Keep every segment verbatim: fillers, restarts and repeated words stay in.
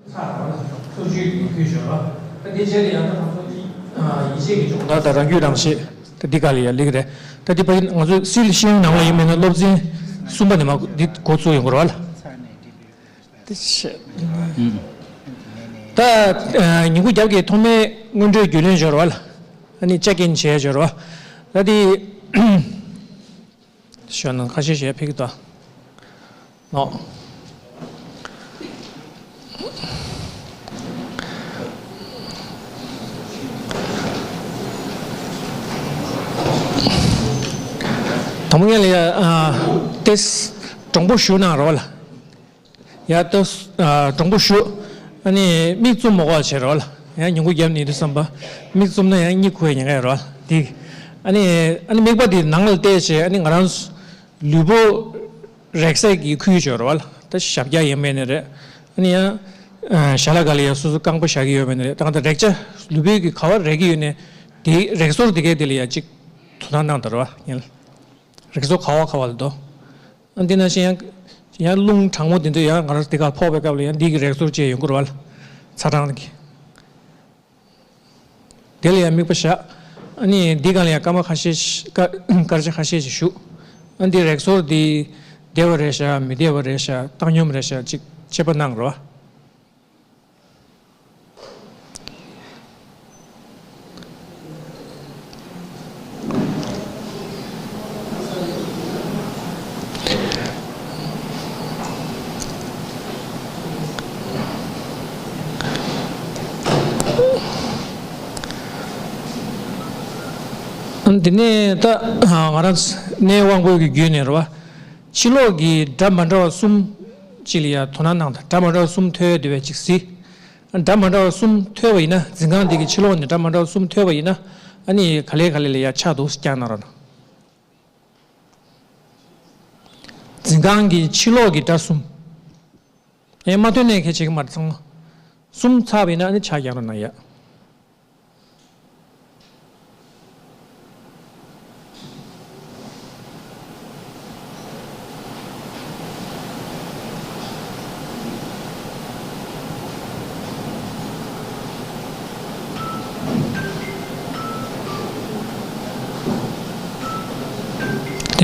ཚགས་པར་ཐོ་བཅོས་ཀྱི་ཁུལ་ཞོར་བ། ད་དེ་རྗེས་ལ་ཡང་ད་ང་ཚོ་ཡིད་ཆེས་ཀྱི་སྦྱོང་བརྡར་དང་རང་རྒྱུད་རང་བཞེས་ད་འདི་ག་ལ་ཡང་སླེབས་ཀྱི་རེད། ད་འདི་ཕ་གི་ང་ཚོ་སིལ་ཤེས་ཡོན་ནང་ལ་ཡིན་མིན་ན་སློབ་ཚན་གསུམ་པ་ནས་མ་འདི་འགོ་བཙུགས་ཡོང་གི་རེད་བ་ལ། དེ་བྱས། ད་ཉིན་གུང་རྒྱབ་ཀྱི་ཐོག་མའི་སྔོན་འགྲོའི་རྒྱུས་ལོན་ཞོར་བ་ལ། ཨ་ནི་ཅེག་ཨིན་བྱས་ཞོར་བ། ད་འདི། ཞོ་ནང་ཁ་ཤས་ཤིག་ཕེབས་ཀྱི་འདུག་ནོ། དང་པོ་ངས་ལ་ཡ་ཏེས་གྲོང་པོ་ཞུ་ན་རོ་ལ། ཡ་ཏེས་གྲོང་པོ་ཞུ། ཨ་ནི་མིག་བཙུམ་མ་གོ་བྱེད་རོ་ལ། ཡང་ཉིན་གུང་རྒྱབ་ནི་དུས་བསམ་པ། མིག་བཙུམ་ན་ཡང་གཉིད་ཁུག་ཉེན་ཁ་རོ་ལ། འདི། ཨ་ནི་ཨ་ནི་མིག་པ་འདི་ནང་ལ་བལྟས་བྱས་ཨ་ནི་ང་རང་། ལུས་པོ་རེག་ས་གི་ཁུལ་ཅིག་ཡོད་རེད་བ་ལ། ད་ཞབས་བཀྱག་ཡིན་མིན་ནི་རེད། ཨ་ནི་ཡང་ཞལ་ལག་སྒང་ལ་ཡང་སོ་སོ་རྐང་པ་བཞག་གི་ཡོད་མིན་ནི་རེད། ད་གང་ལྟར་རེག་བྱ་ལུས་པོའི་གི་ག་བ་རེག་གི་ཡོད་ནས་དེ་རེག་སོར་དེ་གའི་དེ་ལ་ཡང་ཅིག་དོ་སྣང་གནང་དང་རེད་བ་ཡིན། རེག་སོར་ག་བ་ག་བ་ལ་དོ། ཨ་འདི་ནང་བཞིན་ཡང་ཡང་རླུང་གྲང་མོ་དེ་ཚོ་ཡང་ང་རང་དེ་ག་ཕོག་པའི་སྐབས་ལ་ཡང་འདི་གི་རེག་སོར་བཅས་ཡོང་གི་རེད་བ་ལ། ཚ་གྲང་གི། དེ་ལ་ཡང་དམིགས་པ་བཞག་ཨ་ནི་འདི་སྒང་ལ་ཡང་སྐར་མ་ཁ་ཤས་ཤིག་སྐར་སྐར་ཆ་ཁ་ཤས་ཤིག་བཞུགས། ཨ་འདི་རེག་སོར་འདི་བདེ་བ་རེད་ཤག་མི་བདེ་བ་རེད་ཤག་བཏང་སྙོམས་རེད་ཤག་ཅིག་དཔྱད་པ་གནང་རོགས། འདི་ནས་ད་ང་རང་གནས་དབང་པོ་གི་བརྒྱུད་ནས་རེད་བ། ཕྱི་ལོགས་ཀྱི་སྒྲ་མ་འདྲ་བ་གསུམ་གཅིག་ལ་ཡང་དོ་སྣང་གནང་དང་། སྒྲ་མ་འདྲ་བ་གསུམ་ཐོས་བསྡད་པའི་ཅིག་གཟིགས། སྒྲ་མ་འདྲ་བ་གསུམ་ཐོས་པ་ཡིན་ན། འཛིན་ཁང་འདི་གི་ཕྱི་ལོགས་ནས་སྒྲ་མ་འདྲ་བ་གསུམ་ཐོས་པ་ཡིན་ན། ཨ་ནི་ག་ལེ་ག་ལེ་ལ་ཡང་ཆགས་འདུག་སྐྱག་གནང་རོགས་གནང་། འཛིན་ཁང་གི་ཕྱི་ལོགས་ཀྱི་སྒྲ་གསུམ། ཡང་མ་ཐོན་ནས་ཁྱད་བྱེད་ཀྱི་མ་རེད་ཚང་མ། གསུམ་ཚར་བ་ཡིན་ན་ཨ་ནི་ཆག་རྒྱག་རོགས་གནང་ཡ།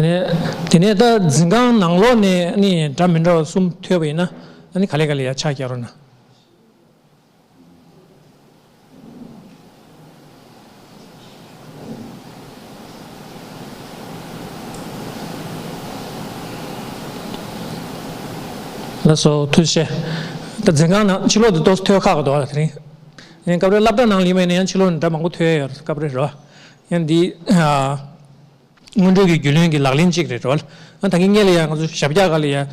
དེ་ནས་དེ་ནས་ད་འཛིན་ཁང་ནང་ལོགས་ནས་ནི་འདྲ་མི་འདྲ་བ་གསུམ་ཐོས་པ་ཡིན་ན་ཨ་ནི་ག་ལེ་ག་ལེ་ཡ་ཆག་རྒྱག་རོགས་གནང་། ལགས་སོ་ཐུགས་རྗེ་ཆེ། ད་འཛིན་ཁང་ནང་ཕྱི་ལོགས་དུ་ཏོག་ཙམ་ཐོས་ཁག་གི་འདུག་ལ་དེ་རིང་། ཡང་སྐབས་རེ་སློབ་གྲྭ་ནང་ལ་ཡིན་པ་ཡིན་ན་ཡང་ཕྱི་ལོགས་ནས་འདྲ་མང་པོ་ཐོས་ཡ་ཡོད་རེད། སྐབས་རེ་རེད་བ། ཡང་འདི་ཨ། སྔོན་འགྲོའི་གི་རྒྱུས་ལོན་གྱི་ལག་ལེན་གཅིག་རེད་རོལ། ཨ་ད་གིན་སྔོན་ལ་ཡང་ང་ཚོ་ཞབས་བཀྱག་སྒང་ལ་ཡང་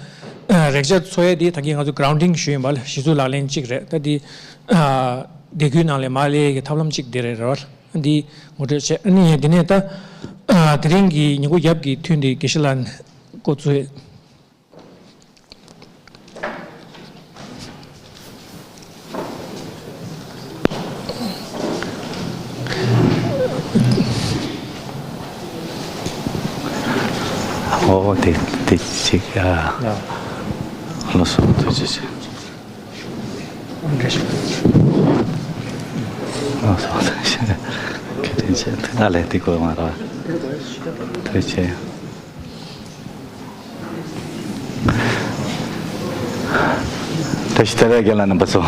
རེག་བྱ་འཚོལ་ཡས་དེ་ད་གིན་ང་ཚོ་གྷ་རའུན་ཌིང་ཞུས་ཡིན་པ་ལ་གཞི་བཙུགས་ལག་ལེན་གཅིག་རེད། ད་འདི་ཨ་སྡེ་ཁུལ་ནང་ལ་མར་སླེབས་ཡས་ཀྱི་ཐབས་ལམ་གཅིག་དེ་རེད་རོལ། ཨ་འདི་ངོ་སྤྲོད་བྱས། ཨ་ནི་དེ་ནས་ད་ཨ་དེ་རིང་གི་ཉིན་གུང་རྒྱབ་ཀྱི་ཐུན་དེ་དགེ་བཤེས་ལགས་འགོ་བཙུགས་ཡས། ཨོ་དེ་དེ་ཅིག་ཨ། ལགས་སོ་ཐུགས་རྗེ་ཆེ། ལགས་སོ་ཐུགས་རྗེ་ཆེ། ཁྱེད་དྲིན་ཆེ། ཐུགས་ལ་ལས་དེ་དགོས་མ་རེད། ཐུགས་རྗེ་ཆེ། བཀྲ་ཤིས་བདེ་ལེགས་རྒན་ལགས་རྣམ་པ་ཚོ།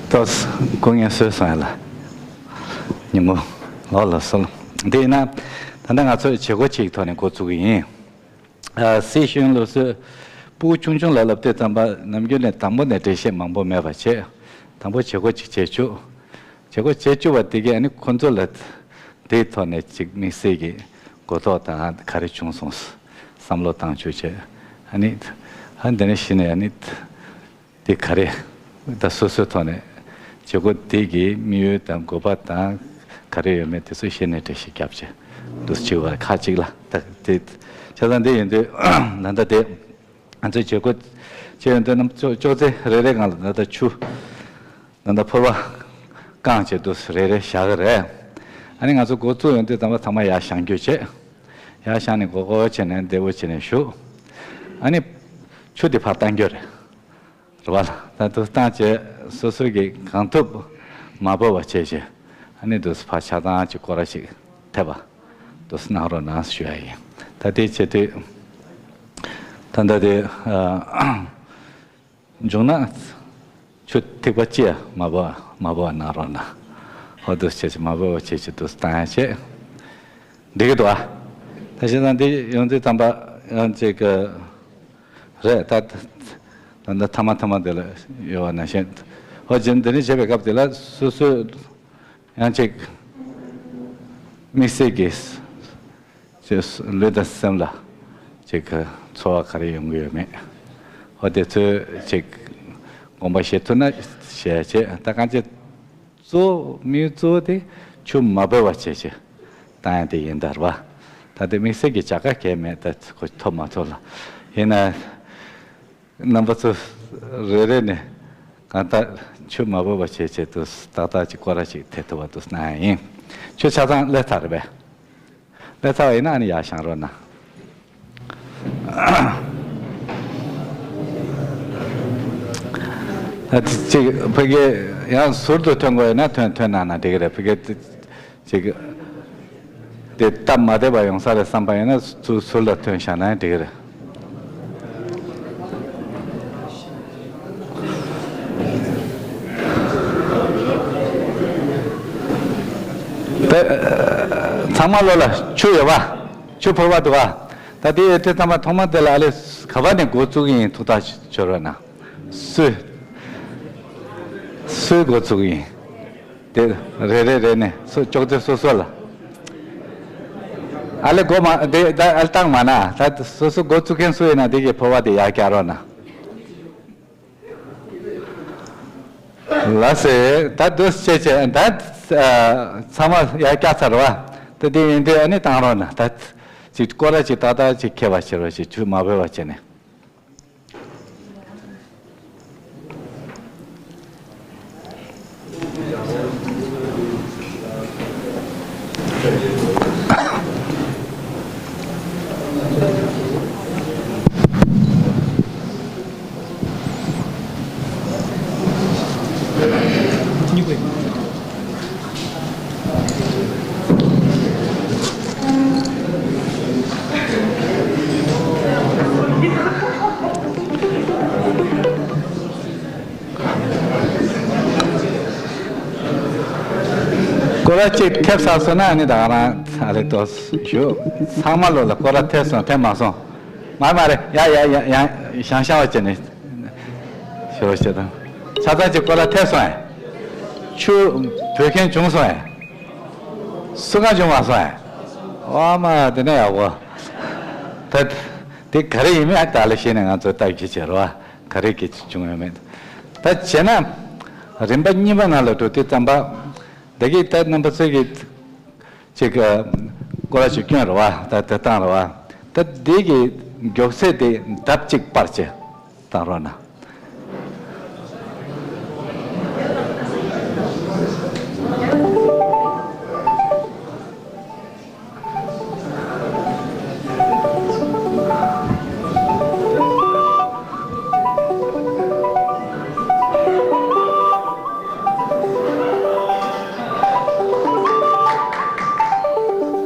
ཏོག་ཙམ་སྐུ་ངལ་གསོས་སོང་ཡ་ལ། ཉིན་མོ་ལོག་ལ་སོང་། དེ་ཡིན་ན་ད་ལྟ་ང་ཚོས་བྱེད་སྒོ་གཅིག་ཐོག་ནས་འགོ་བཙུགས་ཀྱི་ཡིན། ཨ་སྲིད་གཞུང་སློབ་གསོའི་ཕྲུ་གུ་ཆུང་ཆུང་ལ་བསླབ་དུས་ཙམ་པ་ནམ་རྒྱུན་ནས་དང་པོ་ནས་འགྲེལ་བཤད་མང་པོ་མེད་པ་བྱས། དང་པོ་བྱེད་སྒོ་གཅིག་བྱེད་བཅུག་བྱེད་སྒོ་བྱེད་བཅུག་པ་དེ་གས་ཨ་ནི་ཁོ་ཚོ་ལ་དེའི་ཐོག་ནས་ཅིག་དམིགས་བསལ་གྱི་གོ་རྟོགས་དང་ག་རེ་བྱུང་སོང་བསམ་བློ་བཏང་བཅུག་བྱས། ཨ་ནི་ཨ་འདི་ནས་གཞི་ནས་ཨ་ནི་དེ་ག་རེ་ད་སོ་སོའི་ཐོག་ནས་བྱེད་སྒོ་དེ་གི་དམིགས་ཡུལ་དང་དགོས་པ་དང་ག་རེ་ཡོད་མེད་དེ་ཚོ་གཞི་ནས་འགྲེལ་བཤད་བརྒྱབ་བྱས་འདུག་ཅིག་བ་ཁ་ཅིག་ལ་ད་དེ་བྱས་ཙང་འདི་ཡིན་དུས་ད་ལྟ་དེ། ང་ཚོས་བྱེད་སྒོ་བྱེད་ཡོང་དུས་ནམ་ཅོག་ཅོག་ཙེ་རེ་རེ་སྒང་ལ་ད་ལྟ་ཆུ་ད་ལྟ་ཕོར་པ་བཀང་བྱས་འདུག་རེ་རེ་བཞག་གི་རེད། ཨ་ནི་ང་ཚོ་འགོ་བཙུགས་ཡོང་དུས་ཚང་མ་ཚང་མ་ཡར་བཞེངས་རྒྱུ་བྱས། ཡར་བཞེངས་ནས་མགོ་སྐོར་བྱས་ནས་བདེ་པོ་བྱས་ནས་བཞུགས། ཨ་ནི་ཆུ་དེ་ཕར་བཏང་རྒྱུ་རེད། བ་ལ་ད་དུ་བཏང་བྱས་སོ་སོ་གིས་གང་ཐུབ་མ་བོར་བ་བྱས་བྱས་ཨ་ནི་དུ་ཕར་ཆ་ཚང་གི་སྐོར་ར་ཞིག་ཐེབས་པ་དུ་གནང་རོགས་གནང་ཞུ་ཡ་ཡིན། ད་དེ་བྱེད་དུས་ད་ལྟ་དེ་ཨ། བྱུང་ན་ཆུ་ཐིགས་པ་གཅིག་ཡང་མ་བབས་མ་བབས་གནང་རོགས་གནང་། ཧོ་དུ་བྱས་ཅི་མ་བབས་བྱས་ཅི་དུ་བཏང་ཡ་བྱས། འགྲིག་གི་འདུག་ཨ། ད་བྱས་ཙང་འདི་ཡོང་དུས་ཙམ་པ་ཡང་ཅིག་གི་རེད་ད། ད་ད་ཐ་མ་ཐ་མ་འདི་ལ་ཡོད་པ་ནང་བཞིན། ཧོ་ཅིག་འདི་ནི་བྱེད་པའི་སྐབས་དེ་ལ་སོ་སོས་ཡང་ཅིག་དམིགས་བསལ་གྱི། ཅེས་ལུས་དང་སེམས་ལ་ཅིག་གི་ཚོར་བ་ག་རེ་ཡོང་གི་ཡོད་མེད། འོ་དེ་ཚོས་ཅིག་དགོངས་པ་བཞེས་ཐུབ་ན་བཞེས་བྱས་ད་གང་ཅི་གཙོ་བོ་དམིགས་ཡུལ་གཙོ་བོ་དེ་ཆུ་མ་བབས་པ་བྱས་བྱས་བཏང་ཡ་དེ་ཡིན་ད་རེད་བ། ད་དེ་དམིགས་བསལ་གྱི་བྱ་དགའ་གལ་མེད་ད་ཁོ་ཐོབ་མ་ཐོབ་ལ་ཡིན་ན། རྣམ་པ་ཚོ་རེ་རེ་ནས་གང་ལྟར་ཆུ་མ་བབས་པ་བྱས་བྱས་དུ་ཏག་ཏག་ཅིག་སྐོར་ར་ཅིག་ཐེབས་ཐུབ་པ་དུ་གནང་ཡ་ཡིན། ཆུ་ཆ་ཚང་སླེབས་ཚར་རེད་པས། སླེབས་ཚར་བ་ཡིན་ན་ཨ་ནི་ཡར་བཞེངས་རོགས་གནང་། ཨ་ཅིག་ཕ་གི་ཡང་ཟུར་དུ་ཐོན་དགོས་ཡོད་ན་ཐོན་ཐོན་གནང་ན་འགྲིག་གི་རེད་ཕ་གི། ཅིག་དེ་སྟབས་མ་བདེ་བ་ཡོང་ས་རེད་བསམ་པ་ཡིན་ན་ཚུར་ཚུར་ལ་ཐོན་བཞག་ན་འགྲིག་གི་རེད། དེ་ཚང་མ་ལོ་ལ་ཆུ་ཡོད་པ། ཆུ་ཕོར་པ་འདུག་ག་ད་དེ་ཡོད་དེ་ཚང་མ་ཐོག་མ་དེ་ལ་ཨ་ལེ་ག་བ་ནས་འགོ་བཙུགས་ཀྱི་ཡིན་ཐུགས་ཐག་ཆོད་རོགས་གནང་། སུས་སུས་འགོ་བཙུགས་ཀྱི་ཡིན། དེ་རེ་རེ་རེ་ནས་སུ་ཅོག་ཙེ་སོ་སོ་ལ། ཨ་ལེ་སྒོ་མ་དེ་ད་ཨ་ལེ་བཏང་མ་ན་ད་སོ་སོ་འགོ་བཙུགས་མཁན་སུ་ཡིན་ན་དེ་གི་ཕོར་པ་དེ་ཡར་བཀྱག་རོགས་གནང་། ལགས་སེ་ད་འདུག་སེ་བྱས་ད་ཚང་མ་ཡར་བཀྱག་ཚར་བ་ད་དེ་ཡིན་དུས་ཨ་ནི་བཏང་རོགས་གནང་ད་ཅིག་སྐོར་ར་ཅིག་ཏག་ཏག་ཅིག་ཁྱེར་བ་བྱེད་རོགས་ཞེས་ཆུ་མ་བབས་པ་བྱས་ནས། སྐོར་ར་གཅིག་ཐེབས་ཚར་སོང་ན་ཨ་ནི་ད་ག་རང་ཨ་རེ་ཏོ་ཞུ། ཚང་མ་ལོ་ལ་སྐོར་ར་ཐེབས་སོང་ཐེབས་མ་སོང་། མ་མ་རེད་ཡ་ཡ་ཡ་ཡ་ཞང་ཞང་བ་བྱས་ནས་ཞུ་བ་བྱེད་དང་། ཆ་ཚང་གཅིག་སྐོར་ར་ཐེབས་སོང་ཨེ། ཆུ་བོད་ཁན་བྱུང་སོང་ཨེ། སུ་གང་བྱུང་མ་སོང་ཨེ། ཨ་མ་དེ་ནས་ཡག་པོ། ད་དེ་ག་རེ་ཡིན་མིན་ཨ་ད་ལ་ཤེས་ནས་ང་ཚོ་ལྟ་གི་བྱེད་རོགས་ག་རེ་གི་བྱུང་ཡོད་མེད། ད་བྱས་ན་རིམ་པ་གཉིས་པ་ནང་ལ་འགྲོ་དུས་ཙམ་པ། ད་གི་ད་རྣམ་པ་ཚོས་ཀྱི་ཅིག་སྐོར་ར་ཅིག་སྐྱོན་རེད་བ། ད་དེ་བཏང་རེད་བ། ད་འདི་གི་མགྱོགས་ཚད་དེ་ལྡབ་གཅིག་སྤར་བྱས་བཏང་རོགས་གནང་།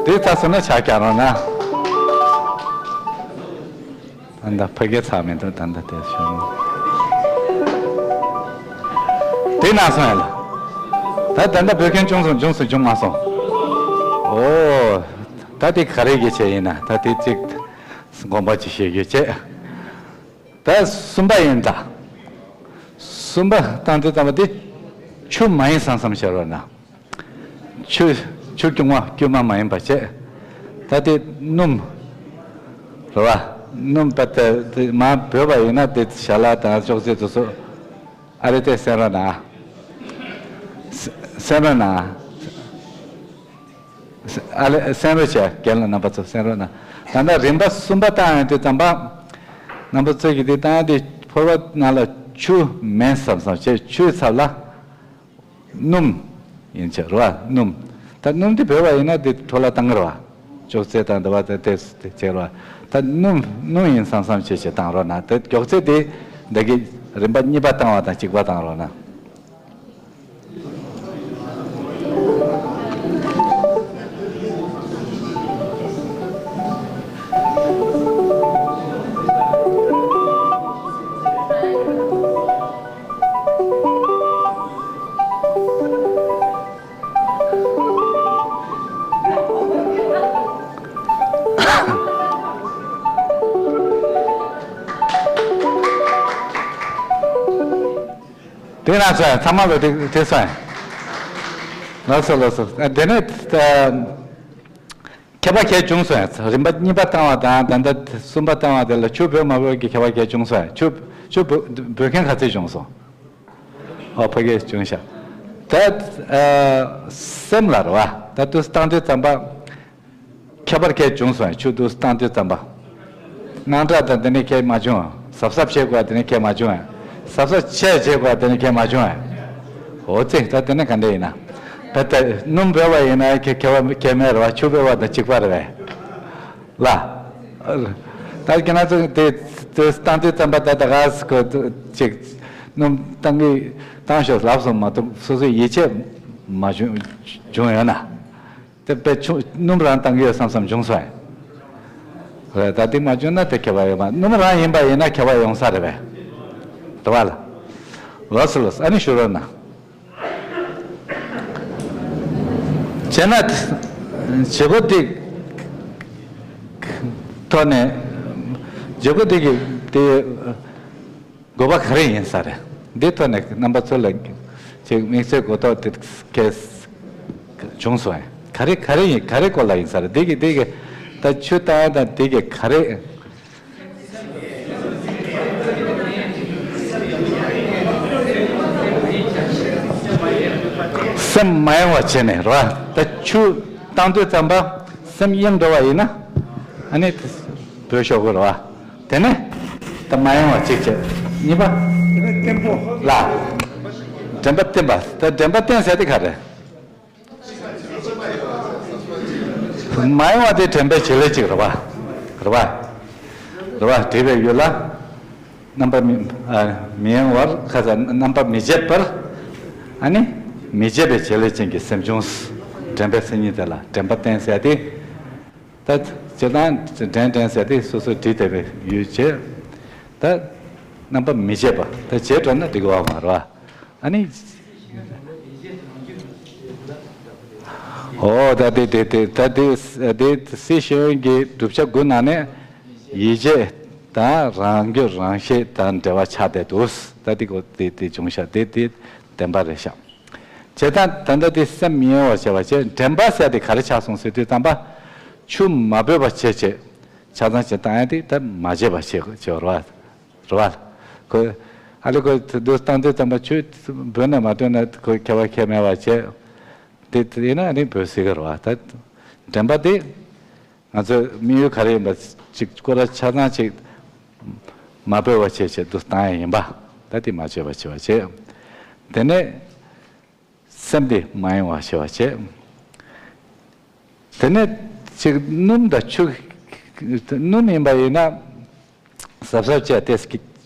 དེ་ཚ་སོང་ན་ཆ་རྐྱང་རོགས་གནང་། ད་ལྟ་ཕ་གི་ཚ་མི་འདུག་ད་ལྟ་དེ་ཤོར་ནས། དེ་ན་སོང་ཡ་ལ། ད་ད་ལྟ་བོད་ཁན་བྱུང་སོང་བྱུང་སོང་བྱུང་མ་སོང་། ཨོ། ད་དེ་ག་རེ་གི་བྱས་ཡིན་ན་ད་དེ་གཅིག་དགོངས་པ་ཅིག་བཞེས་རྒྱུ་བྱས། ད་གསུམ་པ་ཡིན་ད། གསུམ་པ་བཏང་དུས་ཙམ་པ་དེ་ཆུ་མ་ཡིན་བསམ་བསམ་བྱ་རོགས་གནང་། ཆུ་ཆུ་སྐྱུར་མ་སྐྱུར་མ་མ་ཡིན་པ་བྱས། ད་དེ་སྣུམ་རེད་བ། སྣུམ་ད་དེ་དེ་མ་བོས་པ་ཡིན་ན་དེ་ཞལ་ལག་དང་ཅོག་ཙེ་དེ་ཚོ་ཨ་རེ་དེ་གསན་རོགས་གནང་། གསན་རོགས་གནང་། ཨ་ལེ་གསན་རོགས་བྱས་རྒན་ལགས་རྣམ་པ་ཚོ་གསན་རོགས་གནང་། ད་ལྟ་རིམ་པ་གསུམ་པ་བཏང་ཡོང་དུས་ཙམ་པ། རྣམ་པ་ཚོས་ཀྱི་དེ་བཏང་ཡོང་དུས་ཕོར་པ་ནང་ལ་ཆུ་མིན་བསམ་བསམ་བྱས་ཆུའི་ཚབ་ལ་སྣུམ་ཡིན་ཆ་རེད་བ་སྣུམ། ད་སྣུམ་དེ་བོས་པ་ཡིན་ན་དེ་འཕྲོ་བརླག་བཏང་གི་རེད་བ། ཅོག་ཙེ་དང་འདི་བ་དེ་དེ་དེ་བྱས་རེད་བ། ད་སྣུམ་སྣུམ་ཡིན་བསམ་བསམ་བྱས་བྱས་བཏང་རོགས་གནང་དེ་མགྱོགས་ཚད་དེ་འདི་གི་ རིམ་པ་གཉིས་པ་བཏང་བ་དང་གཅིག་པ་བཏང་རོགས་གནང་། དེ་རང་ཚོ་ཚང་མ་ལོ་དེ་དེ་སོང་། ལགས་སོ་ལགས་སོ། ཨ། དེ་ནས་ཨ། ཁྱད་པར་གས་བྱུང་སོང་། རིམ་པ་གཉིས་པ་བཏང་བ་དང་ད་ལྟ་གསུམ་པ་བཏང་བ་དེ་ལ་ཆུ་འབོད་མ་འབོད་ཀྱི་ཁྱད་པར་གས་བྱུང་སོང་། ཆུ་ཆུ་འབོད་འབོད་མཁན་ག་ཚད་བྱུང་སོང་། ཨོ། ཕ་གིར་བྱུང་ཤག་ད་ཨ། སེམས་ལ་རེད་བ། ད་དུས་བཏང་དུས་ཙམ་པ། ཁྱད་པར་གས་བྱུང་སོང་། ཆུ་དུས་བཏང་དུས་ཙམ་པ། དངངས་སྐྲག་དང་དེ་ནས་གས་མ་བྱུང་། གཟབ་གཟབ་བྱེད་དགོས་དེ་ནས་གས་མ་བྱུང་། གཟབ་གཟབ་བྱས་བྱེད་དགོས་དེ་ནས་གས་མ་བྱུང་། འོ་ཙི། ད་དེ་ནས་ག་འདྲ་ཡིན་ན། ད་ལྟ་སྣུམ་འབོད་པ་ཡིན་ན་ཁྱད་ཁྱད་པར་གས་མེད་རེད་བ། ཆུ་འབོད་པ་དང་གཅིག་པ་རེད་བས། ལ། ད་ཁྱེད་རང་ཚོ་དེ་དེ་བཏང་དུས་ཙམ་པ་ད་ད་ག་སེ་ཁོ་ཅིག་སྣུམ་བཏང་གི་བཏང་ཤོག་ལབ་སོང་མ་གཏོགས་སོ་སོའི་ཡིད་ཆེས་མ་བྱུང་བྱུང་ཡོད་ན། དེ་དཔེ་ཆུང་སྣུམ་རང་བཏང་གི་ཡོད་བསམ་བསམ་བྱུང་སོང་། རེད། ད་དེ་མ་བྱུང་ན་དེ་ཁྱད་པར་ཡོད་མ། སྣུམ་རང་ཡིན་པ་ཡིན་ན་ཁྱད་པར་ཡོང་ས་རེད་པས། རེད་བ་ལ། ལགས་སོ་ལགས་སོ། ཨ་ནི་ཞུ་རོགས་གནང་། བྱས་ན་བྱེད་སྒོ་འདི་ཐོག་ནས་བྱེད་སྒོ་འདི་གི་དེ་དགོས་པ་ག་རེ་ཡིན་ས་རེད། འདི་ཐོག་ནས་རྣམ་པ་ཚོ་ལ་ཅིག་དམིགས་བསལ་གོ་རྟོགས་དེ་གས་བྱུང་སོང་། ག་རེ་ག་རེ་ཡིན། ག་རེ་སྐོར་ལ་ཡིན་ས་རེད། འདི་གི་འདི་གི་ད་ཆུ་བཏང་ཡ་དང་འདི་གི་ག་རེ། སེམས་མ་གཡེང་བ་བྱས་ནས་རེད་བ། ད་ཆུ་བཏང་དུས་ཙམ་པ་སེམས་གཡེང་འགྲོ་བ་ཡིན་ན་ཨ་ནི་བོད་ཤོག་གུ་རེད་བ། དེ་ནས་ད་མ་གཡེང་བ་གཅིག་བྱས། གཉིས་པ་ལ་དྲན་པ་བརྟན་པ། ད་དྲན་པ་བརྟན་ཟེར་དེ་ག་རེ། མ་གཡེང་བ་དེ་དྲན་པའི་བྱེད་ལས་གཅིག་རེད་བ། རེད་བ། རེད་བ། བྲིས་པའི་ཡུལ་ལ་རྣམ་པར་མི་ཨ། མི་གཡེང་བར། ཁ་ས་རྣམ་པར་མི་བརྗེད་པར། ཨ་ནི་མི་བརྗེད་པའི་བྱེད་ལས་ཅན་གྱི་སེམས་བྱུང་། དྲན་པའི་མཚན་ཉིད་དེ་ལ་དྲན་པ་བརྟན་ཟེར་ཏེ། ད་བྱེད་སྟངས་དྲན་དྲན་ཟེར་ཏེ་སོ་སོས་བྲིས་བསྡད་པའི་ཡུལ་བྱས། ད་རྣམ་པར་མི་བརྗེད་པ། ད་བརྗེད་འགྲོ་ན་འགྲིག་གི་བ་མ་རེད་བ། ཨ་ནི། ཨོ། ད་དེ་དེ་དེ་ད་དེ་དེ་སི་ཤེས་ཡོན་གྱི་བསྒྲུབ་བྱ་དགུ་ནང་ནས་ཡིད་ཆེས་དང་རང་རྒྱུད་རང་ཤེས་དང་འབྲེལ་བ་ཆགས་བསྡད་འདུག་ད་དེ་གོ་དེ་དེ་བྱུང་ཤག་དེ་དེ་བདེན་པ་རེད་ཤག་བྱས་ཙང་ད་ལྟ་དེ་སེམས་མི་གཡེང་བར་བྱེད་པ་བྱས། དྲན་པ་ཟེར་དེ་ག་རེ་ཆགས་སོང་ཟེར་དུས་ཙམ་པ། ཆུ་མ་འབོད་པ་བྱས་བྱས། ཆ་ཚང་བྱེད་སྟངས་ཡང་དེ་ད་མ་བྱས་པ་བྱེད་དགོས་བྱེད་པ་རེད་བ། རེད་བ། ཁོས་ཨ་ལེ་ཁོས་དུ་བཏང་དུས་ཙམ་པ་ཆུ་འབོད་ན་མ་འབོད་ན་ཁོས་ཁྱད་པར་ཁྱད་མེད་པ་བྱས། དེ་དེ་ཡིན་ན་ཨ་ནི་འབོད་སྲིད་ཀྱི་རེད་བ། ད་དྲན་པ་དེ་ང་ཚོའི་དམིགས་ཡུལ་ག་རེ་ཡིན་པ་ཅིག་སྐོར་ར་ཆ་ཚང་ཅིག་མ་འབོད་པ་བྱས་བྱས་དུ་བཏང་ཡ་ཡིན་པ། ད་དེ་མ་བྱས་པ་བྱས་པ་བྱས། དེ་ནས། སེམས་དེ་མ་གཡེང་བ་བྱེད་པ་བྱེད། དེ་ནས་ཅིག་སྣུམ་དང་ཆུ། སྣུམ་ཡིན་པ་ཡིན་ན་གཟབ་གཟབ་བྱས་ཏེ་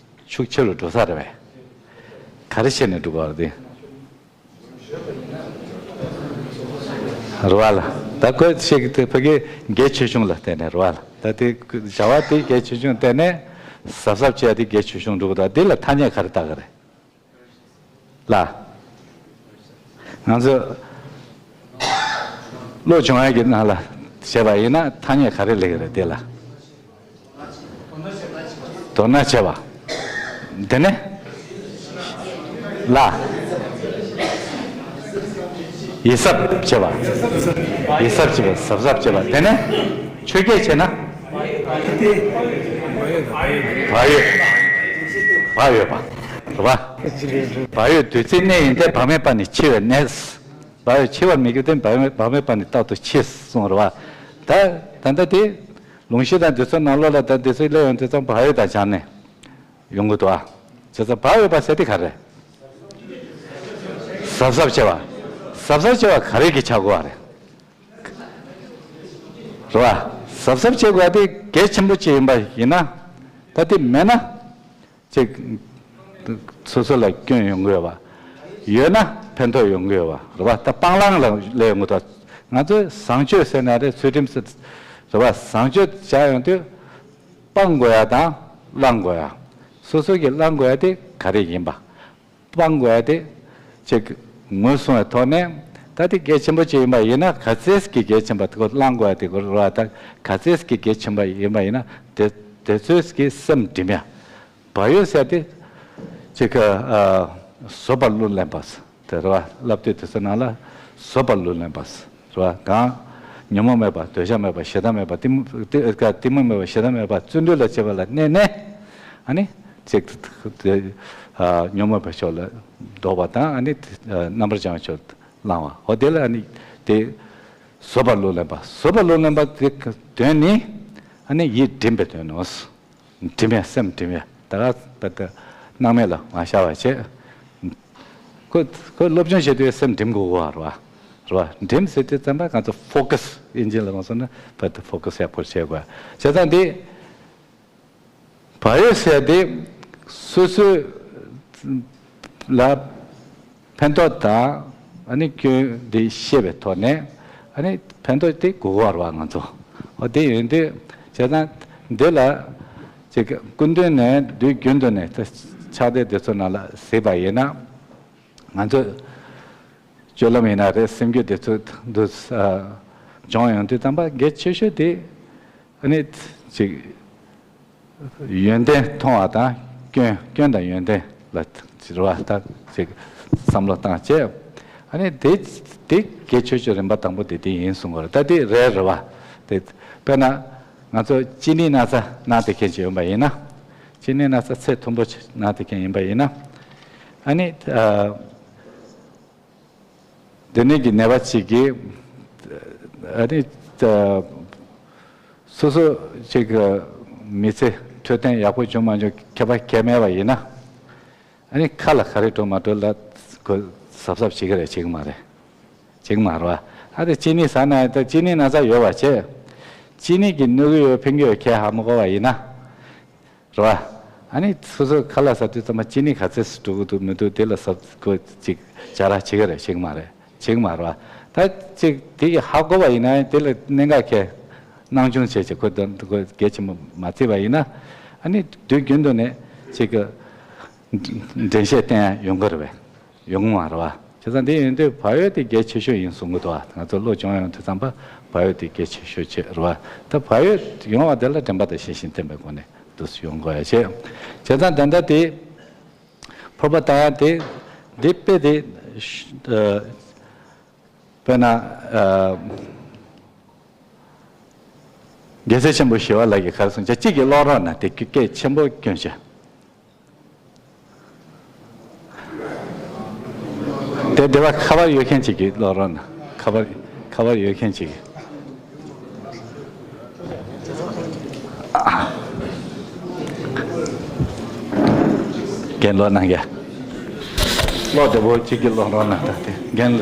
ཤུགས་ཆེ་རུ་འགྲོ་ས་རེད་པས། ག་རེ་བྱས་ནས་འགྲོ་དགོས་རེད་དེ། རེད་བ་ལ། ད་ཁོས་ཤིག་དེ་ཕ་གི་གལ་ཆེ་ཆུང་ལ་བརྟེན་ནས་རེད་བ་ལ། ད་དེ་བྱ་བ་དེ་གལ་ཆེ་ཆུང་བརྟེན་ནས་གཟབ་གཟབ་བྱས་ཏེ་གལ་ཆེ་ཆུང་འགྲོ་དགོས། ད་དེ་ལ་ཐ་སྙད་ག་རེ་བཏགས་ཀྱི་རེད། ལ། ང་ཚོས་བློ་སྦྱོང་ཡག་གི་ནང་ལ་བྱས་པ་ཡིན་ན་ཐ་སྙད་ག་རེ་སླེབས་ཀྱི་རེད་དེ་ལ། དོ་སྣང་བྱེད་པ། དེ་ནས། ལ། ཡིད་གཟབ་བྱེད་པ། ཡིད་གཟབ་བྱེད་པ། གཟབ་གཟབ་བྱེད་པ། དེ་ནས་ཆོས་སྐད་བྱས་ན། བག་ཡོད། བག་ཡོད་པ། རེད་པ། བག་ཡོད་བདུད་རྩིའི་གནས་ཡིན་ཏེ། བག་མེད་པ་ནི་འཆི་བའི་གནས། བག་ཡོད་འཆི་བར་མི་འགྱུར་ཏེ། བག་མེད་བག་མེད་པ་ནི་རྟག་ཏུ་འཆི་གསུངས་རེད་པ། ད་ད་ལྟ་དེ་ལུང་གཞི་དང་འདི་ཚོ་ནང་ལོགས་ལ་ད་འདི་ཚོ་སླེབས་ཡོང་དུས་ཙམ་བག་ཡོད་དང་སྦྱར་ནས་ཡོང་གི་འདུག་ཨ། བྱས་ཙང་བག་ཡོད་པ་ཟེར་དེ་ག་རེ། གཟབ་གཟབ་བྱེད་པ། གཟབ་གཟབ་བྱེད་པ་ག་རེ་གི་ཆགས་དགོས་པ་རེད། རེད་པ། གཟབ་གཟབ་བྱེད་དགོས་པ་དེ་གལ་ཆེན་པོ་ཅིག་ཡིན་པ་ཡིན་ན། ད་དེ་མེད་ན། ཅིག་སོ་སོ་ལ་སྐྱོན་ཡོང་གི་ཡོད་པ། ཡོད་ན་ཕན་ཐོགས་ཡོང་གི་ཡོད་པ་རེད་བ། ད་སྤང་བླང་ལ་སླེབས་ཡོང་གི་འདུག་ང་ཚོས་བཟང་སྤྱོད་ཟེར་ན་རེད། ཚུལ་ཁྲིམས་ཟེར་རེད་བ། བཟང་སྤྱོད་བྱ་ཡོང་དུས་སྤང་དགོས་ཡ་དང་བླང་དགོས་ཡ། སོ་སོ་གིས་བླང་དགོས་ཡ་དེ་ག་རེ་ཡིན་པ། སྤང་དགོས་ཡ་དེ་ཅིག་ངོས་བཟུང་བའི་ཐོག་ནས། ད་དེ་གལ་ཆེན་པོ་ཅིག་ཡིན་པ་ཡིན་ན། ག་ཚད་ཀྱི་གལ་ཆེན་པ་དེ་ཁོ་བླང་དགོས་ཡ་དེ་ཁོ་རེད་བ། ད་ག་ཚད་ཀྱི་གལ་ཆེན་པ་ཡིན་པ་ཡིན་ན། དེ་དེ་ཚོས་ཀྱི་སེམས་སྒྲིམ་ཡ། བག་ཡོད་ཟེར་དེ་ཅིག་ག་ཨ་བཟོད་པ་ལུས་ལེན་པ་དེ་རེད་བ། བསླབ་བཏུས་དེ་ཚོ་ནང་ལ་བཟོད་པ་ལུས་ལེན་པ་རེད་བ། གང་ཉོན་མོངས་མེད་པ། འདོད་ཆགས་མེད་པ། ཞེ་སྡང་མེད་པ། གཏི་མུག་གཏི་ག་གཏི་མུག་མེད་པ། ཞེ་སྡང་མེད་པ། བརྩོན་འགྲུས་ལ་བྱེད་པ་ལ་གནས་ནས། ཨ་ནི་ཅིག་དེ་ཨ་ཉོན་མོངས་པའི་ཕྱོགས་ལ་ལྡོག་པ་དང་། ཨ་ནི་དེ་ཨ་རྣམ་པར་བྱང་བའི་ཕྱོགས་ལ་བླང་བ། འོ་དེ་ལ་ཨ་ནི་དེ་བཟོད་པ་ལུས་ལེན་པ། བཟོད་པ་ལུས་ལེན་པ་དེ་དོན་ནི་ཨ་ནི་ཡིད་སྒྲིམ་པའི་དོན་ནོ། སྒྲིམ་ཡ། སེམས་སྒྲིམ་ཡ། ད་ག་ད་ལྟ་སྣང་མེད་ལ་མ་ཤར་བ་བྱས། ཁོ་ཁོ་སློབ་སྦྱོང་བྱེད་དུས་སེམས་སྒྲིམ་དགོས་གོ་རེད་བ། རེད་བ། སྒྲིམ་ཟེར་དུས་ཙམ་པ་ང་ཚོ་ཕོ་ཀ་སི། དབྱིན་ཇི་ལ་མ་སོང་ན་བར་དུ་ཕོ་ཀ་སི་ཡག་པོ་བྱེད་དགོས། བྱས་ཙང་དེ་བག་ཡོད་ཟེར་དེ་སོ་སོ་ལ་ཕན་ཐོགས་དང་། ཨ་ནི་སྐྱོན་དེ་ཤེས་པའི་ཐོག་ནས། ཨ་ནི་ཕན་ཐོགས་དེ་དགོས་པ་རེད་བ་ང་ཚོ། འོ་དེ་ཡིན་དུས་བྱས་ཙང་འདི་ལ་ཅིག་སྐུ་མདུན་ནས་དུས་རྒྱུན་དུ་ནས་ད་ཕྱག་དེབ་དེ་ཚོ་ནང་ལ་གཟིགས་པ་ཡིན་ན། ང་ཚོ་སྤྱོད་ལམ་ཡིན་ན་རེད། སེམས་རྒྱུད་དེ་ཚོ་འདུ་སྦྱོང་ཡོང་དུས་ཙམ་པ་གལ་ཆེ་ཤོས་དེ་ཨ་ནི་ཅིག་ཡོན་ཏན་མཐོང་བ་དང་། སྐྱོན་སྐྱོན་དང་ཡོན་ཏན་ལ་རེད་བ། ད་ཅིག་བསམ་བློ་བཏང་བྱས། ཨ་ནི་དེ་དེ་གལ་ཆེ་ཤོས་རིམ་པ་དང་པོ་དེ་དེ་ཡིན་གསུང་གི་རེད། ད་དེ་རེད་རེད་བ། དེ་དཔེར་ན་ང་ཚོ་གཅིན་སྙི་ན་ཚ་ན་བསྡད་མཁན་ཅིག་ཡོང་པ་ཡིན་ན། གཅིན་སྙི་ན་ཚ་ཚད་མཐོན་པོ་ཅིག་ན་བསྡད་མཁན་ཡིན་པ་ཡིན་ན། ཨ་ནི་ཨ། དེ་ནས་ཀྱི་ནད་པ་གཅིག་གིས་ཨ་ནི་ད་སོ་སོ་གཅིག་གི་མི་ཚེ་འཕྲོད་བསྟེན་ཡག་པོ་བྱུང་མ་བྱུང་ཁྱད་པར་གང་ཡང་མེད་པ་ཡིན་ན། ཨ་ནི་ཁ་ལ་ག་རེ་འགྲོ་མ་འགྲོ་ལ་ཁོ་གཟབ་གཟབ་བྱེད་ཀྱི་རེད། བྱེད་ཀྱི་མ་རེད། བྱེད་ཀྱི་མ་རེད་བ། ཨ་དེ་གཅིན་སྙི་ཟ་ན་ད་གཅིན་སྙི་ན་ཚ་ཡོད་པ་བྱས། གཅིན་སྙི་གིས་གནོད་ཀྱི་ཡོད་ཕན་གྱི་ཡོད་ཁས་ཧ་མ་གོ་བ་ཡིན་ན། རེད་བ། ཨ་ནི་སོ་སོ་ཁ་ལག་ཟ་དུས་ཙམ་པ་གཅིན་སྙི་ག་ཚོད་འགྲོ་གི་འདུག་མི་འདུག་དེ་ལ་གཟབ་གཟབ་ཅིག་བྱ་ར་བྱེད་ཀྱི་རེད། བྱེད་ཀྱི་མ་རེད། བྱེད་ཀྱི་མ་རེད་བ། ད་ཅིག་དེ་གི་ཧ་གོ་བ་ཡིན་ན་དེ་ལ་གནད་འགག་གི་སྣང་ཆུང་བྱས་བྱས་ཁོ་ད་ཁོ་གལ་ཆེན་པོ་མ་བརྩིས་པ་ཡིན་ན། ཨ་ནི་དུས་རྒྱུན་དུ་ནས་ཅིག་གི་འགྲེལ་བཤད་བསྟན་ཡ་ཡོང་གི་རེད་པས། ཡོང་གི་མ་རེད་བ། བྱས་ཙང་དེ་ཡིན་དུས་བག་ཡོད་དེ་གལ་ཆེ་ཤོས་ཡིན་གསུང་གི་འདུག་བ། ང་ཚོ་བློ་སྦྱོང་ཡོང་དུས་ཙམ་པ་བག་ཡོད་དེ་གལ་ཆེ་ཤོས་བྱེད་རེད་བ། ད་བག་ཡོད་ཡོང་བ་དེ་ལ་དྲན་པ་དང་ཤེས་བཞིན་བསྟེན་པའི་སྒོ་ནས་འདུག་སེ་ཡོང་དགོས་ཡ་བྱེད། བྱས་ཙང་ད་ལྟ་དེ་ཕོར་པ་བཏང་ཡ་དེ་འདི་དཔེ་དེ་ཨ་དཔེར་ན་ཨ་རྒྱལ་སྲས་ཆེན་པོ་ཞི་བ་ལྷ་གིས་ག་རེ་གསུངས་བྱས། གཅིག་གིས་ཀློག་རོགས་གནང་། དེ་སྐད་ཆེན་པོ་སྐྱོན་བྱས། དེ་དེ་བ་ཁ་པར་ཡོད་མཁན་ཅིག་གིས་ཀློག་རོགས་གནང་། ཁ་པར་ཁ་པར་ཡོད་མཁན་ཅིག་གིས། རྒན་ཀློག་གནང་ག། ཀློག་བདེ་པོ་གཅིག་གིས་ཀློག་རོགས་གནང་། ད་དེ་རྒན་ལ་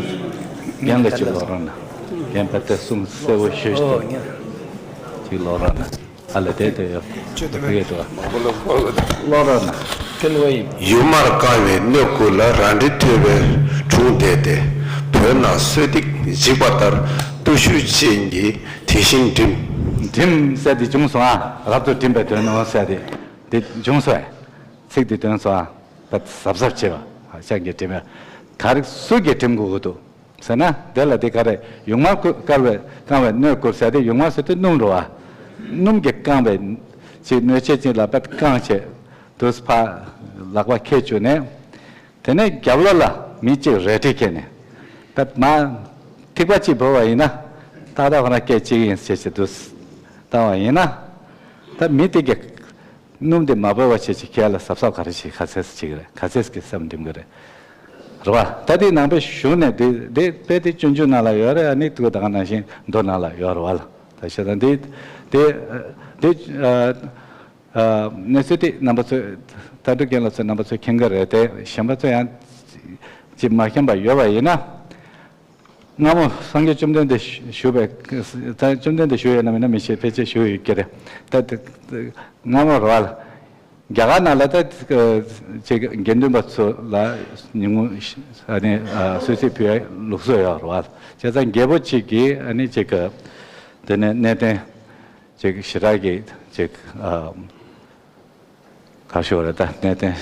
རྒན་ལ་གཅིག་ཀློག་རོགས་གནང་། རྒན་པ་དེ་གསུང་གསལ་པོ་ཞུ་ཞུ། གཅིག་ཀློག་རོགས་གནང་། ཨ་ལ་དེ་དེ་ཡོད། ཅོ་དེ་མེད། ཕ་གི་དུ་བ། ཀློག་རོགས་གནང་། ཀུན་ཝེ། ཡུར་མར་བཀང་བའི་སྣོད་དགུ་ལ། རང་འདྲའི་ཐོད་པའི་དྲུང་བསྡད་དེ། བོད་ན་གསོལ་འདེབས་བགྱིས་པ་ལྟར། བརྟུལ་ཞུགས་ཅན་གྱིས་དེ་བཞིན་བསྒྲིམས། བསྒྲིམས་ཟེར་དེ་བྱུང་སོང་ཨ། རབ་ཏུ་བསྒྲིམས་པའི་དོན་ནོ་ཟེར་དེ། དེ་བྱུང་སོང་ཨ། ཚིག་དེ་ཐོན་སོང་ཨ། ད་གཟབ་གཟབ་བྱེད་པ། ཤ་གིས་བསྒྲིམས་ཡ། ག་རེ་སུ་གིས་བསྒྲིམས་དགོས་ཀྱི་འདུག་ཟེར་ན། དེ་ལ་དེ་ག་རེ། ཡུར་མར་བཀལ་བའི་བཀང་བའི་སྣོད་དགུ་ཟེར་དེ། ཡུར་མར་ཟེར་དུས་སྣུམ་རེད་བ། སྣུམ་གྱིས་བཀང་བའི་ཅིག་སྣོད་ཆས་ཅིག་ལ་པད་བཀང་བྱས། དུས་ཕར་ལག་པ་ཁེལ་བཅུག་ནས། དེ་ནས་རྒྱབ་ལོགས་ལ་མི་གཅིག་རལ་གྲི་ཁྱེར་ནས། པད་མར་ཐིགས་པ་གཅིག་བོར་བ་ཡིན་ན། ཏག་ཏག་ཁོ་ན་སྐད་ཅིག་ཡིན་ཟེར་བྱས་དུས་བཏང་བ་ཡིན་ན། ད་མི་དེ་གས་སྣུམ་དེ་མ་བབས་པ་བྱས་ཅིག་ཁྱེད་ལ་གཟབ་གཟབ་ག་རེ་བྱེད། ག་ཚད་ཅིག་རེད། ག་ཚད་ཀྱི་སེམས་འགྲིམ་གི་རེད། རེད་བ། ད་དེ་ནང་པའི་གཞུང་ནས་དེ་དེ་དཔེ་དེ་སྤྱོད་འཇུག་ནང་ལ་ཡོད་རེད། ཨ་ནི་དུ་ད་ག་ནང་བཞིན་མདོ་ནང་ལ་ཡོད་རེད་བ་ལ། ད་བཤད་ད་དེ་དེ་དེ་གནས་ཚུལ་དེ་རྣམ་པ་ཚོས་ད་དུ་རྒན་ལགས་ཚོས་རྣམ་པ་ཚོས་མཁྱེན་གི་རེད་དེ། གཞན་པ་ཚོས་ཡང་ཅིག་མ་མཁྱེན་པ་ཡོད་པ་ཡིན་ན། སྔ་མོ་སངས་རྒྱས་བཅོམ་ལྡན་འདས་བཞུགས་པའི། ད་བཅོམ་ལྡན་འདས་བཞུགས་ཡོད་ན་མིན་ན་མི་ཤེས། ཕལ་ཆེར་བཞུགས་ཡོད་ཀྱི་རེད། ད་དེ་སྔ་མོ་རེད་བ་ལ། རྒྱ་གར་ནང་ལ་ད་ཅིག་དགེ་འདུན་པ་ཚོ་ལ་ཉིན་མོ་ཨ་ནི་གསོལ་ཚིགས་ཕུལ་ཡ་ལུགས་སྲོལ་ཡོད་རེད་བ། བྱས་ཙང་རྒྱལ་པོ་གཅིག་གིས་ཨ་ནི་ཅིག་དེ་ནས་གནས་བརྟན་ཅིག་ཞེ་དྲག་གི་ཅིག་ག་ཞུ་བ་རེད། ད་གནས་བརྟན་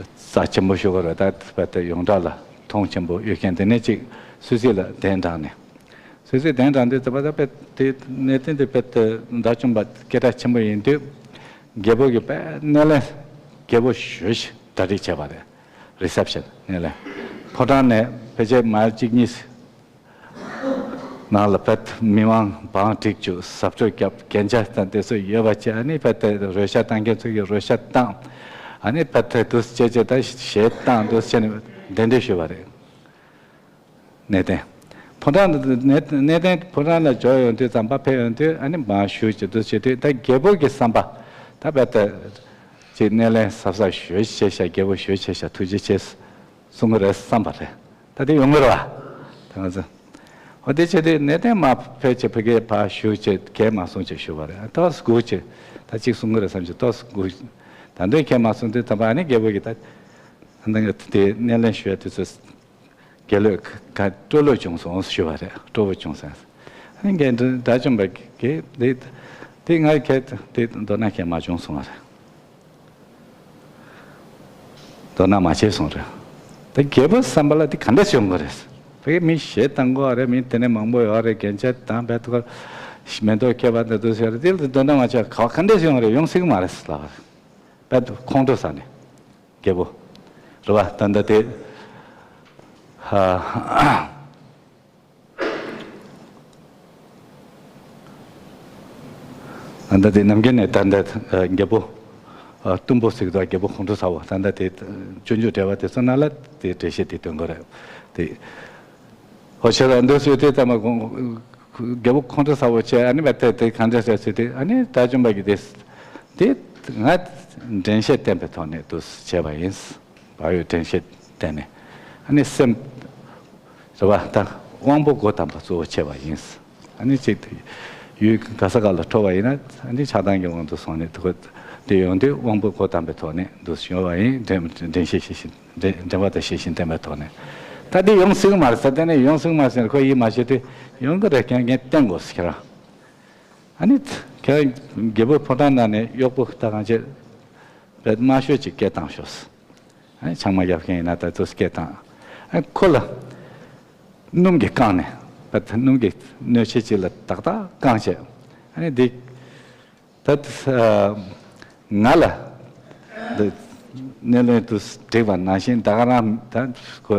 རྩ་ཆེན་པོ་ཞུ་བ་རེད། ད་བ་དེ་ཡོངས་གྲགས་ལ་མཐོང་ཆེན་པོ་ཡོད་མཁན་དེ་ནས་ཅིག་གསོལ་ཚིགས་ལ་གདན་དྲངས་ནས། སོ་སོའི་གདན་དྲངས་དུས་ཙམ་པ་ད་དཔེ་དེ་གནས་བརྟན་དེ་དཔེ་དེ་དགྲ་བཅོམ་པ་སྐད་གྲགས་ཆེན་པོ་ཡིན་དུས། རྒྱལ་པོ་གིས་དཔེ་སྣེ་ལེན། རྒྱལ་པོ་ཞེ་ཅིག་གྲ་སྒྲིག་བྱས་པ་རེད། རི་སེབ་ཤན་སྣེ་ལེན། ཕོ་བྲང་ནས་ཕལ་ཆེར་མལ་གཅིག་གཉིས་ནང་ལ་དཔེ་མི་མང་བང་བསྒྲིགས་བཅུག་ཟབ་སྤྲོས་བརྒྱབ། རྒྱན་ཆ་དང་དེ་ཚོ་ཡོད་པ་བྱས། ཨ་ནི་དཔེ་དེ་རོལ་ཆ་བཏང་མཁན་ཚོ་གིས་རོལ་ཆ་བཏང་། ཨ་ནི་དཔེ་དེ་འདུག་སེ་བྱས་བྱས་ད་གཞས་བཏང་འདུག་སེ་བྱས་ནས་གདན་འདྲེན་ཞུས་པ་རེད། གནས་བརྟན། ཕོ་བྲང་དུ་གནས་གནས་བརྟན་ཕོ་བྲང་ལ་འབྱོར་ཡོང་དུས་ཙམ་པ་ཕེབས་ཡོང་དུས་ཨ་ནི་མར་བཞུགས་བྱས་འདུག་བྱེད་དུས་ད་རྒྱལ་པོ་གི་བསམ་པ། ད་དཔེ་ད་ཅིག་སྣེ་ལེན་གཟབ་གཟབ་ཞེ་ཅིག་བྱས་ཤག་རྒྱལ་པོ་ཞེ་ཅིག་བྱས་ཤག་ཐུགས་རྗེ་ཆེ་གསུང་གི་རེད་བསམ་པ་རེད། ད་དེ་ཡོང་གི་རེད་བ། ད་ང་ཚོ། འོ་དེ་བྱས་དུས་གནས་བརྟན་མར་ཕེབས་བྱས་ཕ་གིར་ཕར་བཞུགས་བྱས་གད་མ་གསུང་བྱས་བཞུགས་པ་རེད། ཏོག་ཙམ་སྒུག་བྱས་ད་ཅིག་གསུང་གི་རེད་བསམ་བྱས་ཏོག་ཙམ་སྒུག་ད་དུང་གད་མ་གསུང་དུས་ཙམ་པ་ཨ་ནི་རྒྱལ་པོ་གིས་ད་ད་ང་དེ་སྣེ་ལེན་ཞུ་ཡ་དུས་ཚོད། དགེ་ལོས་ཁ་སྤྲོ་ལོས་བྱུང་སོང་ཞུ་བ་རེད། སྤྲོ་བོ་བྱུང་སོང་། ཨ་ནི་རྒན་དགྲ་བཅོམ་པ་གིས་དེ་དེ་ང་གལ་དེ་མདོར་ན་གལ་མ་བྱུང་སོང་བ་རེད། མདོར་ན་མ་བྱས་སོང་རེད། དེ་རྒྱལ་པོ་བསམ་པ་ལ་དེ་ག་འདྲ་བྱུང་གི་རེད། ཕ་གི་མི་གཞས་བཏང་གོ་བ་རེད། མི་དེ་ནས་མང་པོ་ཡོད་རེད། རྒྱན་ཆ་དང་བེད་ཐུག་མེ་ཏོག་ཁྱད་པར་འདི་འདུག་ཟེར་དེ་ལ་མདོར་ན་མ་བྱས་ག་ག་འདྲ་བྱུང་རེད། ཡོང་སྲིད་གི་མ་རེད་ལབ་པ་རེད། བེད་ཁོང་ཁྲོ་ཟ་ནས། རྒྱལ་པོ། རེད་བ། ད་ལྟ་དེ། ཧ། ད་ལྟ་དེ་ནམ་རྒྱུན་ནས་ད་ལྟ་རྒྱལ་པོ། གཏུམ་པོ་ཟེར་གི་འདུག་རྒྱལ་པོ་ཁོང་ཁྲོ་ཟ་བ། ད་ལྟ་དེ་སྤྱོད་འཇུག་འགྲེལ་པ་དེ་ཚོ་ནང་ལ་དེ་འགྲེལ་བཤད་དེ་སྟོན་གི་རེད། དེ། ཨོ་ཆེ་ད་འདི་སུས་དེ་ལྟ་མ་དགོངས། རྒྱལ་པོ་ཁོང་ཁྲོ་ཟ་བོ་བྱས། ཨ་ནི་བ་དེ་དེ་གང་འདྲ་ཟེར་ཚུལ་དེ་ཨ་ནི་དགྲ་བཅོམ་པ་གིས་དེ། དེ་ང་དྲན་ཤེས་བསྟེན་པའི་ཐོག་ནས་འདུག་བྱས་པ་ཡིན། བག་ཡོད་དྲན་ཤེས་བསྟེན་ནས། ཨ་ནི་སེམས། རེད་བ། ད་དབང་པོ་སྒོ་དམ་པ་གཙོ་བོ་བྱས་པ་ཡིན། ཨ་ནི་གཅིག་ཡུལ་ག་ས་ག་ལ་འཕྲོ་བ་ཡིན་ན་ཨ་ནི་ཆགས་སྡང་གི་དབང་དུ་སོང་ནས་དེ་ཁོ་དེ་ཡོང་དུས་དབང་པོ་སྒོ་དམ་པའི་ཐོག་ནས་འདུག་བྱས་པ་ཡིན། དྲན་དྲན་ཤེས་ཤེས་བཞིན། འདྲེན་འདྲེན་པ་དང་ཤེས་བཞིན་བསྟེན་པའི་ཐོག་ནས། ད་འདི་ཡོང་སྲིད་ཀྱི་མ་རེད་ཟེར། དེ་ནས་ཡོང་སྲིད་ཀྱི་མ་རེད་ཟེར་ནས་ཁོ་ཡིད་མ་ཆེས་དུས་ཡོང་གི་རེད། ཁྱེད་ངས་བསྟེན་དགོས་ཟེར་ཁྱེད་རང་། ཨ་ནི་ཁྱེད་རང་རྒྱལ་པོའི་ཕོ་བྲང་ནང་ནས་གཡོག་པོ་ད་གང་བྱེད། བེད་དམའ་ཤོས་ཅིག་སྐད་བཏང་ཤོག་ཨ་ནི་ཆང་མ་བརྒྱབ་མཁན་ཡིན་ན་ད་དུས་སྐད་བཏང་། ཨ་ནི་ཁོ་ལ་སྣུམ་གྱིས་བཀང་ནས་བེད་སྣུམ་གྱི་སྣོད་ཆས་ཅིག་ལ་ཏག་ཏག་བཀང་བྱས། ཨ་ནི་འདི། ད་ང་ལ་འདི་སྣེ་ལེན་དུ་བསྒྲིགས་པ་ནང་བཞིན་ད་ག་རང་ད་ཁོ་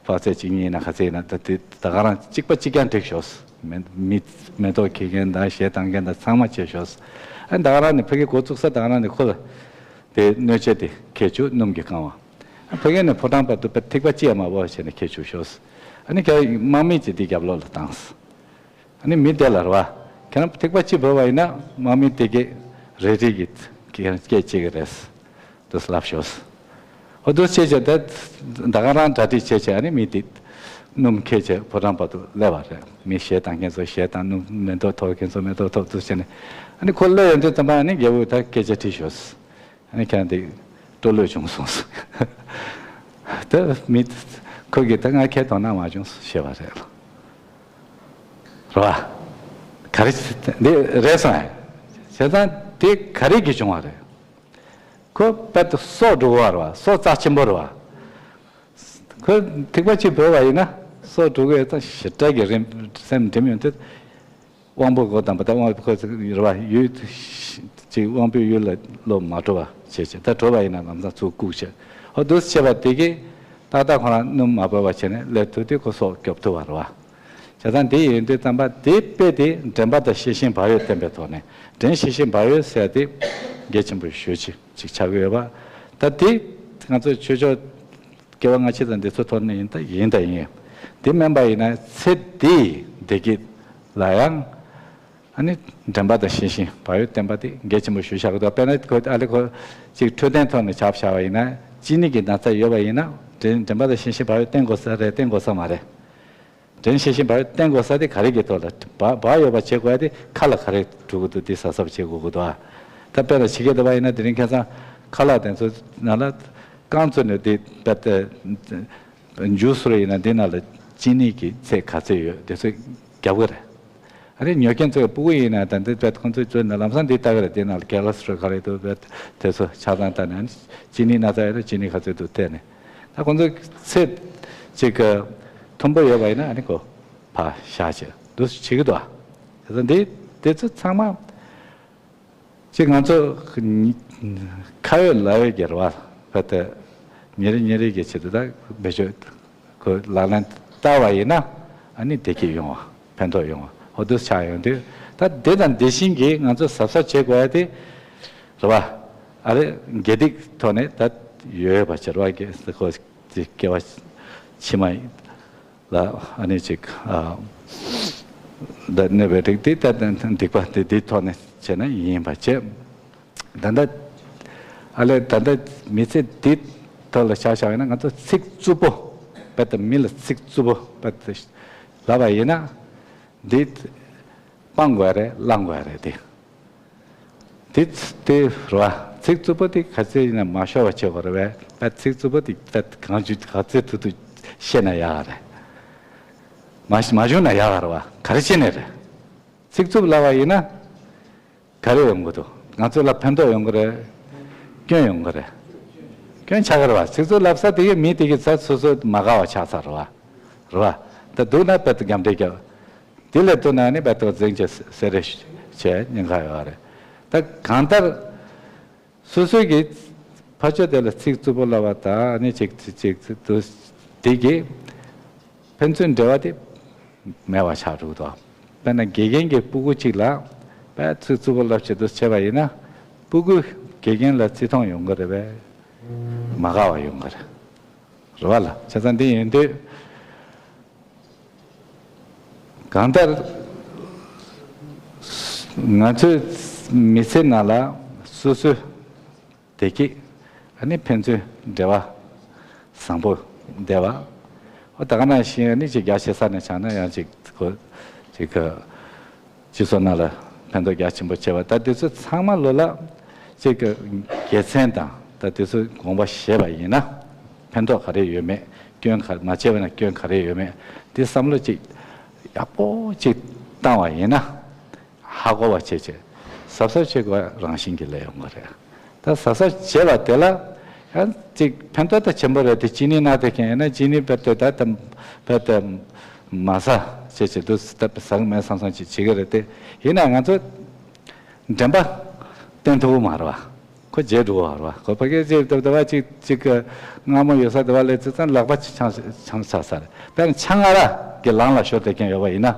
དཔག་ཚད་གཅིག་གཉིས་ཡིན་ན་ག་ཚད་ཡིན་ན་ད་དེ་ད་ག་རང་གཅིག་པ་གཅིག་རྐྱང་བསྒྲིགས་ཤོག་མེ་མི་མེ་ཏོག་འཁྱེར་མཁན་དང་གཞས་བཏང་མཁན་དང་ཚང་མ་བྱས་ཤོག་ཨ་ད་ག་རང་ནས་ཕ་གི་འགོ་བཙུགས་ས་ད་ག་རང་ནས་ཁོ་ལ་དེ་སྣོད་ཆས་དེ་འཁྱེར་བཅུག་སྣུམ་གྱིས་བཀང་བ། ཨ་ཕ་གི་ནས་ཕོ་བྲང་བར་དུ་ཐིགས་པ་གཅིག་ཡང་མ་བོར་བ་བྱས་ནས་འཁྱེར་བཅུག་ཤོག་ཨ་ནི་ཁྱེད་དམག་མི་གཅིག་དེ་རྒྱབ་ལོགས་ལ་བཏང་། ཨ་ནི་མི་དེ་ལ་རེད་བ། ཁྱེད་རང་ཐིགས་པ་གཅིག་བོར་བ་ཡིན་ན་དམག་མི་དེ་གས་རེ་རེ་གིས་ཁྱེད་རང་སྐད་ཆ་གཅིག་གི་རེད། དུ་ལབ་ཤོག་འོ་དུ་བྱས་བྱས་ད་ད་ག་རང་གྲ་སྒྲིག་བྱས་བྱས་ཨ་ནི་མི་དེ་སྣུམ་འཁྱེར་བྱས་ཕོ་བྲང་བར་དུ་སླེབས་པ་རེད། མི་གཞས་བཏང་མཁན་ཚོ་གཞས་བཏང་། སྣུམ་མེ་ཏོག་ཐོགས་མཁན་ཚོ་མེ་ཏོག་ཐོགས། དུ་བྱས་ནས་ཨ་ནི་ཁོ་སླེབས་ཡོང་དུས་ཙམ་པ་ཨ་ནི་རྒྱལ་པོས་ད་སྐད་ཆ་དྲིས་ཤོག་ཨ་ནི་ཁྱེད་རང་འདི་སྤྲོ་ལོས་བྱུང་སོང་། ད་མི་ཁོ་གིས་ད་ང་ཁྱེད་དོ་སྣང་མ་བྱུང་ཞེས་པ་རེད། རེད་བ། ག་རེ་འདི་རེད་སོང་ཨེ། བྱས་ཙང་དེ་ག་རེ་གིས་བྱུང་བ་རེད། ཁོ་དཔེ་ད་སྲོག་འགྲོ་གི་རེད་བ། སྲོག་རྩ་ཆེན་པོ་རེད་བ། ཁོ་ཐིགས་པ་གཅིག་བོར་བ་ཡིན་ན་སྲོག་འགྲོ་གི་ཡོད་ཙང་ཞེ་དྲག་གི་རེད། སེམས་འགྲིམ་ཡོང་དུས། དབང་པོ་སྒོ་དམ་པ་དང་དབང་པོ་ཁོ་ཚོ་རེད་བ། ཡུལ་ཅིག་དབང་པོའི་ཡུལ་ལ་ལོག་མ་འགྲོ་བ་བྱས་བྱས། ད་འགྲོ་བ་ཡིན་ན་ལམ་སང་ཚུར་བཀུག་བྱས། ཨོ་འདུག་སེ་བྱས་པ་དེ་གིས་ཏག་ཏག་ཁོ་རང་སྣུམ་མ་བོར་བ་བྱས་ནས་སླེབས་ཐུབ་དུས་ཁོ་སྲོག་སྐྱོབ་ཐུབ་པ་རེད་བ། བྱས་ཙང་དེ་ཡིན་དུས་ཙམ་པ་དེ་དཔེ་དེ་དྲན་པ་དང་ཤེས་བཞིན་བག་ཡོད་བསྟེན་པའི་ཐོག་ནས། དྲན་ཤེས་བཞིན་བག་ཡོད་ཟེར་དེ་གལ་ཆེན་པོ་ཞེ་ཅིག་ཅིག་ཆགས་ཀྱི་ཡོད་པ། ད་དེ་ང་ཚོ་ཆོས་ཕྱོགས་སྐྱེ་བ་སྔ་ཕྱི་དང་འདི་ཚོ་ཐོག་ནས་ཡིན་ད་ཡིན་ད་ཡིན། དེ་མིན་པ་ཡིན་ན་ཚེ་འདིའི་བདེ་སྐྱིད་ལ་ཡང་ཨ་ནི་དྲན་པ་དང་ཤེས་བཞིན་བག་ཡོད་བསྟེན་པ་དེ་གལ་ཆེན་པོ་ཞེ་དྲག་འདུག་དཔེར་ན་ཁོ་ཨ་ལེ་ཁོ་ཅིག་འཕྲོད་བསྟེན་ཐོག་ནས་ཆ་བཞག་པ་ཡིན་ན། གཅིན་སྙི་གི་ན་ཚ་ཡོད་པ་ཡིན་ན་དྲན་དྲན་པ་དང་ཤེས་བཞིན་བག་ཡོད་བསྟེན་དགོས་ས་རེད། བསྟེན་དགོས་ས་མ་རེད། དྲན་ཤེས་བཞིན་བག་ཡོད་བསྟེན་དགོས་ས་དེ་ག་རེ་གི་ཐོག་ལ་བག་བག་ཡོད་པ་བྱེད་དགོས་ཡ་དེ་ཁ་ལ་ག་རེ་འགྲོ་གི་འདུག་དེ་གཟབ་གཟབ་བྱེད་དགོས་ཀྱི་འདུག་ཨ། ད་དཔེར་ན་ཕྱི་རྒྱལ་དུ་བ་ཡིན་ན་དེ་རིང་ཁ་སང་ཁ་ལག་དེ་ཚོ་ནང་ལ་རྐང་བཙུགས་ནས་དེ་ད་ལྟ་འཇུ་སུ་རེ་ཡིན་ན་འདི་ནང་ལ་ཅི་ནི་གི་ཚད་ག་ཚོད་ཡོད་དེ་ཚོ་རྒྱབ་གི་རེད། ཨ་རེ་ཉོ་མཁན་ཚོས་སྤུ་གུ་ཡིན་ན་ད་འདི་བས་ཁོང་ཚོས་བཙོས་ན་ལམ་སང་འདི་ལྟ་གི་རེད། དེ་ནང་ལ་ཀེ་ལ་སི་ཊོ་རོལ་ག་རེ་འདུག་བས་དེ་ཚོ་ཆ་ཚང་ལྟ་ནས་ཅི་ནི་ན་ཚ་ཡོད་ན་ཅི་ནི་ག་ཚོད་འདུག་བལྟས་ནས། ད་ཁོང་ཚོ་ཚེ་གཅིག་གི་མཐོན་པོ་ཡོད་པ་ཡིན་ན་ཨ་ནི་ཁོ་ཕ་ཤ་ཆེ་འདུག་བྱེད་ཀྱི་འདུག་དེ་ཚོ་འདི་དེ་ཚོ་ཚང་མ་གཅིག་ང་ཚོ་ཁ་ཡོད་ལག་ཡོད་ཀྱི་རེད་བ། བ་དེ་ཉིན་རེ་ཉིན་རེ་གི་ཆེད་དུ་ད་བེད་སྤྱོད་ཁོ་ལག་ལེན་བསྟར་བ་ཡིན་ན་ཨ་ནི་བདེ་སྐྱིད་ཡོང་བ་ཕན་ཐོགས་ཡོང་བ་ཧོ་འདུག་ཆགས་ཡོང་དུས། ད་དེ་དང་དེ་བཞིན་གྱི་ང་ཚོ་གཟབ་གཟབ་བྱེད་དགོས་ཡ་དེ་རེད་བ། ཨ་རེ་དགེ་སྡིག་ཐོག་ནས་ད་ཡོད་པ་ཕྱིར་བ་གི་ཁོ་དེ་སྐྱེ་བ་ཕྱི་མ་ལ་ཨ་ནི་ཅིག་ཨ་ད་གནོད་པའི་རིགས་དེ་ད་སྡིག་པ་དེ་དེའི་ཐོག་ནས་བྱས་ན་ཡིན་པ་བྱས། ད་ལྟ་ཨ་ལས་ད་ལྟ་མི་ཚེ་འདི་ཐོག་ལ་ཆ་བཞག་ཡིན་ན་ང་ཚོ་ཚིག་རྩུབ་པོ་དཔེ་ད་མི་ལ་ཚིག་རྩུབ་པོ་དཔེ་ད་ལབ་པ་ཡིན་ན་འདི་སྤང་དགོས་རེད་བླང་དགོས་རེད་དེ། དེ་དེ་རེད་བ། ཚིག་རྩུབ་པོ་དེ་ག་ཚད་ཡིན་ན་མ་ཤོར་བ་བྱེད་དགོས་རེད་བས། ད་ཚིག་རྩུབ་པོ་དེ་ད་གང་བྱུང་ག་ཚད་ཐུབ་ཐུབ་བཤད་ན་ཡག་རེད། མ་མ་བྱུང་ན་ཡག་རེད་བ། ག་རེ་བྱས་ནས་རེད། ཚིག་རྩུབ་ལབ་པ་ཡིན་ན་ག་རེ་ཡོང་གི་འདུག་ང་ཚོ་ལ་ཕན་ཐོགས་ཡོང་གི་རེད། སྐྱོན་ཡོང་གི་རེད། སྐྱོན་ཆགས་ཀྱི་རེད་བ། ཚིག་རྩུབ་ལབ་ས་དེ་གའི་མི་དེ་གི་ཚ་སོ་སོ་མ་དགའ་བ་ཆགས་ཚར་རེད་བ། རེད་བ། ད་སྡུག་ན་དཔེ་དེ་རྒྱབ་འདྲེ་རྒྱབ། དེ་ལས་ལྟོས་ན་ནི་བད་ཏོ་འཛིང་བྱེད་སེ་རེ་བྱེད་ཉེན་ཁ་ཡོད་རེད། ད་གང་ལྟར་སོ་སོའི་གི་ཕ་ཆོས་དེ་ལ་ཚིག་རྩུབ་པོ་ལབ་པ་དང་ནི་ཅིག་ཅིག་དུ་དེ་གི་ཕན་ཚུན་འབྲེལ་བ་དེ་མེད་པ་ཆགས་འགྲོ་གི་འདུག་དཔེར་ན་དགེ་རྒན་གྱི་སྤུ་གུ་གཅིག་ལ་དཔེ་ཚིག་རྩུབ་པོ་ལབ་བྱེད་དུ་བྱས་པ་ཡིན་ན་སྤུ་གུ་དགེ་རྒན་ལ་བརྩི་མཐོང་ཡོང་གི་རེད་པས། མ་དགའ་བ་ཡོང་གི་རེད། རེད་བ་ལ་བྱས་ཙང་འདི་ཡིན་དུས། གང་ལྟར་ང་ཚོའི་མི་ཚེ་ནང་ལ་སོ་སོའི་བདེ་སྐྱིད་ཨ་ནི་ཕན་ཚུན་འབྲེལ་བ་བཟང་པོ་བསྡད་པ། ཨོ་ད་ག་ནང་བཞིན་ཨ་ནི་ཅིག་རྒྱ་ཆེ་ས་ནས་ཆགས་ན་ཡང་ཅིག་གོ་ཅིག་གི་སྤྱི་ཚོགས་ནང་ལ་ཕན་ཐོགས་རྒྱ་ཆེན་པོ་བྱེད་པ་ད་དེ་ཚོ་ཚང་མ་ལོ་ལ་ཅིག་གི་དགེ་མཚན་དང་ད་དེ་ཚོ་དགོངས་པ་བཞེས་པ་ཡིན་ན་ཕན་ཐོགས་ག་རེ་ཡོད་མེད་སྐྱོན་ག་མ་བྱས་པ་ན་སྐྱོན་ག་རེ་ཡོད་མེད་དེ་བསམ་བློ་ཅིག་ཡག་པོ་ཅིག་བཏང་བ་ཡིན་ན་ཧ་གོ་བ་བྱེད་ཅིག་གཟབ་གཟབ་བྱེད་དགོས་རང་བཞིན་གྱི་ལས་ཡོང་གི་རེད། ད་གཟབ་གཟབ་བྱེད་པ་དེ་ལ་ཡང་ཅིག་ཕན་ཐོགས་ད་ཆེན་པོ་རེད་དེ་ཅི་ནི་ན་དེ་མཁན་ཡིན་ན་ཅི་ནི་བེད་དེ་ད་དམ་བེད་དེ་མ་ཟ་བྱེད་བྱེད་དུ་ཟ་མེད་བསམ་བསམ་ཅིག་བྱེད་ཀྱི་རེད་དེ་ཡིན་ན་ང་ཚོ་དྲན་པ་བསྟེན་ཐུབ་མ་རེད་བ། ཁོ་བརྗེད་འགྲོ་བ་རེད་བ། ཁོ་ཕ་གིར་ཅིག་ད་ད་བ་ཅིག་ཅིག་གི་མངར་མོ་ཡོད་ས་དེ་བ་ལས་ཙི་ཙན་ལག་པ་ཆང་ཆང་ཆགས་ས་རེད། དཔེར་ན་ཆང་ཨ་རག་གི་ལམ་ལ་ཤོར་བསྡད་མཁན་ཡོད་པ་ཡིན་ན།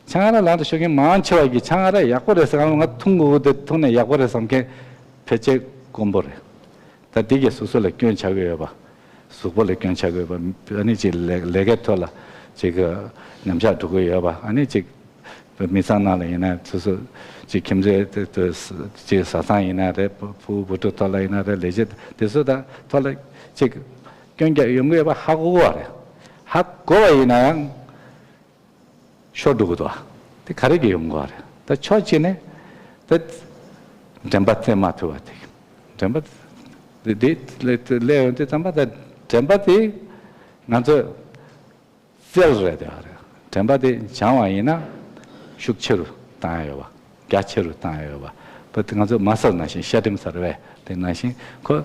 ཆང་ཨ་རག་ལམ་དུ་ཤོར་མཁན་མང་ཆེ་བ་གིས་ཆང་ཨ་རག་ཡག་པོ་རེད་ཟེར་གང་ང་འཐུང་དགོས་དེ་འཐུང་ནས་ཡག་པོ་རེད་བསམ་མཁན་ཕལ་ཆེར་དཀོན་པོ་རེད། ད་འདི་གས་སོ་སོ་ལ་སྐྱོན་ཆགས་ཀྱི་ཡོད་པ། གཟུགས་པོ་ལ་སྐྱོན་ཆགས་ཀྱི་ཡོད་པ། ཨ་ནི་ཅིག་ལས་ལས་ཀའི་ཐོག་ལ་ཅིག་གི་ཉམས་ཆག་འགྲོ་གི་ཡོད་པ། ཨ་ནི་ཅིག་མི་ཚང་ནང་ལ་ཡིན་ན་སོ་སོ་ཅིག་ཁྱིམ་མཚེས་དེ་དེ་ཅིག་བཟའ་ཚང་ཡིན་ན་རེད། ཕྲུ་གུ་བུ་ཕྲུག་ཐོག་ལ་ཡིན་ན་རེད། ལས་བྱེད་དེ་ཚོ་དང་ཐོག་ལ་ཅིག་སྐྱོན་རྒྱག་ཡོང་གི་ཡོད་པ་ཧ་གོ་གི་ཡོད་རེད། ཧ་གོ་བ་ཡིན་ན་ཡང་། ཤོར་འགྲོ་གི་འདུག་བ། དེ་ག་རེ་གི་ཡོང་གི་བ་རེད། ད་ཕྱོགས་གཅིག་ནས་ད་དྲན་པ་བཙལ་མ་ཐུབ་པ་དེ། དྲན་པ་དེ་དེ་ལས་ལས་ཡོང་དུས་ཙམ་པ་ད་དྲན་པ་དེ་ང་ཚོ་རྩལ་རེད་དེ་བ་རེད། དྲན་པ་དེ་སྦྱང་བ་ཡིན་ན་ཤུགས་ཆེ་རུ་བཏང་ཡ་ཡོད་བ། རྒྱ་ཆེ་རུ་བཏང་ཡ་ཡོད་བ། བ་དེ་ང་ཚོ་མ་སལ་ནང་བཞིན་ཤ་ཌིམ་ཟེར་བས་དེ་ནང་བཞིན་ཁོ།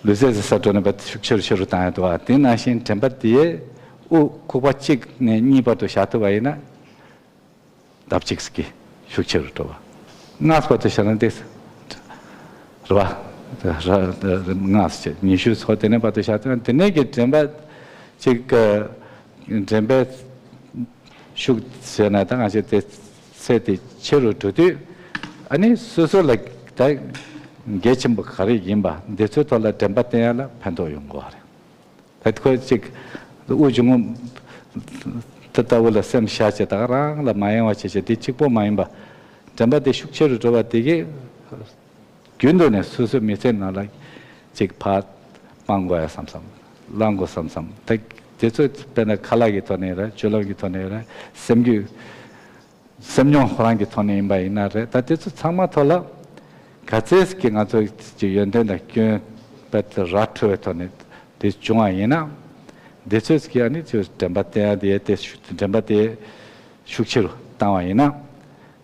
ལུས་རྩལ་ཟེར་ས་འགྲོ་ནས་བ་ཤུགས་ཆེ་རུ་ཆེ་རུ་བཏང་ཡ་འདུག་བ། དེ་ནང་བཞིན་དྲན་པ་དེ་དབུགས་ཁུག་པ་གཅིག་ནས་གཉིས་བར་དུ་བཞག་ཐུབ་པ་ཡིན་ན། ལྡབ་གཅིག་གི་ཤུགས་ཆེ་རུ་འགྲོ་བ། སྔགས་བར་དུ་བཞག་ན་འདི། རེད་བ། སྔགས་ཆེ་ཉི་ཤུ་ཚོ་དེ་ནས་བར་དུ་བཞག་དུས་དེ་ནས་ཀྱི་དྲན་པ་གཅིག་དྲན་པའི་ཤུགས་ཟེར་ན་ད་ང་ཚོ་དེ་ཚད་དེ་ཆེ་རུ་འགྲོ་དུས་ཨ་ནི་སོ་སོ་ལ་ད་གལ་ཆེན་པོ་ག་རེ་ཡིན་པ་འདི་ཚོའི་ཐོག་ལ་དྲན་པ་བསྟེན་ཡ་ལ་ཕན་ཐོགས་ཡོང་དགོས་པ་རེད། ད་ཁོས་ཅིག་དབུགས་ཆུང་ངུ་དེ་ལྟ་བུ་ལ་སེམས་བཞག་བྱས་ད་ག་རང་ལ་མ་ཡེངས་པ་བྱས་བྱས་དེ་གཅིག་པོ་མ་ཡིན་པ། དྲན་པ་དེ་ཤུགས་ཆེ་རུ་འགྲོ་བ་དེ་གས་རྒྱུན་དུ་ནས་སོ་སོའི་མི་ཚེ་ནང་ལ་ཅིག་ཕར་སྤང་དགོས་ཡ་བསམ་བསམ་བླང་དགོས་བསམ་བསམ་ད་དེ་ཚོ་དཔེར་ན་ཁ་ལག་གི་ཐོག་ནས་རེད། སྤྱོད་ལམ་གྱི་ཐོག་ནས་རེད། སེམས་རྒྱུད། སེམས་མྱོང་ཁོ་རང་གི་ཐོག་ནས་ཡིན་པ་ཡིན་ན་རེད། ད་དེ་ཚོ་ཚང་མ་ཐོག་ལ་ ག་ཚད་ཀྱི་ང་ཚོ་གི་ཡོན་ཏན་དང་སྐྱོན་པ་དེ་ར་འཕྲོད་པའི་ཐོག་ནས་དེ་བྱུང་བ་ཡིན་ན། འདི་ཚོས་ཀྱི་ཨ་ནི་ཚོས་དྲན་པ་བསྟེན་ཡ་དེ་དེ་དྲན་པ་དེ་ཤུགས་ཆེ་རུ་བཏང་བ་ཡིན་ན།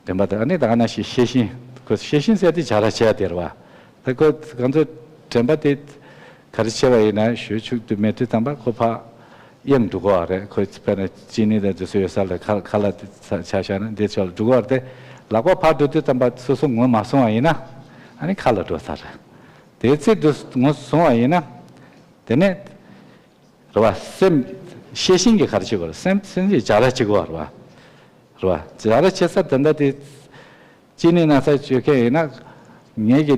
དྲན་པ་དེ་ཨ་ནི་ད་ག་ནང་བཞིན་ཤེས་བཞིན། ཁོ་ཤེས་བཞིན་ཟེར་དེ་བྱ་ར་བྱེད་ཡ་དེ་རེད་བ། ད་ཁོ་ང་ཚོ་དྲན་པ་དེ་ག་རེ་བྱས་པ་ཡིན་ན། ཞོལ་ཕྱུགས་དུ་མེད་དུས་ཙམ་པ་ཁོ་ཕ་གཡེང་འགྲོ་གི་ཡོད་རེད། ཁོས་དཔེར་ན་ཅི་ནི་དང་དེ་ཚོ་ཡོད་ས་ལ་ཁ་ཁ་ལག་དེ་ཆ་བཞག་ན་འདི་ཚོ་ལ་འགྲོ་གི་ཡོད་རེད་དེ། ལག་པ་ཕར་འགྲོ་དུས་ཙམ་པ་སོ་སོ་ངོས་མ་སོང་བ་ཡིན་ན་ཨ་ནི་ཁ་ལ་འགྲོ་ས་རེད། དེ་ཚེ་དུ་ངོས་སོང་བ་ཡིན་ན། དེ་ནས་རེད་བ། སེམས་ཤེས་བཞིན་གྱིས་ག་རེ་བྱེད་དགོས་རེད། སེམས་སེམས་ཀྱིས་བྱ་ར་བྱེད་དགོས་རེད་བ། རེད་བ། བྱ་ར་བྱེད་ས་དེ་འདྲ་དེ། ཅི་ནི་ན་ཚ་བཅོས་མཁན་ཡིན་ན། ངེད་ཀྱི་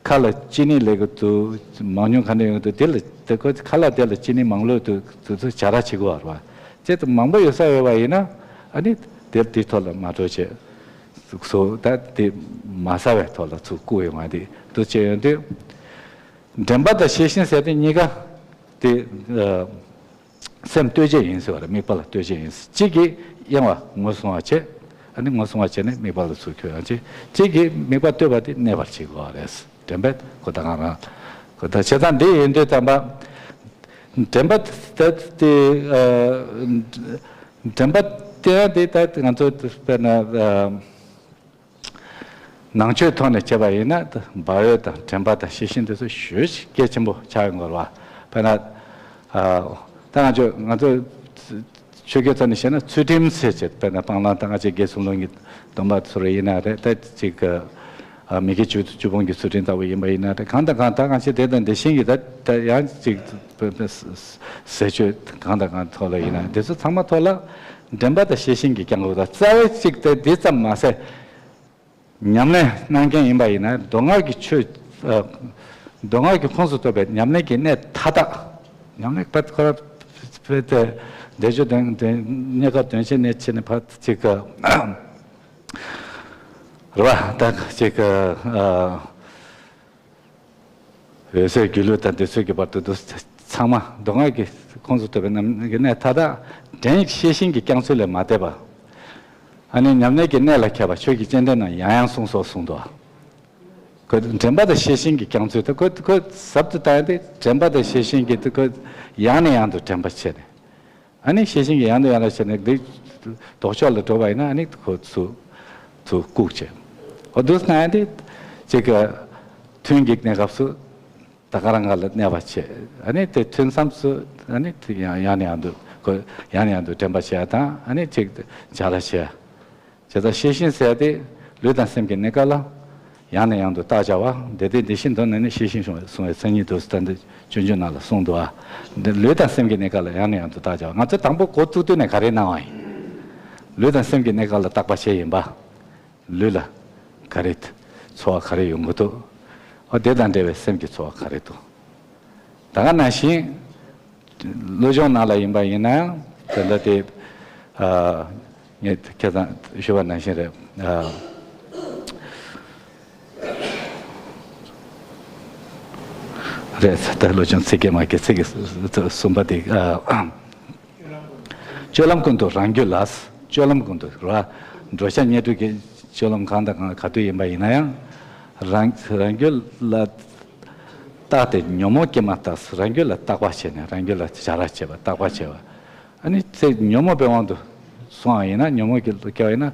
ཁ་ལ་ཅི་ནི་ལེགས་འདུག་མང་ཉུང་ག་འདྲ་ཡོང་འདུག་དེ་ལ་དེ་ཁོ་ཁ་ལག་དེ་ལ་ཅི་ནི་མང་ལོས་འདུག་དེ་ཚོ་བྱ་ར་བྱེད་དགོས་པ་རེད་བ། ཅེས་དུ་མང་པོ་ཡོད་ས་ཡོད་པ་ཡིན་ན། ཨ་ནི་དེ་དེའི་ཐོག་ལ་མ་འགྲོ་བྱེད། ཚུགས་སོ་ད་དེ་མ་ཟ་བའི་ཐོག་ལ་ཚུགས་བཀུག་ཡོང་བ་དེ་འདུག་བྱས་ཡོང་དུས། དྲན་པ་དང་ཤེས་བཞིན་ཟེར་དེ་གཉིས་ཀ་དེ། སེམས་ལྟོས་བཅས་ཡིན་ཟེར་བ་རེད། དམིགས་པ་ལ་ལྟོས་བཅས་ཡིན། གཅིག་གིས་གཡེང་བ་ངོས་བཟུང་བ་བྱེད། ཨ་ནི་ངོས་བཟུང་བ་བྱས་ནས་དམིགས་པ་ལ་ཚུར་འཁྱོལ་ཡང་བྱེད། གཅིག་གིས་དམིགས་པ་ལྟོས་པ་དེ་གནས་པར་བྱེད་དགོས་པ་རེད། དྲན་པས་ཁོ་ད་གང་རང་ཁོ་ད་བྱས་ཙང་འདི་ཡིན་དུས་ཙམ་པ། དྲན་པ་ད་དེ་དྲན་པ་དེ་ཡང་དེ་ད་ང་ཚོ་དཔེར་ན། ནང་ཆོས་ཐོག་ནས་བྱས་པ་ཡིན་ན། བག་ཡོད་དང་དྲན་པ་དང་ཤེས་བཞིན་དེ་ཚོ་ཞེ་གལ་ཆེན་པོ་ཆགས་ཡོང་གི་རེད་བ། དཔེར་ན། ད་ང་ཚོ་ང་ཚོ་ཆོས་སྐད་ཐོག་ནས་བཤད་ན་ཚུལ་ཁྲིམས་ཟེར་བྱས། དཔེར་ན་སྤང་བླང་དང་ང་ཚོའི་དགེ་ཚུལ་སློང་གི་སྡོམ་པ་ཚོ་རེ་ཡིན་ན་རེད། ད་ཅིག་མི་དགེ་བཅུ་བཅུ་སྤོང་གི་ཚུལ་ཁྲིམས་ལྟ་བུ་ཡིན་པ་ཡིན་ན་རེད། གང་དང་གང་ད་ང་ཚོས་དེ་དང་དེ་བཞིན་གྱི་ད་ད་ཡང་ཅིག་ཟས་སྤྱོད་གང་དང་གང་ཐོག་ལ་ཡིན་ན་དེ་ཚོ་ཚང་མ་ཐོག་ལ་དྲན་པ་དང་ཤེས་བཞིན་གྱི་སྐྱོང་དགོས། ད་རྩ་བའི་ཅིག་དེ་འདི་ཙམ་མ་ཟད། ཉམས་ལེན་གནང་མཁན་ཡིན་པ་ཡིན་ན་མདོ་སྔགས་ཀྱི་ཆོས། ཨ། མདོ་སྔགས་ཀྱི་ཁོངས་སུ་གཏོགས་པའི་ཉམས་ལེན་གྱི་གནས་མཐའ་དག་ཉམས་ལེན་པ་ཁོ་ར་བས་ཏེ་བཟླས་བརྗོད་དོན་དོན་གནས་སྐབས་དོན་བྱེད་གནས་བྱེད་ནས་ཕར་ཅིག་ག་རེད་བ། ད་ཅིག་ག་ཨ། འོད་གསལ་སྒྱུ་ལུས་དང་འདི་ཚོའི་གི་བར་དུ་འདུག་ཚང་མ་མདོ་སྔགས་ཀྱི་ཁོངས་སུ་གཏོགས་པའི་རྣམ་གནས་མཐའ་དག་དྲན་ཤེས་བཞིན་གྱི་སྐྱོང་ཚུལ་ལས་མ་འདས་པ། ཨ་ནི་ཉམས་ལེན་གྱི་གནད་ལ་མཁས་པ་ཆོས་ཀྱི་སྤྱན་ལྡན་རྣམས་ཡང་ཡང་གསུངས་སོ་གསུངས་འདུག་ཁོ་དྲན་པ་དང་ཤེས་བཞིན་གྱི་སྐྱོང་ཚུལ་དེ་ཁོ་ཁོ་ཟབ་ཏུ་བཏང་ཡ་དེ་དྲན་པ་དང་ཤེས་བཞིན་གྱི་དེ་ཁོ་ཡང་ནས་ཡང་དུ་དྲན་པ་བྱས་ནས། ཨ་ནི་ཤེས་བཞིན་གྱིས་ཡང་དུ་ཡང་དུ་བྱས་ནས་འདི་ལྡོག་ཕྱོགས་ལ་འགྲོ་བ་ཡིན་ན་ཨ་ནི་ཁོ་ཚུར་ཚུར་བཀུག་བྱས། འོ་འདུག་ན་ཡང་དེ་ཅིག་གི་ཐུན་གྱི་གནས་སྐབས་སུ་ད་ག་རང་ག་ལ་གནས་པ་བྱས། ཨ་ནི་དེ་ཐུན་མཚམས་སུ་ཨ་ནི་དེ་ཡང་ཡང་ནས་ཡང་དུ་ཁོ་ཡང་ནས་ཡང་དུ་དྲན་པ་བྱས་དང་ཨ་ནི་ཅིག་བྱ་ར་བྱས། བྱས་ཙང་ཤེས་བཞིན་ཟེར་ཏེ་ལུས་དང་སེམས་ཀྱི་གནས་སྐབས་ལ་ཡང་ནས་ཡང་དུ་བརྟག་བྱ་བ། དེ་དེ་དེ་བཞིན་དུ་ནི་ནི་ཤེས་བཞིན་བྱུང་བའི་གསུང་བའི་མཚན་ཉིད་དུ་ད་འདི་སྤྱོད་འཇུག་ནང་ལ་གསུངས་འདུག་ཨ། འདི་ལུས་དང་སེམས་ཀྱི་གནས་སྐབས་ལ་ཡང་ནས་ཡང་དུ་བརྟག་བྱ་བ། ང་ཚོས་དང་པོ་འགོ་བཙུགས་དུས་ནས་ག་རེ་གནང་བ་ཡིན། ལུས་དང་སེམས་ཀྱི་གནས་སྐབས་ལ་བརྟག་པ་བྱས་ཡིན་པ། ལུས་ལ་ག་རེ་ཚོར་བ་ག་རེ་ཡོང་གི་འདུག་ཨ་དེ་དང་འབྲེལ་བའི་སེམས་ཀྱི་ཚོར་བ་ག་རེ་འདུག་ད་ག་ནང་བཞིན་བློ་སྦྱོང་ནང་ལ་ཡིན་པ་ཡིན་ན་ཡང་དེ་འདྲ་དེ། ཨ། ངས་ཁྱེད་ཚང་ཞུས་པ་ནང་བཞིན་རེད། ཨ། རེད། ད་བློ་སྦྱོང་ཚིག་བརྒྱད་མ་བརྒྱད་ཚིག་གསུམ་པ་དེ། ཨ། སྤྱོད་ལམ་ཀུན་ཏུ་རང་རྒྱུད་ལ། སྤྱོད་ལམ་ཀུན་ཏུ་ར། འགྲོ་བྱ་ཉེར་དྲུག་གི་སྤྱོད་ལམ་གང་དང་གང་ག་དུས་ཡིན་པ་ཡིན་ན་ཡང་། རང་རང་རྒྱུད་ལ་བརྟགས་ཏེ་ཉོན་མོངས་སྐྱེས་མ་བཏགས། རང་རྒྱུད་ལ་བརྟག་པ་བྱས་ནས་རང་རྒྱུད་ལ་བྱ་ར་བྱེད་པ་བརྟག་པ་བྱེད་པ། ཨ་ནི་ཚེ་ཉོན་མོངས་པའི་དབང་དུ་སོང་བ་ཡིན་ན་ཉོན་མོངས་ཀྱི་སྐྱེ་བ་ཡིན་ན།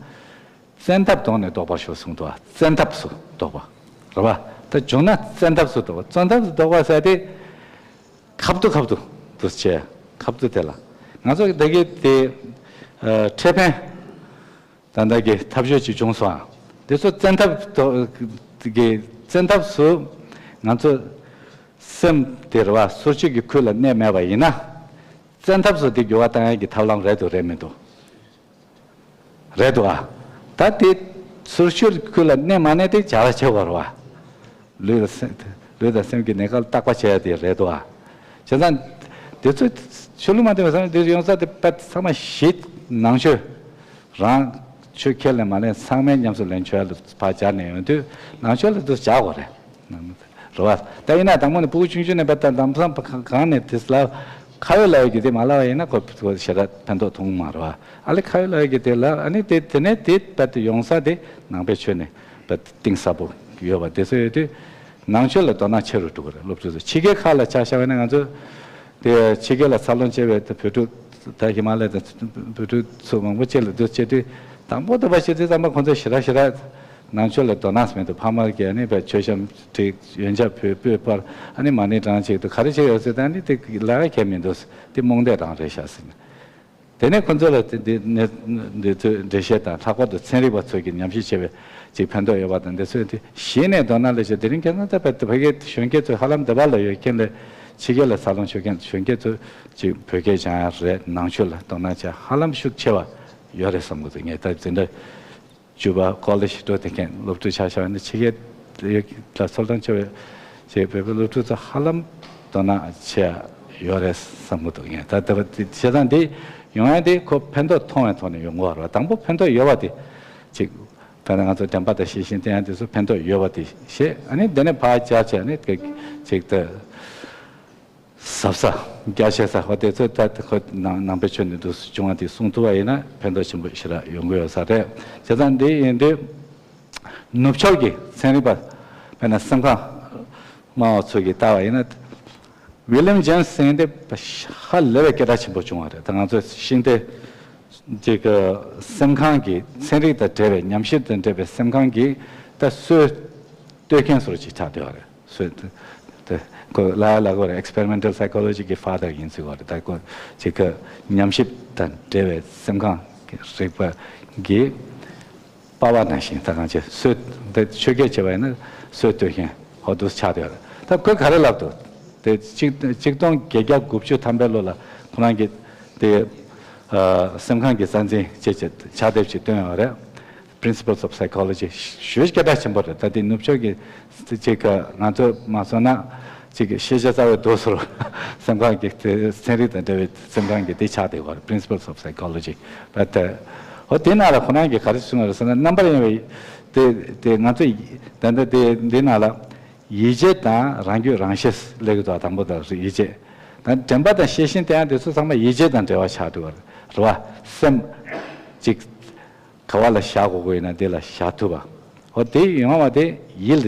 བཙན་ཐབས་དོང་ནས་བཟློག་པར་ཤོག་གསུངས་འདུག་བ། བཙན་ཐབས་སུ་བཟློག་པ། རེད་བ། ད་བྱུང་ན་བཙན་ཐབས་སུ་བཟློག་པ། བཙན་ཐབས་སུ་བཟློག་པ་ཟེར་ཏེ། ཁབ་ཏུ་ཁབ་ཏུ་འདུ་བྱས། ཁབ་ཏུ་དེ་ལ། ང་ཚོ་གི་ད་གི་དེ། ཨ། འཕྲལ་ཕན། ད་ལྟ་གི་ཐབས་ཤེས་ཅིག་བྱུང་སོང་ཨ། དེ་ཚོ་བཙན་ཐབས་དོ་གི་བཙན་ཐབས་སུ་ང་ཚོ་སེམས་དེ་རེད་བ། སོར་ཆུད་ཀྱི་ཁུལ་ལ་གནས་མེད་པ་ཡིན་ན། བཙན་ཐབས་སུ་དེ་འགྱུར་བ་བཏང་ཡ་གི་ཐབས་ལམ་རེད་འདུག་རེད་མི་འདུག་རེད་འདུག་ཨ། ད་དེ་སོར་ཆུད་ཀྱི་ཁུལ་ལ་གནས་མ་གནས་དེ་བྱ་བ་བྱེད་དགོས་རེད་བ། ལུས་དང་སེམས་ལུས་དང་སེམས་ཀྱི་གནས་སྐབས་བརྟག་པ་བྱེད་ཡ་དེ་རེད་འདུག་ཨ། བྱས་ཙང་། དེ་ཚོ་ཆོས་ལུགས་མ་མཐུན་པའི་ས་ནས་དེ་ཡོང་ས་དེ་དཔེ་ཚང་མ་ཞིག་ནང་ཆོས། རང་ཆོས་ཁས་ལེན་མ་ལེན་ཚང་མས་ཉམས་སུ་ལེན་ཆོག་ཡ་ལ་ཕར་སྦྱར་ནས་ཡོང་དུས་ནང་ཆོས་ལ་དེ་སྦྱར་དགོས་རེད། རེད་བ། ད་ཡིན་ན་དང་པོ་ནས་ཕྲུ་གུ་ཆུང་ཆུང་ནས་དཔེ་ལྟ་ལམ་སང་གང་ནས་དེ་ལ་ཁ་ཡོད་ལག་ཡོད་ཀྱི་དེ་མ་ལབ་པ་ཡིན་ན་ཁོ་ཁོ་ཞེ་དྲག་ཕན་ཐོགས་མཐོང་གི་མ་རེད་བ། ཨ་ལེ་ཁ་ཡོད་ལག་ཡོད་ཀྱི་དེ་ལ་ཨ་ནི་དེ་དེ་ནས་དེ་དཔེ་དེ་ཡོང་ས་དེ་ནང་པའི་ཆོས་ནས་དཔེ་གཏིང་ཟབ་པོ་ ཡོད་པ་དེ་ཚོ་ཡོད་དུས་ནང་ཆོས་ལ་དོ་སྣང་ཆེ་རུ་འགྲོ་གི་རེད། སློབ་ཕྲུག་ཚོ་ཕྱི་རྒྱལ་ཁག་ལ་ཆ་བཞག་པ་ན་ང་ཚོ་དེ་ཕྱི་རྒྱལ་ལ་འཚར་ལོངས་སྐྱེས་པའི་དེ་བོད་ཕྲུག་ད་ཧི་མ་ལ་ཡ་དང་བོད་ཕྲུག་ཚོ་མང་པོ་ཅིག་ལ་འདུག་བྱེད་དུས་དང་པོ་དེ་བ་བྱེད་དུས་ཙམ་པ་ཁོང་ཚོ་ཞེ་དྲག་ཞེ་དྲག་ནང་ཆོས་ལ་དོ་སྣང་མི་འདུག་ཕ་མ་གིས་ཨ་ནི་བས་མཆོད་བཤམས་བསྒྲིགས་ཡོན་ཆབ་ཕུལ་སྤོས་སྤར་ཨ་ནི་མ་ཎི་བགྲང་བྱེད་དུ་ག་རེ་བྱེད་ཡོད་ཟེར་ད་ནི་དེ་ལས་ཀ་གལ་མི་འདུག་དེ་རྨོངས་དད་རང་རེད་ཤག་ཟེར་ནས། དེ་ནས་ཁོ་ཚོ་ལ་དེ་འདི་ནས་འདི་ཚོའི་འགྲེལ་བཤད་དང་ལྷག་པར་དུ་ཚན་རིག་པ་ཚོས་ཀྱི་ཉམས་ཞིབ་བྱས་པའི་ཅིག་ཕན་ཐོགས་ཡོད་པ་དང་འདི་ཚོའི་དེ་གཞི་ནས་དོ་སྣང་ལས་བྱས་དེ་རིང་ཁྱེད་རང་ཚོ་བོད་ཀྱི་གཞོན་སྐྱེས་ཚོས་ཧ་ལམ་འདི་པ་ལ་ཡོད་མཁན་ལས་ཕྱི་རྒྱལ་ལ་འཚར་ལོངས་བྱུང་མཁན་གཞོན་སྐྱེས་ཚོས་ཅིག་བོད་སྐད་སྦྱང་ཡ་རེད། ནང་ཆོས་ལ་དོ་སྣང་བྱས་ཧ་ལམ་ཤུགས་ཆེ་བ་ཡོད་རེད་བསམ་གི་འདུག་ངས་ད་འཛིན་གྲྭ་བཅུ་པ་ཀོ་ལེཇ་འགྲོ་བསྡད་མཁན་སློབ་ཕྲུག་ཆ་བཞག་ན་ཕྱི་རྒྱལ་ལ་འཚར་ལོངས་བྱུང་བའི་ཅིག་བོད་པའི་སློབ་ཕྲུག་ཚོ་ཧ་ལམ་དོ་སྣང་བྱས་ཡོད་རེད་བསམ་གི་འདུག་ངས་ད་ལྟ་བ་དེ་བྱས་ཙང་འདི་ཡོང་ཡ་དེ་ཁོ་ཕན་ཐོགས་མཐོང་བའི་ཐོག་ནས་ཡོང་གི་ཡོད་རེད། དང་པོ་ཕན་ཐོགས་ཡོད་པ་དེ་ཅིག་ད་ནི་ང་ཚོ་དྲན་པ་དང་ཤེས་བཞིན་བསྟེན་ཡ་དེ་ཚོ་ཕན་ཐོགས་ཡོད་པ་དེ་ཤེས། ཨ་ནི་འདི་ནས་ཕར་བཅར་བྱས་ནས་ཅིག་ད། གཟབ་ས། རྒྱ་ཆེ་ས་ཧོ་དེ་ཚོ་ད་ཁོ་ནང་ནང་པའི་ཆོས་ནས་འདུག་སེ་བྱུང་བ་དེ་གསུང་ཐུབ་པ་ཡིན་ན་ཕན་ཐོགས་ཆེན་པོ་ཞེ་དྲག་ཡོང་གི་ཡོད་ས་རེད། བྱས་ཙང་འདི་ཡིན་དུས་ནུབ་ཕྱོགས་ཀྱི་ཚན་རིག་པ་དཔེར་ན་སེམས་ཁམས་སྨྲ་བ་ཚོ་གིས་ལྟ་བ་ཡིན་ན་ཝི་ལིམ་ཇེམ་སི་ཟེར་མཁན་དེ་ཧ་ལས་པའི་སྐད་གྲགས་ཆེན་པོ་བྱུང་བ་རེད། ད་ང་ཚོ་ཤིང་རྟའི་ཅིག་སེམས་ཁམས་ཀྱི་ཚན་རིག་དང་འབྲེལ་བའི་ཉམས་ཞིབ་དང་འབྲེལ་བའི་སེམས་ཁམས་ཀྱི་ད་སྲོལ་གཏོད་མཁན་བཟོ་ཅིག་ཆགས་བསྡད་པ་རེད། སྲོལ་དེ་ཁོ་ལ་ལ་གོ་རེད། Experimental Psychology གི་father ཡིན་ཟེར་བ་རེད། ད་ཁོ་ཅིག་གི་ཉམས་ཞིབ་དང་འབྲེལ་བའི་སེམས་ཁམས་ཀྱི་རིག་པ་གི་པ་བ་ནང་བཞིན་ད་གང་བྱེད་སྲོལ་དེ་ཆོས་སྐད་བྱས་པ་ཡིན་ན་སྲོལ་གཏོད་མཁན་ཧོ་འདུག་ཆགས་བསྡད་པ་རེད། ད་ཁོས་ག་རེ་ལབ་འདུག་དེ་གཅིག་གཅིག་སྟོང་བརྒྱད་བརྒྱ་དགུ་བཅུ་ཐམ་པའི་ལོ་ལ་ཁོ་རང་གིས་དེ་ཨ་སེམས་ཁམས་ཀྱི་རྩ་འཛིན་བྱེད་ཆེད་ཕྱག་དེབ་ཅིག་བཏོན་ཡོད་རེད། Principles of Psychology ཞེ་པོ་སྐད་གྲགས་ཆེན་པོ་རེད། ད་དེ་ནུབ་ཕྱོགས་ཀྱི་ཅིག་ང་ཚོ་མ་སོང་ན་ཅིག་ཤེས་བྱ་རྩ་བའི་རྡོ་སོར་སེམས་ཁམས་ཀྱི་དེ་ཚན་རིག་དང་འབྲེལ་བའི་སེམས་ཁམས་ཀྱི་དེ་ཆགས་བསྡད་ཡོད་རེད། Principles of Psychology but ཨ་ཧོ་དེ་ནང་ལ་ཁོ་རང་གིས་ག་རེ་གསུངས་ཡོད་རེད་ཟེར་ན་རྣམ་པར་གཡེང་བའི་དེ་དེ་ང་ཚོ་ད་ལྟ་དེ་འདི་ནང་ལ། ཡིད་བྱེད་དང་རང་རྒྱུད་རང་ཤེས་ལབ་ཀྱི་འདུག་དང་པོ་དང་ཡིད་བྱེད། ད་དྲན་པ་དང་ཤེས་བཞིན་དེ་ཡང་དེ་ཚོ་ཚང་མ་ཡིད་བྱེད་དང་འབྲེལ་བ་ཆགས་འདུག་བ་རེད་བ། སེམས་ཅིག་ག་བ་ལ་བཞག་དགོས་ཀྱི་ཡིན་ན་དེ་ལ་བཞག་ཐུབ་པ། འོ་དེ་ཡོང་བ་དེ་ཡིད་ལ་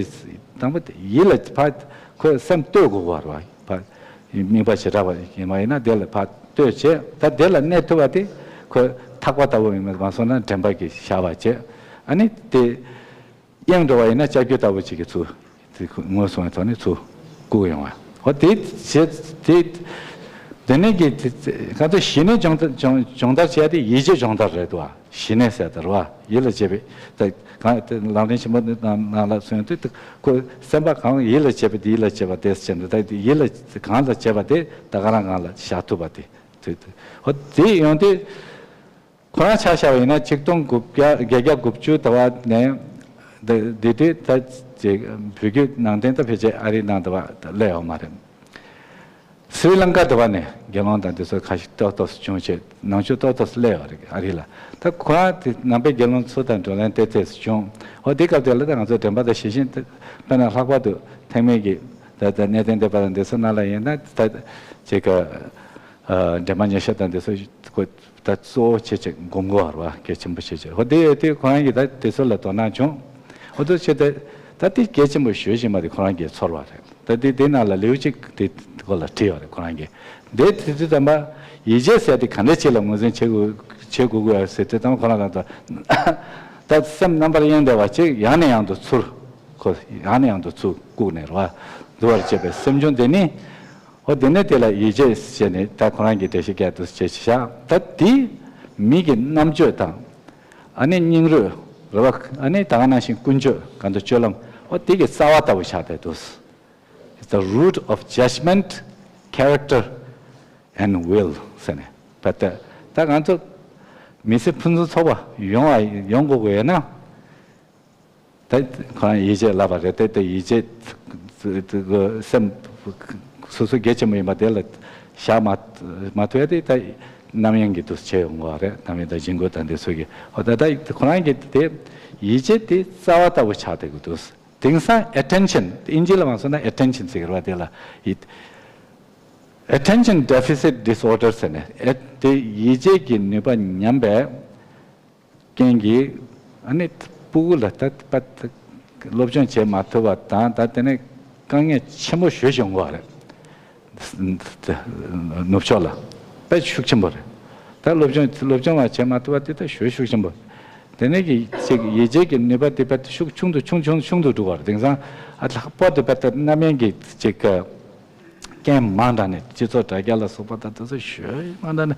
དང་པོ་དེ་ཡིད་ལ་ཕར་ཁོས་སེམས་གཏོད་དགོས་པ་རེད་བ། ཕར་དམིགས་པ་བྱེ་བྲག་པ་ཡིན་པ་ཡིན་ན་དེ་ལ་ཕར་གཏོད་བྱེད་ད་དེ་ལ་གནས་ཐུབ་པ་དེ་ཁོས་ཐག་པ་ལྟ་བུ་ཡིན་མ་སོང་ན་དྲན་པ་གིས་བཞག་པ་བྱེད། ཨ་ནི་དེ། གཡེང་འགྲོ་བ་ཡིན་ན་ལྕགས་ཀྱུ་ལྟ་བུ་ཅིག་གིས་ཚུར་དེ་ངོས་བཟུང་བའི་ཐོག་ནས་ཚུར་བཀུག་ཡོང་བ། འོ་དེ་བྱེད་དེ་དེ་ནས་ཀྱི་དེ་ག་ཚོད་ཞི་གནས་སྦྱོང་སྦྱོང་སྦྱོང་བརྡར་བྱས་ཏེ་ཡིད་བྱེད་སྦྱོང་བརྡར་རེད་དོ། ཞི་གནས་ཟེར་དེ་རེད་བ། ཡིད་ལ་བྱེད་པའི་དེ་གང་དེ་ལམ་རིམ་ཆེན་པོ་ནང་ནང་ལ་སོང་དུས་དེ་ཁོ་སེམས་པ་གང་ཡིད་ལ་བྱེད་པ་དེ་ཡིད་ལ་བྱེད་པ་དེ་ཟེར་འདུག་ད་ཡིད་ལ་གང་ལ་བྱེད་པ་དེ་ད་ག་རང་གང་ལ་བཞག་ཐུབ་པ་དེ་དེ་དེ་འོ་དེ་ཡོང་དུས། ཁོ་རང་ཆ་བཞག་པ་ཡིན་ན་ཆིག་སྟོང་དགུ་བརྒྱ་བརྒྱད་བརྒྱ་དགུ་བཅུ་དེ་བ་ནས་འདི་འདི་དུས་ད་ཅིག་བོད་བརྒྱུད་ནང་བསྟན་ད་ཕལ་ཆེར་ཨ་རིའི་ནང་དེ་བ་སླེབས་ཡོད་མ་རེད། སི་རི་ལང་ཀ་དེ་བ་ནས་དགེ་སློང་དང་དེ་ཚོ་ཁ་ཤས་ཏོག་ཏོག་བྱུང་བྱས་ནང་ཆོས་ཏོག་ཏོག་སླེབས་ཡོད་རེད་ཨ་རི་ལ། ད་ཁོ་རང་དེ་ནང་པའི་དགེ་སློང་ཚོ་དང་བགྲོ་གླེང་ཏོག་ཙམ་བྱུང་། ཨོ་དེ་སྐབས་དེ་ལ་ད་ང་ཚོ་དྲན་པ་དང་ཤེས་བཞིན་དཔེར་ན་ལྷག་པར་དུ་ཐེག་དམན་གྱི་ད་ད་གནས་བརྟན་སྡེ་པ་དང་དེ་ཚོ་ནང་ལ་ཡིན་ན་ད་ཅིག་ག་འདྲེན་པ་ཉེར་བཞག་དང་དེ་ཚོ་ཁོ། ད་གཙོ་བོ་བྱས་བྱས་སྒོམ་དགོས་པ་རེད་བ། གལ་ཆེན་པོ་བྱས་བྱས་ཧོ་དེ་ཡོད་དུས་ཁོ་རང་གིས་ད་དེ་ཚོ་ལ་དོ་སྣང་བྱུང་། ཧོ་དེ་བྱས་ཏེ་ད་དེ་གལ་ཆེན་པོ་ཞུ་བཞིན་པ་དེ་ཁོ་རང་གིས་ཚོར་བ་རེད། ད་དེ་དེ་ནང་ལ་ལེའུ་གཅིག་དེ་སྐོར་ལ་བྲིས་པ་རེད་ཁོ་རང་གིས། དེ་དེ་དུས་ཙམ་པ་ཡིད་བྱེད་ཟེར་དེ་ག་འདྲ་ཅིག་ལ་ངོས་འཛིན་བྱེད་དགོས་བྱེད་དགོས་ཀྱི་ཡོད་ཟེར་དུས་ཙམ་ཁོ་རང་ག་ད་ད་སེམས་རྣམ་པར་གཡེང་བསྡད་པ་ཅིག་ཡང་ནས་ཡང་དུ་ཚུར་ཁོ་ཡང་ནས་ཡང་དུ་ཚུར་བཀུག་ནས་རེད་བ། འདུ་བར་བྱེད་པའི་སེམས་བྱུང་དེ་ནི། ཨོ་དེ་ནས་དེ་ལ་ཡིད་བྱེད་ཟེར་ནས་ད་ཁོ་རང་གི་འགྲེལ་བཤད་བརྒྱབ་འདུག་ཅེས་བཞག་ད་དེ་མི་གི་རྣམ་དཔྱོད་དང་། ཨ་ནི་སྙིང་རུས་རེད་བ། ཨ་ནི་ད་ག་ནང་བཞིན་ཀུན་སྤྱོད་གང་དུ་སྤྱོད་ལམ་ཨོ་དེ་གི་རྩ་བ་ལྟ་བུ་ཆགས་བསྡད་འདུག It's the root of judgment, character and will ཟེར་ནས་ད་ལྟ་ད་ང་ཚོ་མི་ཚེ་ཕུན་སུམ་ཚོགས་པ་ཡོང་བ་ཡོང་དགོས་དགོས་ཡོད་ན། ད་ཁོ་རང་ཡིད་ཆེས་ལབ་པ་རེད་དེ་དེ་ཡིད་ཆེས་སེམས་སོ་སོ་གལ་ཆེན་པོ་ཡིན་པ་དེ་ལ་བཞག་མ་མ་ཐུབ་ཡ་དེ་ད་རྣམ་གཡེང་གི་དུས་ཆེ་ཡོང་གི་རེད། རྣམ་གཡེང་དང་ལྗིད་འགུལ་དང་དེ་ཚོ་གི་ཨོ་ད་ད་ཁོ་རང་གི་དེ་ཡིད་ཆེས་དེ་རྩ་བ་ལྟ་བུ་ཆགས་བསྡད་ཀྱི་འདུག་དེང་སང་attention དབྱིན་ཇི་ལ་མ་སོང་ན་attention ཟེར་གི་རེད་བ། དེ་ལ་ཡིད་attention deficit disorder ཟེར་ནས་ཨེ་དེ་ཡིད་ཆེས་ཀྱི་ནུས་པ་ཉམས་པའི་རྐྱེན་གྱིས་ཨ་ནི་སྤུ་གུ་ལ་ད་པ་ད་ སློབ་སྦྱོང་བྱེད་མ་ཐུབ་པ་དང་ད་དེ་ནས་དཀའ་ངལ་ཆེན་པོ་ཞེ་པོ་ཅིག་ཡོང་གི་ཡོད་རེད། ནུབ་ཕྱོགས་ལ་དཔེ་ཤུགས་ཆེན་པོ་རེད། ད་སློབ་སྦྱོང་སློབ་སྦྱོང་བ་བྱེད་མ་ཐུབ་པ་དེ་ད་ཞེ་པོ་ཤུགས་ཆེན་པོ་རེད། དེ་ནས་ཀྱི་ཅིག་ཡིད་ཆེས་ཀྱི་ནུས་པ་དེ་དཔེ་ཤུགས་ཆུང་དུ་ཆུང་ཆུང་ཆུང་དུ་འགྲོ་གི་ཡོད་རེད། དེང་སང་ཨ་ལྷག་པར་དུ་དཔེ་ད་རྣམ་གཡེང་གི་ཅིག་རྐྱེན་མང་དྲགས་ནས་སྤྱི་ཚོགས་དྲ་རྒྱ་ལ་སོགས་པ་དང་དེ་ཚོ་ཞེ་པོ་མང་དྲགས་ནས་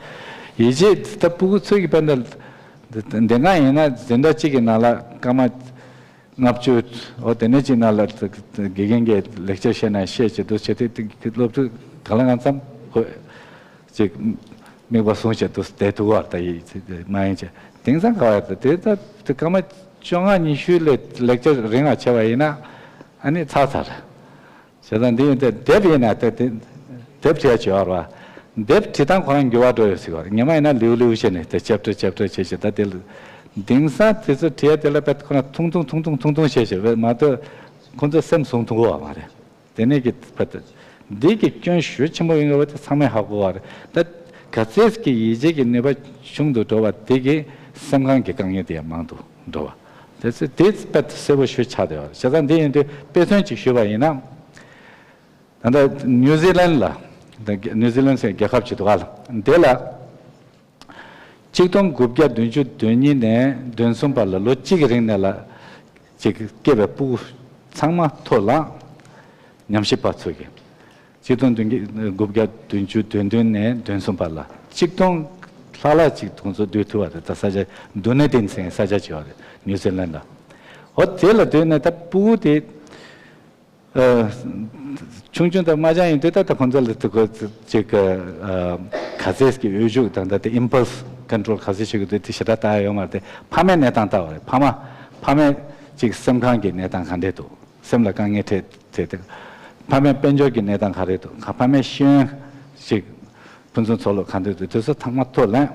ཡིད་ཆེས་ད་སྤུ་གུ་ཚོ་གི་དཔེ་ད་འདི་འདི་སྔ་ཡིན་ན་འཛིན་གྲྭ་གཅིག་གི་ནང་ལ་སྐར་མ་ལྔ་བཅུ། འོ་དེ་ནས་ཅིག་ནང་ལ་དགེ་རྒན་གྱིས་ལེག་ཆར་བཤད་ན་བཤད་བྱེད་དུ་བྱེད་དུས་དེ་སློབ་ཕྲུག་ག་ལ་གང་འཚམ་ཅིག་དམིགས་པ་བཟུང་བྱེད་དུ་བསྡད་ཐུབ་པ་ད་ཡིད་མ་ཡིན་བྱས་དེང་སང་ག་བ་ད་དེ་ད་དེ་སྐར་མ་བཅོ་ལྔ་ཉི་ཤུ་ལས་ལེག་ཆར་རིང་བ་བྱས་པ་ཡིན་ན་ཨ་ནི་ཚར་ཚར། བྱས་ཙང་འདི་ཡིན་ཏེ་དེབ་ཡིན་ན་ད་དེ་དེབ་བྲིས་ཡ་བྱེད་པ་རེད་བ། དེབ་བྲིས་སྟངས་ཁོ་རང་འགྱུར་བ་འགྲོ་ཡོད་ཟེར་བ་རེད། ཉི་མ་ཡིན་ན་ལེའུ་ལེའུ་བྱས་ནས་དེ་ཅེབ་ཊར་ཅེབ་ཊར་བྱས་བྱས་ད་དེ་ལ་དེང་སང་དེ་ཚོ་བྲིས་ཡ་དེ་ལ་དཔེ་ཁོ་རང་ཐུང་ཐུང་ཐུང་ཐུང་ཐུང་ཐུང་བྱས་བྱས་བས་མ་གཏོགས་ཁོ་ཚོ་སེམས་བཟུང་ཐུབ་ཀྱི་ཡོད་མ་རེད། དེ་ནས་ཀྱི་དཔེ་དེ་འདི་གི་སྐྱོན་ཞེ་པོ་ཆེན་པོ་ཡིན་པ་དེ་ཚང་མས་ཧ་གོ་བ་རེད། ད་ག་ཚད་ཀྱི་ཡིད་ཆེས་ཀྱི་ནུས་པ་ཆུང་དུ་འགྲོ་བ་དེ་གི་སེམས་ཁམས་ཀྱི་དཀའ་ངལ་དེ་ཡང་མང་དུ་འགྲོ་བ། དེ་ཚོ་དེ་དཔེ་གསལ་པོ་ཞེ་པོ་ཆགས་བསྡད་ཡོད་རེད། བྱས་ཙང་འདི་ཡིན་དུས་དཔེ་མཚོན་ཅིག་ཞུས་པ་ཡིན་ན། ད་ལྟ་ནིའུ་ཛི་ལན་ལ། ད་ནིའུ་ཛི་ལན་ཟེར་རྒྱལ་ཁབ་ཅིག་འདུག་ག་ལ། འདི་ལ་གཅིག་སྟོང་དགུ་བརྒྱ་བདུན་ཅུ་དོན་གཉིས་ནས་བདུན་གསུམ་བར་ལ་ལོ་གཅིག་གི་རིང་ནས་ལ་ཅིག་སྐྱེས་པའི་སྤུ་གུ་ཚང་མ་ཐོ་བླངས། ཉམས་ཞིབ་པ་ཚོ་གིས། གཅིག་སྟོང་བདུན་བརྒྱ་དགུ་བརྒྱ་བདུན་ཅུ་དོན་བདུན་ནས་བདུན་གསུམ་བར་ལ་གཅིག་སྟོང་ལྷག་ལྷག་ཅིག་ཁོང་ཚོ་བསྡུས་ཐུབ་པ་རེད། ད་ས་ཆ་ཌུ་ནེ་ཏིན་ཟེར་ས་ཆ་ཅིག་ཡོད་རེད་ནིའུ་ཛི་ལན་ལ། འོ་དེ་ལ་བསྡུས་ནས་ད་སྤུ་གུ་དེ་ཨ་ཆུང་ཆུང་དང་དམར་ལྗང་ཡིན་དུས་ད་ད་ཁོང་ཚོ་ལ་དེ་ཁོ་ཅིག་ཨ་ག་ཚད་ཀྱི་འོས་ཤོག་དང་ད་དེ་ཨིམ་པལ་སི་ཀོན་ཊོལ་ག་ཚད་བྱེད་དགོས་དེ་དེ་ཞེ་དྲག་ལྟ་ཡ་ཡོད་མ་རེད། དེ་ཕ་མའི་གནས་སྟངས་ལྟ་བ་རེད། ཕ་མ་ཕ་མའི་ཅིག་སེམས་ཁམས་ཀྱི་གནས་སྟངས་ག་འདྲས་འདུག་སེམས་ལ་དཀའ་ངལ་འཕྲད་འཕྲད་དེ། ཕ་མའི་དཔལ་འབྱོར་གྱི་གནས་སྟངས་ག་རེ་འདུག་ཕ་མའི་ཤེས་ཡོན་ཞིག་ཕུན་སུམ་ཚོགས་ལུགས་ག་འདྲ་འདུག་དེ་ཚོ་ཚང་མ་ཐོ་བླངས།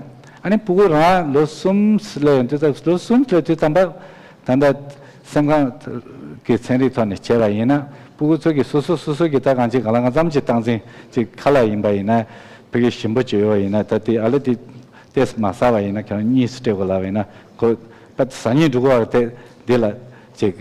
ཨ་ནི་སྤུ་གུ་རང་ལོ་གསུམ་སླེབས་ཡོང་དུས་ཙམ་ལོ་གསུམ་སླེབས་དུས་ཙམ་པ་ད་ལྟ་སེམས་ཁམས་ཀྱི་ཚན་རིག་ཐོག་ནས་བྱས་པ་ཡིན་ན་སྤུ་གུ་ཚོ་གི་སོ་སོ་སོ་སོ་གི་ད་གང་ཅི་གང་ལ་གང་འཚམ་གྱི་སྟངས་འཛིན་ཅིག་ཁ་ལག་ཡིན་པ་ཡིན་ན་ཕ་གི་ཞིམ་པོ་བྱས་ཡོད་པ་ཡིན་ན་ད་དེ་ཨ་ལེ་དེ་ཏོག་ཙམ་མ་ཟ་བ་ཡིན་ན་ཁྱོད་རང་གཉིད་སུ་སྤྲད་དགོས་ལབ་པ་ཡིན་ན་ཁོ་ད་ཟ་སྙིང་འདོད་ཀྱི་ཡོད་རེད། དེ་འདི་ལ་ཅིག་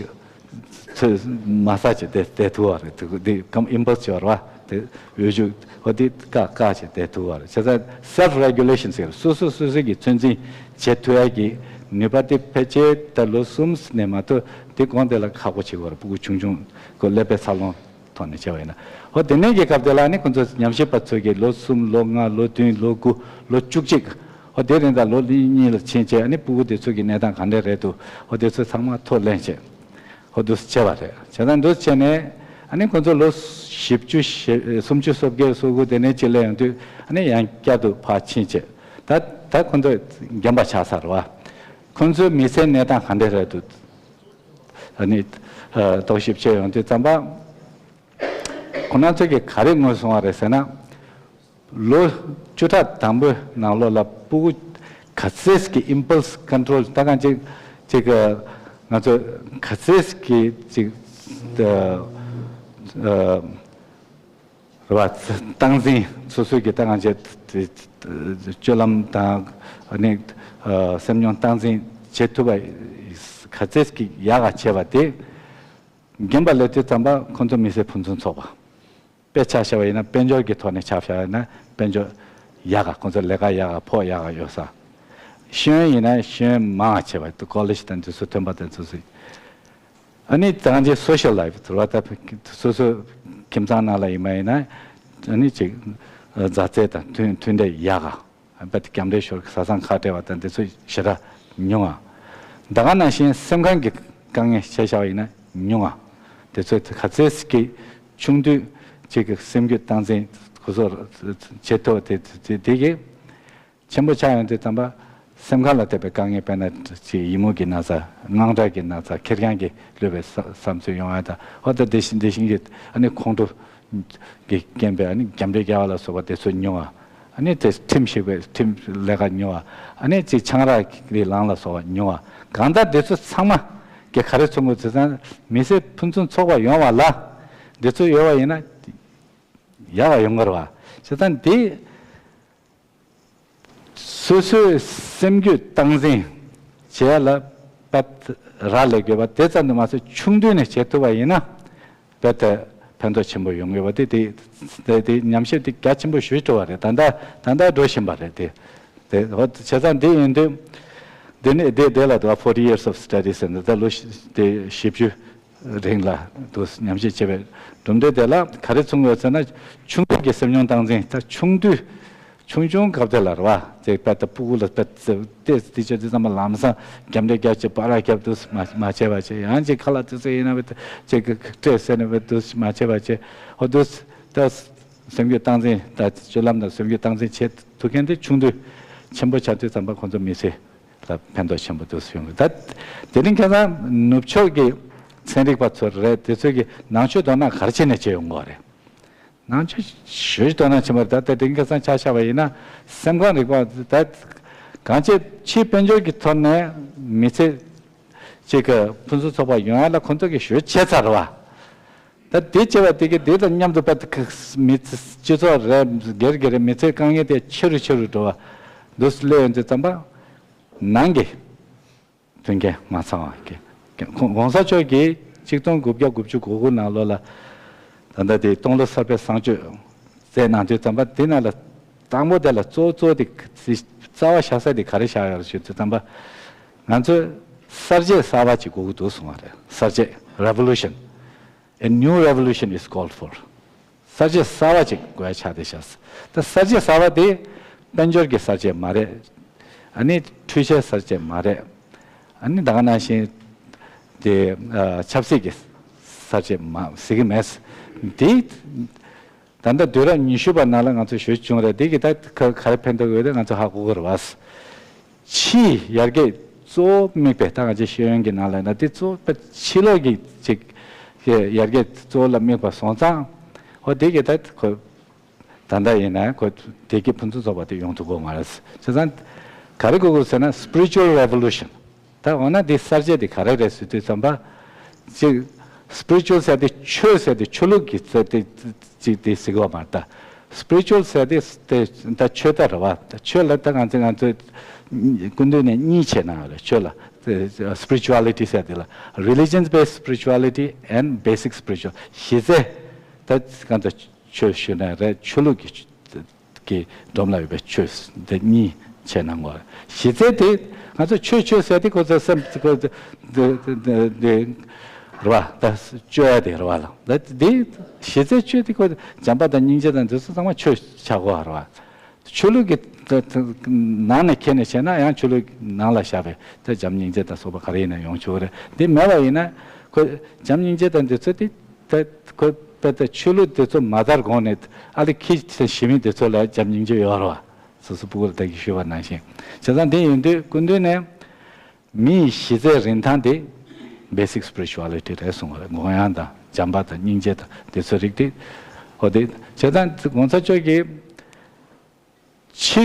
ཚོད་མ་ཟ་བྱས་བསྡད་བསྡད་ཐུབ་པ་རེད། དེ་འདི་ཀམ་ཨིམ་པལ་སི་ཡོད་རེད་བ། དེ་འོས་ཤོག་འོ་དེ་བཀག་བཀག་བྱས་བསྡད་ཐུབ་པ་རེད། བྱས་ཙང་སེལ་ཕུ་རེ་གུ་ལེ་ཤན་ཟེར་སོ་སོ་སོ་སོ་གིས་ཚོད་འཛིན་བྱེད་ཐུབ་ཡ་གི་ནུས་པ་དེ་ཕལ་ཆེར་ད་ལོ་གསུམ་ནས་མ་གཏོགས་དེ་གོང་དེ་ལ་ཁག་པོ་བྱེད་དགོས་རེད། སྤུ་གུ་ཆུང་ཆུང་ཁོ་ཀླད་པའི་འཚར་ལོངས་ཐོག་ནས་བྱས་པ་ཡིན་ན། འོ་དེ་ནས་ཀྱི་སྐབས་དེ་ལ་ནི་ཁོ་ཚོ་ཉམས་ཞིབ་པ་ཚོ་གིས་ལོ་གསུམ་ལོ་ལྔ་ལོ་བདུན་ལོ་དགུ་ལོ་བཅུ་གཅིག་འོ་དེ་རིང་ད་ལོ་གཉིས་ལ་ཕྱིན་བྱས་ནི་སྤུ་གུ་དེ་ཚོ་གི་གནས་སྟངས་ག་འདྲ་རེད་འདུག་འོ་དེ་ཚོ་ཚང་མ་ཐོ་ལེན་བྱས། ཧོ་འདུག་སེ་བྱས་པ་རེད། བྱས་ཙང་འདུག་སེ་བྱས་ནས་ཨ་ནི་ཁོ་ཚོ་ལོ་བཞི་བཅུ་ཞེ་སུམ་ཅུ་སོ་བརྒྱད་སོ་དགུ་དེ་ནས་ཅིག་སླེབས་ཡོང་དུས་ཨ་ནི་ཡང་བསྐྱར་དུ་ཕར་ཕྱིན་བྱས། ད་ད་ཁོ་ཚོ་རྒན་པ་ཆགས་ཚར་བ། ཁོ་ཚོའི་མི་ཚེའི་གནས་སྟངས་ག་འདྲ་རེད་འདུག་ཨ་ནི་ཨ་རྟོག་ཞིབ་བྱས་ཡོང་དུས་ཙམ་པ། ཁོ་རང་ཚོ་གིས་ག་རེ་ངོས་བཟུང་བ་རེད་ཟེར་ན། ལོ་བཅུ་ཕྲག་དང་པོའི་ནང་ལོགས་ལ་སྤུ་གུ་ག་ཚད་ཀྱི་ཨིམ་པལ་སི་ཀོན་ཊོལ་ད་གང་ཅིག་ཅིག་ང་ཚོ་ག་ཚད་ཀྱི་ཅིག་ཨ་ཨ་རེད་བ། སྟངས་འཛིན་སོ་སོའི་གི་ད་གང་ཅིག་སྤྱོད་ལམ་དང་ཨ་ནི་ཨ་སེམས་མྱོང་སྟངས་འཛིན་བྱེད་ཐུབ་པ་ག་ཚད་ཀྱི་ཡག་ག་བྱས་པ་དེ་རྒན་པ་སླེབས་དུས་ཙམ་པ་ཁོ་ཚོ་མི་ཚེ་ཕུན་སུམ་ཚོགས་པ། དཔེ་ཆ་བཞག་པ་ཡིན་ན་དཔལ་འབྱོར་གྱི་ཐོག་ནས་ཆ་བཞག་པ་ཡིན་ན་དཔལ་འབྱོར་ཡག་ག་ཁོང་ཚོ་ལས་ཀ་ཡག་ག་ཕོགས་ཡག་ག་ཡོད་ས། ཤེས་ཡོན་ཡིན་ན་ཤེས་ཡོན་མང་བ་བྱས་པ་ཀོ་ལེཇ་དང་དེ་ཚོ་ཐོན་པ་དང་དེ་ཚོ། ཨ་ནི་ད་གང་ཅིག་སོ་ཤལ་ལའིབ་ཟེར་བ་ད་སོ་སོ་ཁྱིམ་ཚང་ནང་ལ་ཡིན་པ་ཡིན་ན་ཨ་ནི་ཅིག་མཛའ་བརྩེ་དང་མཐུན་མཐུན་འབྲེལ་ཡག་ག་རྦད་དེ་རྒྱབ་འདྲེ་ཤོར་བཟའ་ཚང་ཁ་བྲལ་བ་དང་དེ་ཚོ་ཞེ་དྲག་ཉུང་ང་། ད་ག་ནང་བཞིན་སེམས་ཁམས་ཀྱི་དཀའ་ངལ་ཆ་བཞག་པ་ཡིན་ན་ཉུང་ང་། དེ་ཚོ་ག་ཚད་ཀྱི་ཆུང་དུས་གཅིག་གི་སེམས་རྒྱུད་སྟངས་འཛིན་ཁོ་ཚོ་བྱེད་ཐུབ་དེ་དེ་དེ་གི་ཆེན་པོ་ཆགས་ཡོང་དུས་ཙམ་པ་སེམས་ཁམས་ལ་ཐེབས་པའི་དཀའ་ངལ་དཔེར་ན་ཅིག་ཡི་མུག་གི་ན་ཚ་དངངས་སྐྲག་གི་ན་ཚ་ཁེར་རྐྱང་གི་ལུས་པའི་བསམ་ཚུལ་ཡོང་བ་དང་འོ་ད་དེ་བཞིན་དེ་བཞིན་གྱི་ཨ་ནི་ཁོང་ཁྲོ། གི་རྐྱེན་པས་ཨ་ནི་རྒྱབ་འདྲེ་རྒྱག་པ་ལ་སོགས་པ་དེ་ཚོ་ཉུང་བ། ཨ་ནི་དེ་ཁྲིམས་ཞིག་པའི་ཁྲིམས་ལས་ཀ་ཉུང་བ། ཨ་ནི་ཅིག་ཆང་རག་གི་ལང་ལ་སོགས་པ་ཉུང་བ། གང་ལྟར་དེ་ཚོ་ཚང་མ་གི་ག་རེ་མཚོན་དགོས་ཟེར་ན་མི་ཚེ་ཕུན་སུམ་ཚོགས་པ་ཡོང་བ་ལ་དེ་ཚོ་ཡོད་པ་ཡིན་ན་ཡག་ག་ཡོང་གི་རེད་བ། བྱས་ཙང་དེ། སོ་སོའི་སེམས་རྒྱུད་སྟངས་འཛིན་བྱེད་ཡ་ལ་ པད་རག་ལས་དགོས་པ་དེ་ཙམ་དུ་མ་ཟད་ཆུང་དུས་ནས་བྱེད་ཐུབ་པ་ཡིན་ན་རྦད་དེ་ཕན་ཐོགས་ཆེན་པོ་ཡོང་དགོས་པ་དེ་དེ་དེ་དེ་ཉམས་ཞིབ་དེ་རྒྱ་ཆེན་པོ་ཞུས་འགྲོ་བ་རེད། ད་ལྟ་ད་ལྟ་འགྲོ་བཞིན་པ་རེད། དེ་དེ་ཧོ་བྱས་ཙང་དེ་ཡིན་དུས་དེ་ནི་དེ་དེ་ལ་དུ་བ་forty years of studies ཟེར་ནས་ད་ལོ་བཞི་དེ་བཞི་བཅུ་རིང་ལ་དུ་ཉམས་ཞིབ་བྱས་པའི་གྲུབ་འབྲས་དེ་ལ་ག་རེ་མཚོན་དགོས་ཟེར་ན། ཆུང་དུས་ཀྱི་སེམས་མྱོང་སྟངས་འཛིན། ད་ཆུང་དུས་ཆུང་ཆུང་སྐབས་དེ་ལ་རེད་བ། ཅེས་པད་ད་ཕྲུ་གུ་ལ་པད་ཏེ་ཏི་ཅེ་དེ་ཚང་མ་ལམ་སང་རྒྱབ་འདྲེ་རྒྱབ་ཅེས་པ་ར་རྒྱབ་དུས་མ་མ་བྱས་པ་བྱས། ཡང་ཅིག་ཁ་ལག་དུས་ཚོད་ཡིན་ན་བས་ཅིག་སྤྲད་ཟེར་ནས་བས་དུས་མ་བྱས་པ་བྱས། ཧོ་དུས་ད་སེམས་རྒྱུད་སྟངས་འཛིན། ད་སྤྱོད་ལམ་དང་སེམས་རྒྱུད་སྟངས་འཛིན་བྱེད་ཐུབ་མཁན་དེ་ཆུང་དུས་ཆེན་པོ་ཆགས་དུས་ཙམ་པ་ཁོང་ཚོ་མི་ཚེ་ལ་ཕན་ཐོགས་ཆེན་པོ་འདུག་ཡོང་གི། ད་དེ་རིང་ཁ་སང་ནུབ་ཕྱོགས་ཀྱི་ཚན་རིག་པ་ཚོ་རེད། དེ་ཚོས་ཀྱི་ནང་ཆོས་མདོར་ན་ག་རེ་བྱས་ནས་བྱས་ཡོང་གི་རེད། ནང་ཆོས་ཞུས་དོན་ན་ཆེན་པོ་རེད། ད་ལྟ་དེང་གི་སང་ཆ་བཞག་པ་ཡིན་ན་སེམས་ཁམས་རིག་པ་ད་གང་ཅི་ཕྱིའི་དཔལ་འབྱོར་གྱི་ཐོག་ནས་མི་ཚེ་གཅིག་གི་ཕུན་སུམ་ཚོགས་པ་ཡོང་ཡ་ལ་ཁོང་ཚོ་གི་ཞུ་བྱས་ཚར་བ། ད་དེ་བྱས་པ་དེ་གི་དེ་དང་མཉམ་དུ་པ་མི་ཚེ་སྤྱི་ཚོགས་རེད་སྒེར་སྒེར་རེད་མི་ཚེ་དཀའ་ངལ་དེ་ཆེ་རུ་ཆེ་རུ་འགྲོ་བ་འདུག་སླེབས་ཡོང་དུས་ཙམ་པ་ནང་གི་མཐུན་རྐྱེན་མ་ཚང་བ་གི་གོང་ས་མཆོག་གིས་ཆིག་སྟོང་དགུ་བརྒྱ་དགུ་བཅུ་གོ་དགུ་ནང་ལོགས་ལ་ད་ལྟ་དེ་སྟོང་ལོ་གསར་པའི་གསང་སྤྱོད་མཛད་གནང་དུས་ཙམ་པ་དེ་ནང་ལ་དང་པོ་དེ་ལ་གཙོ་བོ་གཙོ་བོ་དེ་རྩ་བ་བཞག་ས་དེ་ག་རེ་བཞག་ཡོད་རེད་ཞུ་དུས་ཙམ་པ་ང་ཚོས་གསར་བརྗེ་གསར་པ་ཅིག་དགོས་ཀྱི་འདུག་གསུངས་པ་རེད། གསར་བརྗེ། Revolution. A new revolution is called for. གསར་བརྗེ་གསར་པ་ཅིག་དགོས་ཆགས་བསྡད་ཤག་ད་གསར་བརྗེ་གསར་པ་དེ་དཔལ་འབྱོར་གྱི་གསར་བརྗེ་མ་རེད། ཨ་ནི་འཕྲུལ་ཆས་གསར་བརྗེ་མ་རེད། ཨ་ནི་ད་ག་ནང་བཞིན་དེ་ཆབ་སྲིད་ཀྱི་གསར་བརྗེ་མ་ཟེར་གྱི་མེད། དེ་ད་ལྟ་དུས་རབས་ཉི་ཤུ་པ་ནང་ལ་ང་ཚོ་ཞུ་བྱུང་རེད། དེ་གི་ད་ག་ག་རེ་ཕན་ཐོགས་ཡོད་རེད་ང་ཚོ་ཧ་གོ་གི་རེད་བ། ཕྱིའི་ཡར་རྒྱས་གཙོ་བོ་དམིགས་པའི་ད་ང་ཚོ་ཤེས་ཡོན་གྱི་ནང་ལ་ན་དེ་གཙོ་བོ་ཕྱི་ལོགས་ཀྱི་ཅིག་ཡར་རྒྱས་གཙོ་བོ་ལ་དམིགས་པ་སོང་ཙང་། ཧོ་དེ་གི་ད་ཁོ་ད་ལྟ་ཡིན་ན་ཁོ་དེ་གི་ཕུན་སུམ་ཚོགས་པ་དེ་ཡོང་ཐུབ་ཀྱི་མ་རེད། བྱས་ཙང་ག་རེ་དགོས་དགོས་ཟེར་ན་spiritual revolution། ད་འོ་ན་འདི་གསར་བརྗེ་འདི་ག་རེ་རེད་ཟེར་དུས་ཙམ་པ། གཅིག spiritual ཟེར་དེ་ཆོས་ཟེར་དེ་ཆོས་ལུགས་ཀྱི་ཟེར་དེ་གཅིག་དེ་ཟེར་གི་བ་མ་རེད་ད། spiritual ཟེར་དེ་དེ་ད་ཆོས་ད་རེད་བ། ད་ཆོས་ལ་ད་ང་ཚོ་ང་ཚོ་སྐུ་མདུན་ནས་གཉིས་བྱས་ན་རེད། ཆོས་ལ་དེ་spirituality ཟེར་དེ་ལ་religion based spirituality and basic spiritual གཞི་རྩའི་ད་ང་ཚོ་ཆོས་ཞུ་ན་རེད། ཆོས་ལུགས་ཀྱི་ཀྱི་སྒྲོམ་ལ་ཡོད་པའི་ཆོས་འདི་གཉིས་བྱས་ན་ངོ་། གཞི་རྩའི་དེ་ང་ཚོ་ཆོས་ཆོས་ཟེར་དེ་ཁོ་ཚོ་སེམས་ཁོ་ཚོ་འདི་འདི་འདི་རེད་བ། ད་བཅོས་ཡ་དེ་རེད་བ་ལ། ད་འདི་གཞི་རྩའི་ཆོས་དེ་ཁོ་བྱམས་པ་དང་སྙིང་རྗེ་དང་འདི་ཚོ་ཚང་མ་ཆོས་ཆགས་གོ་རེད་བ། ཆོས་ལུགས་ཀྱི་ད་ད་ནང་ནས་ཁྱེར་ནས་བྱས་ན་ཡང་ཆོས་ལུགས་ནང་ལ་བཞག་པའི་ད་བྱམས་སྙིང་རྗེ་དང་སོགས་པ་ག་རེ་ཡིན་ན་ཡོང་ཆོག་གི་རེད། འདི་མེད་པ་ཡིན་ན་ཁོ་བྱམས་སྙིང་རྗེ་དང་འདི་ཚོ་དེ། ད་ཁོ་པད་ད་ཆོས་ལུགས་དེ་ཚོ་མ་དར་གོང་ནས་ཨ་ལེ་ཁྱི་ཞི་མི་དེ་ཚོ་ལ་བྱམས་སྙིང་རྗེ་ཡོད་རེད་བ། སོ་སོ་ཕྲུ་གུར་ད་གི་ཞུས་པ་ནང་བཞིན། བྱས་ཙང་དེ་ཡིན་དུས་སྐུ་མདུན་ནས་མི་ཡི་གཞི་རྩའི་རིན་ཐང་དེ་basic spirituality རེད་གསུངས་པ་རེད། དགོངས་ཡངས་དང་བྱམས་པ་དང་སྙིང་རྗེ་དང་དེ་ཚོ་རིགས་དེ། འོ་དེ་བྱས་ཙང་གོང་ས་མཆོག་གིས། ཕྱི་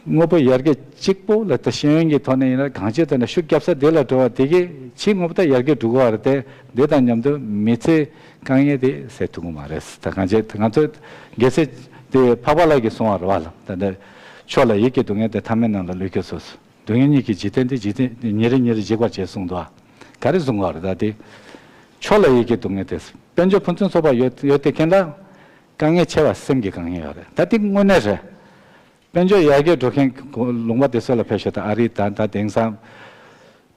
དངོས་པོ་ཡར་རྒྱས་གཅིག་པོ་ལ་ད་ཤེས་ཡོན་གྱི་ཐོག་ནས་ཡིན་ན་གང་ཅི་ལྟར་ན་ཤུགས་རྒྱབ་ས་དེ་ལ་འགྲོ་བ་དེ་གིས་ཕྱི་དངོས་པོ་ད་ཡར་རྒྱས་འགྲོ་གི་བ་རེད་དེ། འདི་དང་མཉམ་དུ་མི་ཚེ་དཀའ་ངལ་དེ་སེལ་ཐུབ་ཀྱི་མ་རེད། ད་གང་ཅི་ང་ཚོ་གལ་སྲིད་དེ་འཕགས་པ་ལགས་ཀྱིས་གསུངས་པ་རེད་བ་ལ། ད་འདི་ཕྱོགས་ལ་ཡིད་ཀྱི་སྡུག་བསྔལ་དེ་ཐ་མལ་རྣམས་ལ་བློས་བཀོད་སོ། སྡུག་བསྔལ་གཉིས་ཀྱི་འཇིག་རྟེན་དེ་འཇིག་རྟེན་ཉིན་རེ་ཉིན་རེ་འཇིག་པར་བྱེད་གསུངས་འདུག་ག་རེ་གསུངས་པ་རེད་ད་དེ། ཕྱོགས་ལ་ཡིད་ཀྱི་སྡུག་བསྔལ་དེ། དཔལ་འབྱོར་ཕུན་སུམ་ཚོགས་པ་ཡོད་ཡོད་དེ་མཁན་ལ། དཀའ་ངལ་ཆེ་བ་སེམས་ཀྱི་དཀའ་ངལ་ཡོད་རེད། ད་དེ་དངོས་གནས་རེད། དཔལ་འབྱོར་ཡར་རྒྱས་འགྲོ་མཁན་ལུང་པ་དེ་ཚོ་ལ་ཕེབས་ཤོག་ད་ཨ་རི་དང་ད་དེང་སང་།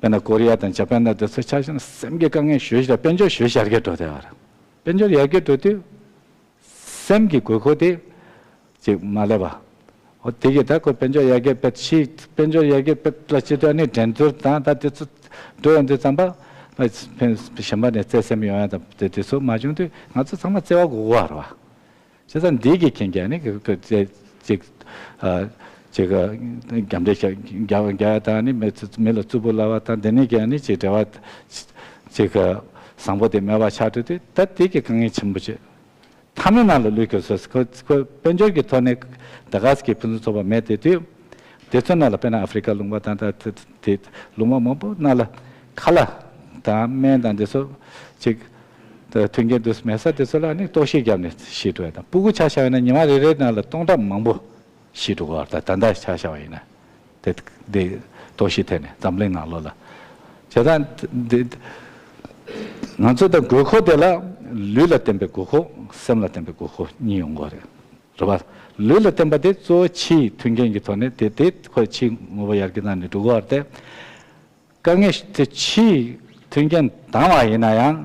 དཔེར་ན་ཀོ་རི་ཡ་དང་ཇ་པན་དང་དེ་ཚོ་ཆ་བཞག་ན་སེམས་ཀྱི་དཀའ་ངལ་ཞེ་པོ་ཞིག་དང་དཔལ་འབྱོར་ཞེ་པོ་ཞིག་ཡར་རྒྱས་འགྲོ་བསྡད་པ་རེད། དཔལ་འབྱོར་ཡར་རྒྱས་འགྲོ་དུས། སེམས་ཀྱི་དགོས་མཁོ་དེ་ཅིག་མ་སླེབས་པ། འོ་དེ་གི་ད་ཁོ་དཔལ་འབྱོར་ཡར་རྒྱས་དཔེ་ཕྱི་དཔལ་འབྱོར་ཡར་རྒྱས་དཔེ་ལ་སྤྱི་དོན་ནི་འགྲན་བསྡུར་དང་ད་དེ་ཚོ་འགྲོ་ཡོང་དུས་ཙམ་པ། ཕན་གཞན་པ་ནས་བརྩེ་སེམས་ཡོང་ཡ་དང་དེ་དེ་ཚོ་མ་བྱུང་དུས་ང་ཚོ་ཚང་མ་བརྩེ་བ་དགོས་ཀྱི་ཡོད་རེད་བ། བྱས་ཙང་འདི་གི་རྐྱེན་གྱིས་ནི་ཁོ་ཁོ་ཅིག་ཅིག་ཨ་ཅིག་རྒྱབ་འདྲེ་རྒྱག་རྒྱག་ཡ་དང་ནི་མི་ཚོ་མི་ལ་རྩུབ་པོ་ལབ་པ་དང་དེ་ནི་གྱིས་ནི་ཅིག་འབྲེལ་བ་ཅིག་བཟང་པོ་དེ་མེད་པ་ཆགས་འགྲོ་དུས་ད་དེ་གི་དཀའ་ངལ་ཆེན་པོ་ཆེ། ཐ་མལ་རྣམས་ལ་བློས་བཀོད་སོ། ཁོ་ཁོ་དཔལ་འབྱོར་གྱི་ཐོག་ནས་ད་ག་ཟེ་གི་ཕུན་སུམ་ཚོགས་པ་མེད་དེ་དུས། དེ་ཚོ་ནང་ལ་དཔེར་ན་ཨ་ཧྥི་རི་ཀ་ལུང་པ་དང་ད་དེ་དེ་ལུང་པ་མང་པོ་ནང་ལ་ཁ་ལག་དང་སྨན་དང་དེ་ཚོ་ཅིག་ད་མཐུན་རྐྱེན་དུ་མེད་ས་དེ་ཚོ་ལ་ནི་ལྟོགས་ཤི་བརྒྱབ་ནས་ཤི་འགྲོ་ཡ་དང་ཕྲུ་གུ་ཆ་བཞག་ན་ཉི་མ་རེ་རེའི་ནང་ལ་སྟོང་ཕྲག་མང་པོ་ཤི་འགྲོ་གི་ཡོད་རེད། ད་ད་ལྟ་ཆ་བཞག་པ་ཡིན་ན་དེ་དེ་ལྟོགས་ཤི་ཐད་ནས་འཛམ་གླིང་ནང་ལོགས་ལ་ བྱས་ཙང་འདི། ང་ཚོ་ད་དགོས་མཁོ་དེ་ལ། ལུས་ལ་བརྟེན་པའི་དགོས་མཁོ། སེམས་ལ་བརྟེན་པའི་དགོས་མཁོ་གཉིས་ཡོང་གི་རེད། རེད་པ། ལུས་ལ་བརྟེན་པ་དེ་གཙོ་བོ་ཕྱིའི་མཐུན་རྐྱེན་གྱི་ཐོག་ནས་དེ་དེ་ཁོ་ཕྱིའི་དངོས་པོ་ཡར་རྒྱས་བཏང་ནས་འགྲོ་གི་ཡོད་རེད་དེ། དཀའ་ངལ་དེ་ཕྱིའི་མཐུན་རྐྱེན་འདང་བ་ཡིན་ན་ཡང་།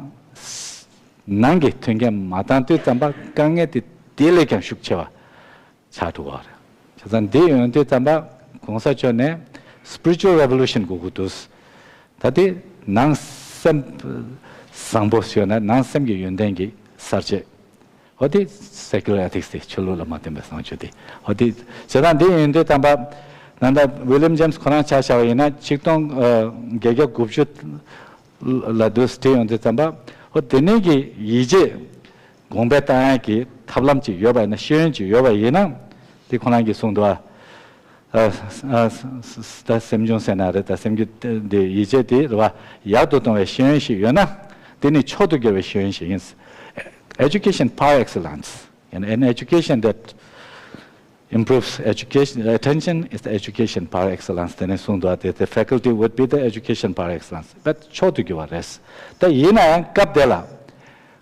ནང་གི་མཐུན་རྐྱེན་མ་འདང་དུས་ཙམ་པ་དཀའ་ངལ་དེ་དེ་ལས་ཀྱང་ཤུགས་ཆེ་བ་ཆགས་འགྲོ་གི་རེད། བྱས་ཙང་འདི་ཡོང་དུས་ཙམ་པ་༸གོང་ས་མཆོག་ནས་spiritual revolution དགོས་ཀྱི་འདུག་ད་དེ་ནང་སེམས་བཟང་པོ་ཞུ་ན་ནང་སེམས་ཀྱི་ཡོན་ཏན་གྱི་གསར་བརྗེ། འོ་དེ་secular ethics དེ་ཆོས་ལུགས་ལ་མ་བརྟེན་པའི་བཟང་སྤྱོད་དེ། འོ་དེ་བྱས་ཙང་འདི་ཡོང་དུས་ཙམ་པ་ད་ལྟ་William James ཁོ་རང་ཆ་བཞག་པ་ཡིན་ན་ཆིག་སྟོང་བརྒྱད་བརྒྱ་དགུ་བཅུ་ལ་དུས་བྲིས་ཡོང་དུས་ཙམ་པ། འོ་དེ་ནས་ཀྱི་ཡིད་ཆེས་གོང་འཕེལ་བཏང་ཡག་གི་ཐབས་ལམ་ཅིག་ཡོད་པ་ཡིན་ན། ཤེས་ཡོན་ཅིག་ཡོད་པ་ཡིན་ན། དེ་ཁོ་རང་གིས་གསུངས་འདུག་ཨ། ཨ་ཨ་ད་སེམས་བྱུང་ཟེར་ན་རེད། ད་སེམས་རྒྱུད་དེ་ཡིད་ཆེས་དེ་རེད་པ། ཡག་ཏུ་གཏོང་བའི་ཤེས་ཡོན་ཞིག་ཡོད་ན། དེ་ནི་མཆོག་ཏུ་གྱུར་པའི་ཤེས་ཡོན་ཞིག་ཡིན། Education par excellence. And an education that improves education, attention is the education par excellence. དེ་ནས་གསུངས་འདུག་ཨ། དེ་དེ་faculty would be the education par excellence. དཔེ་མཆོག་ཏུ་གྱུར་པ་རེད། ད་ཡིན་ན་ཡང་སྐབས་དེ་ལ་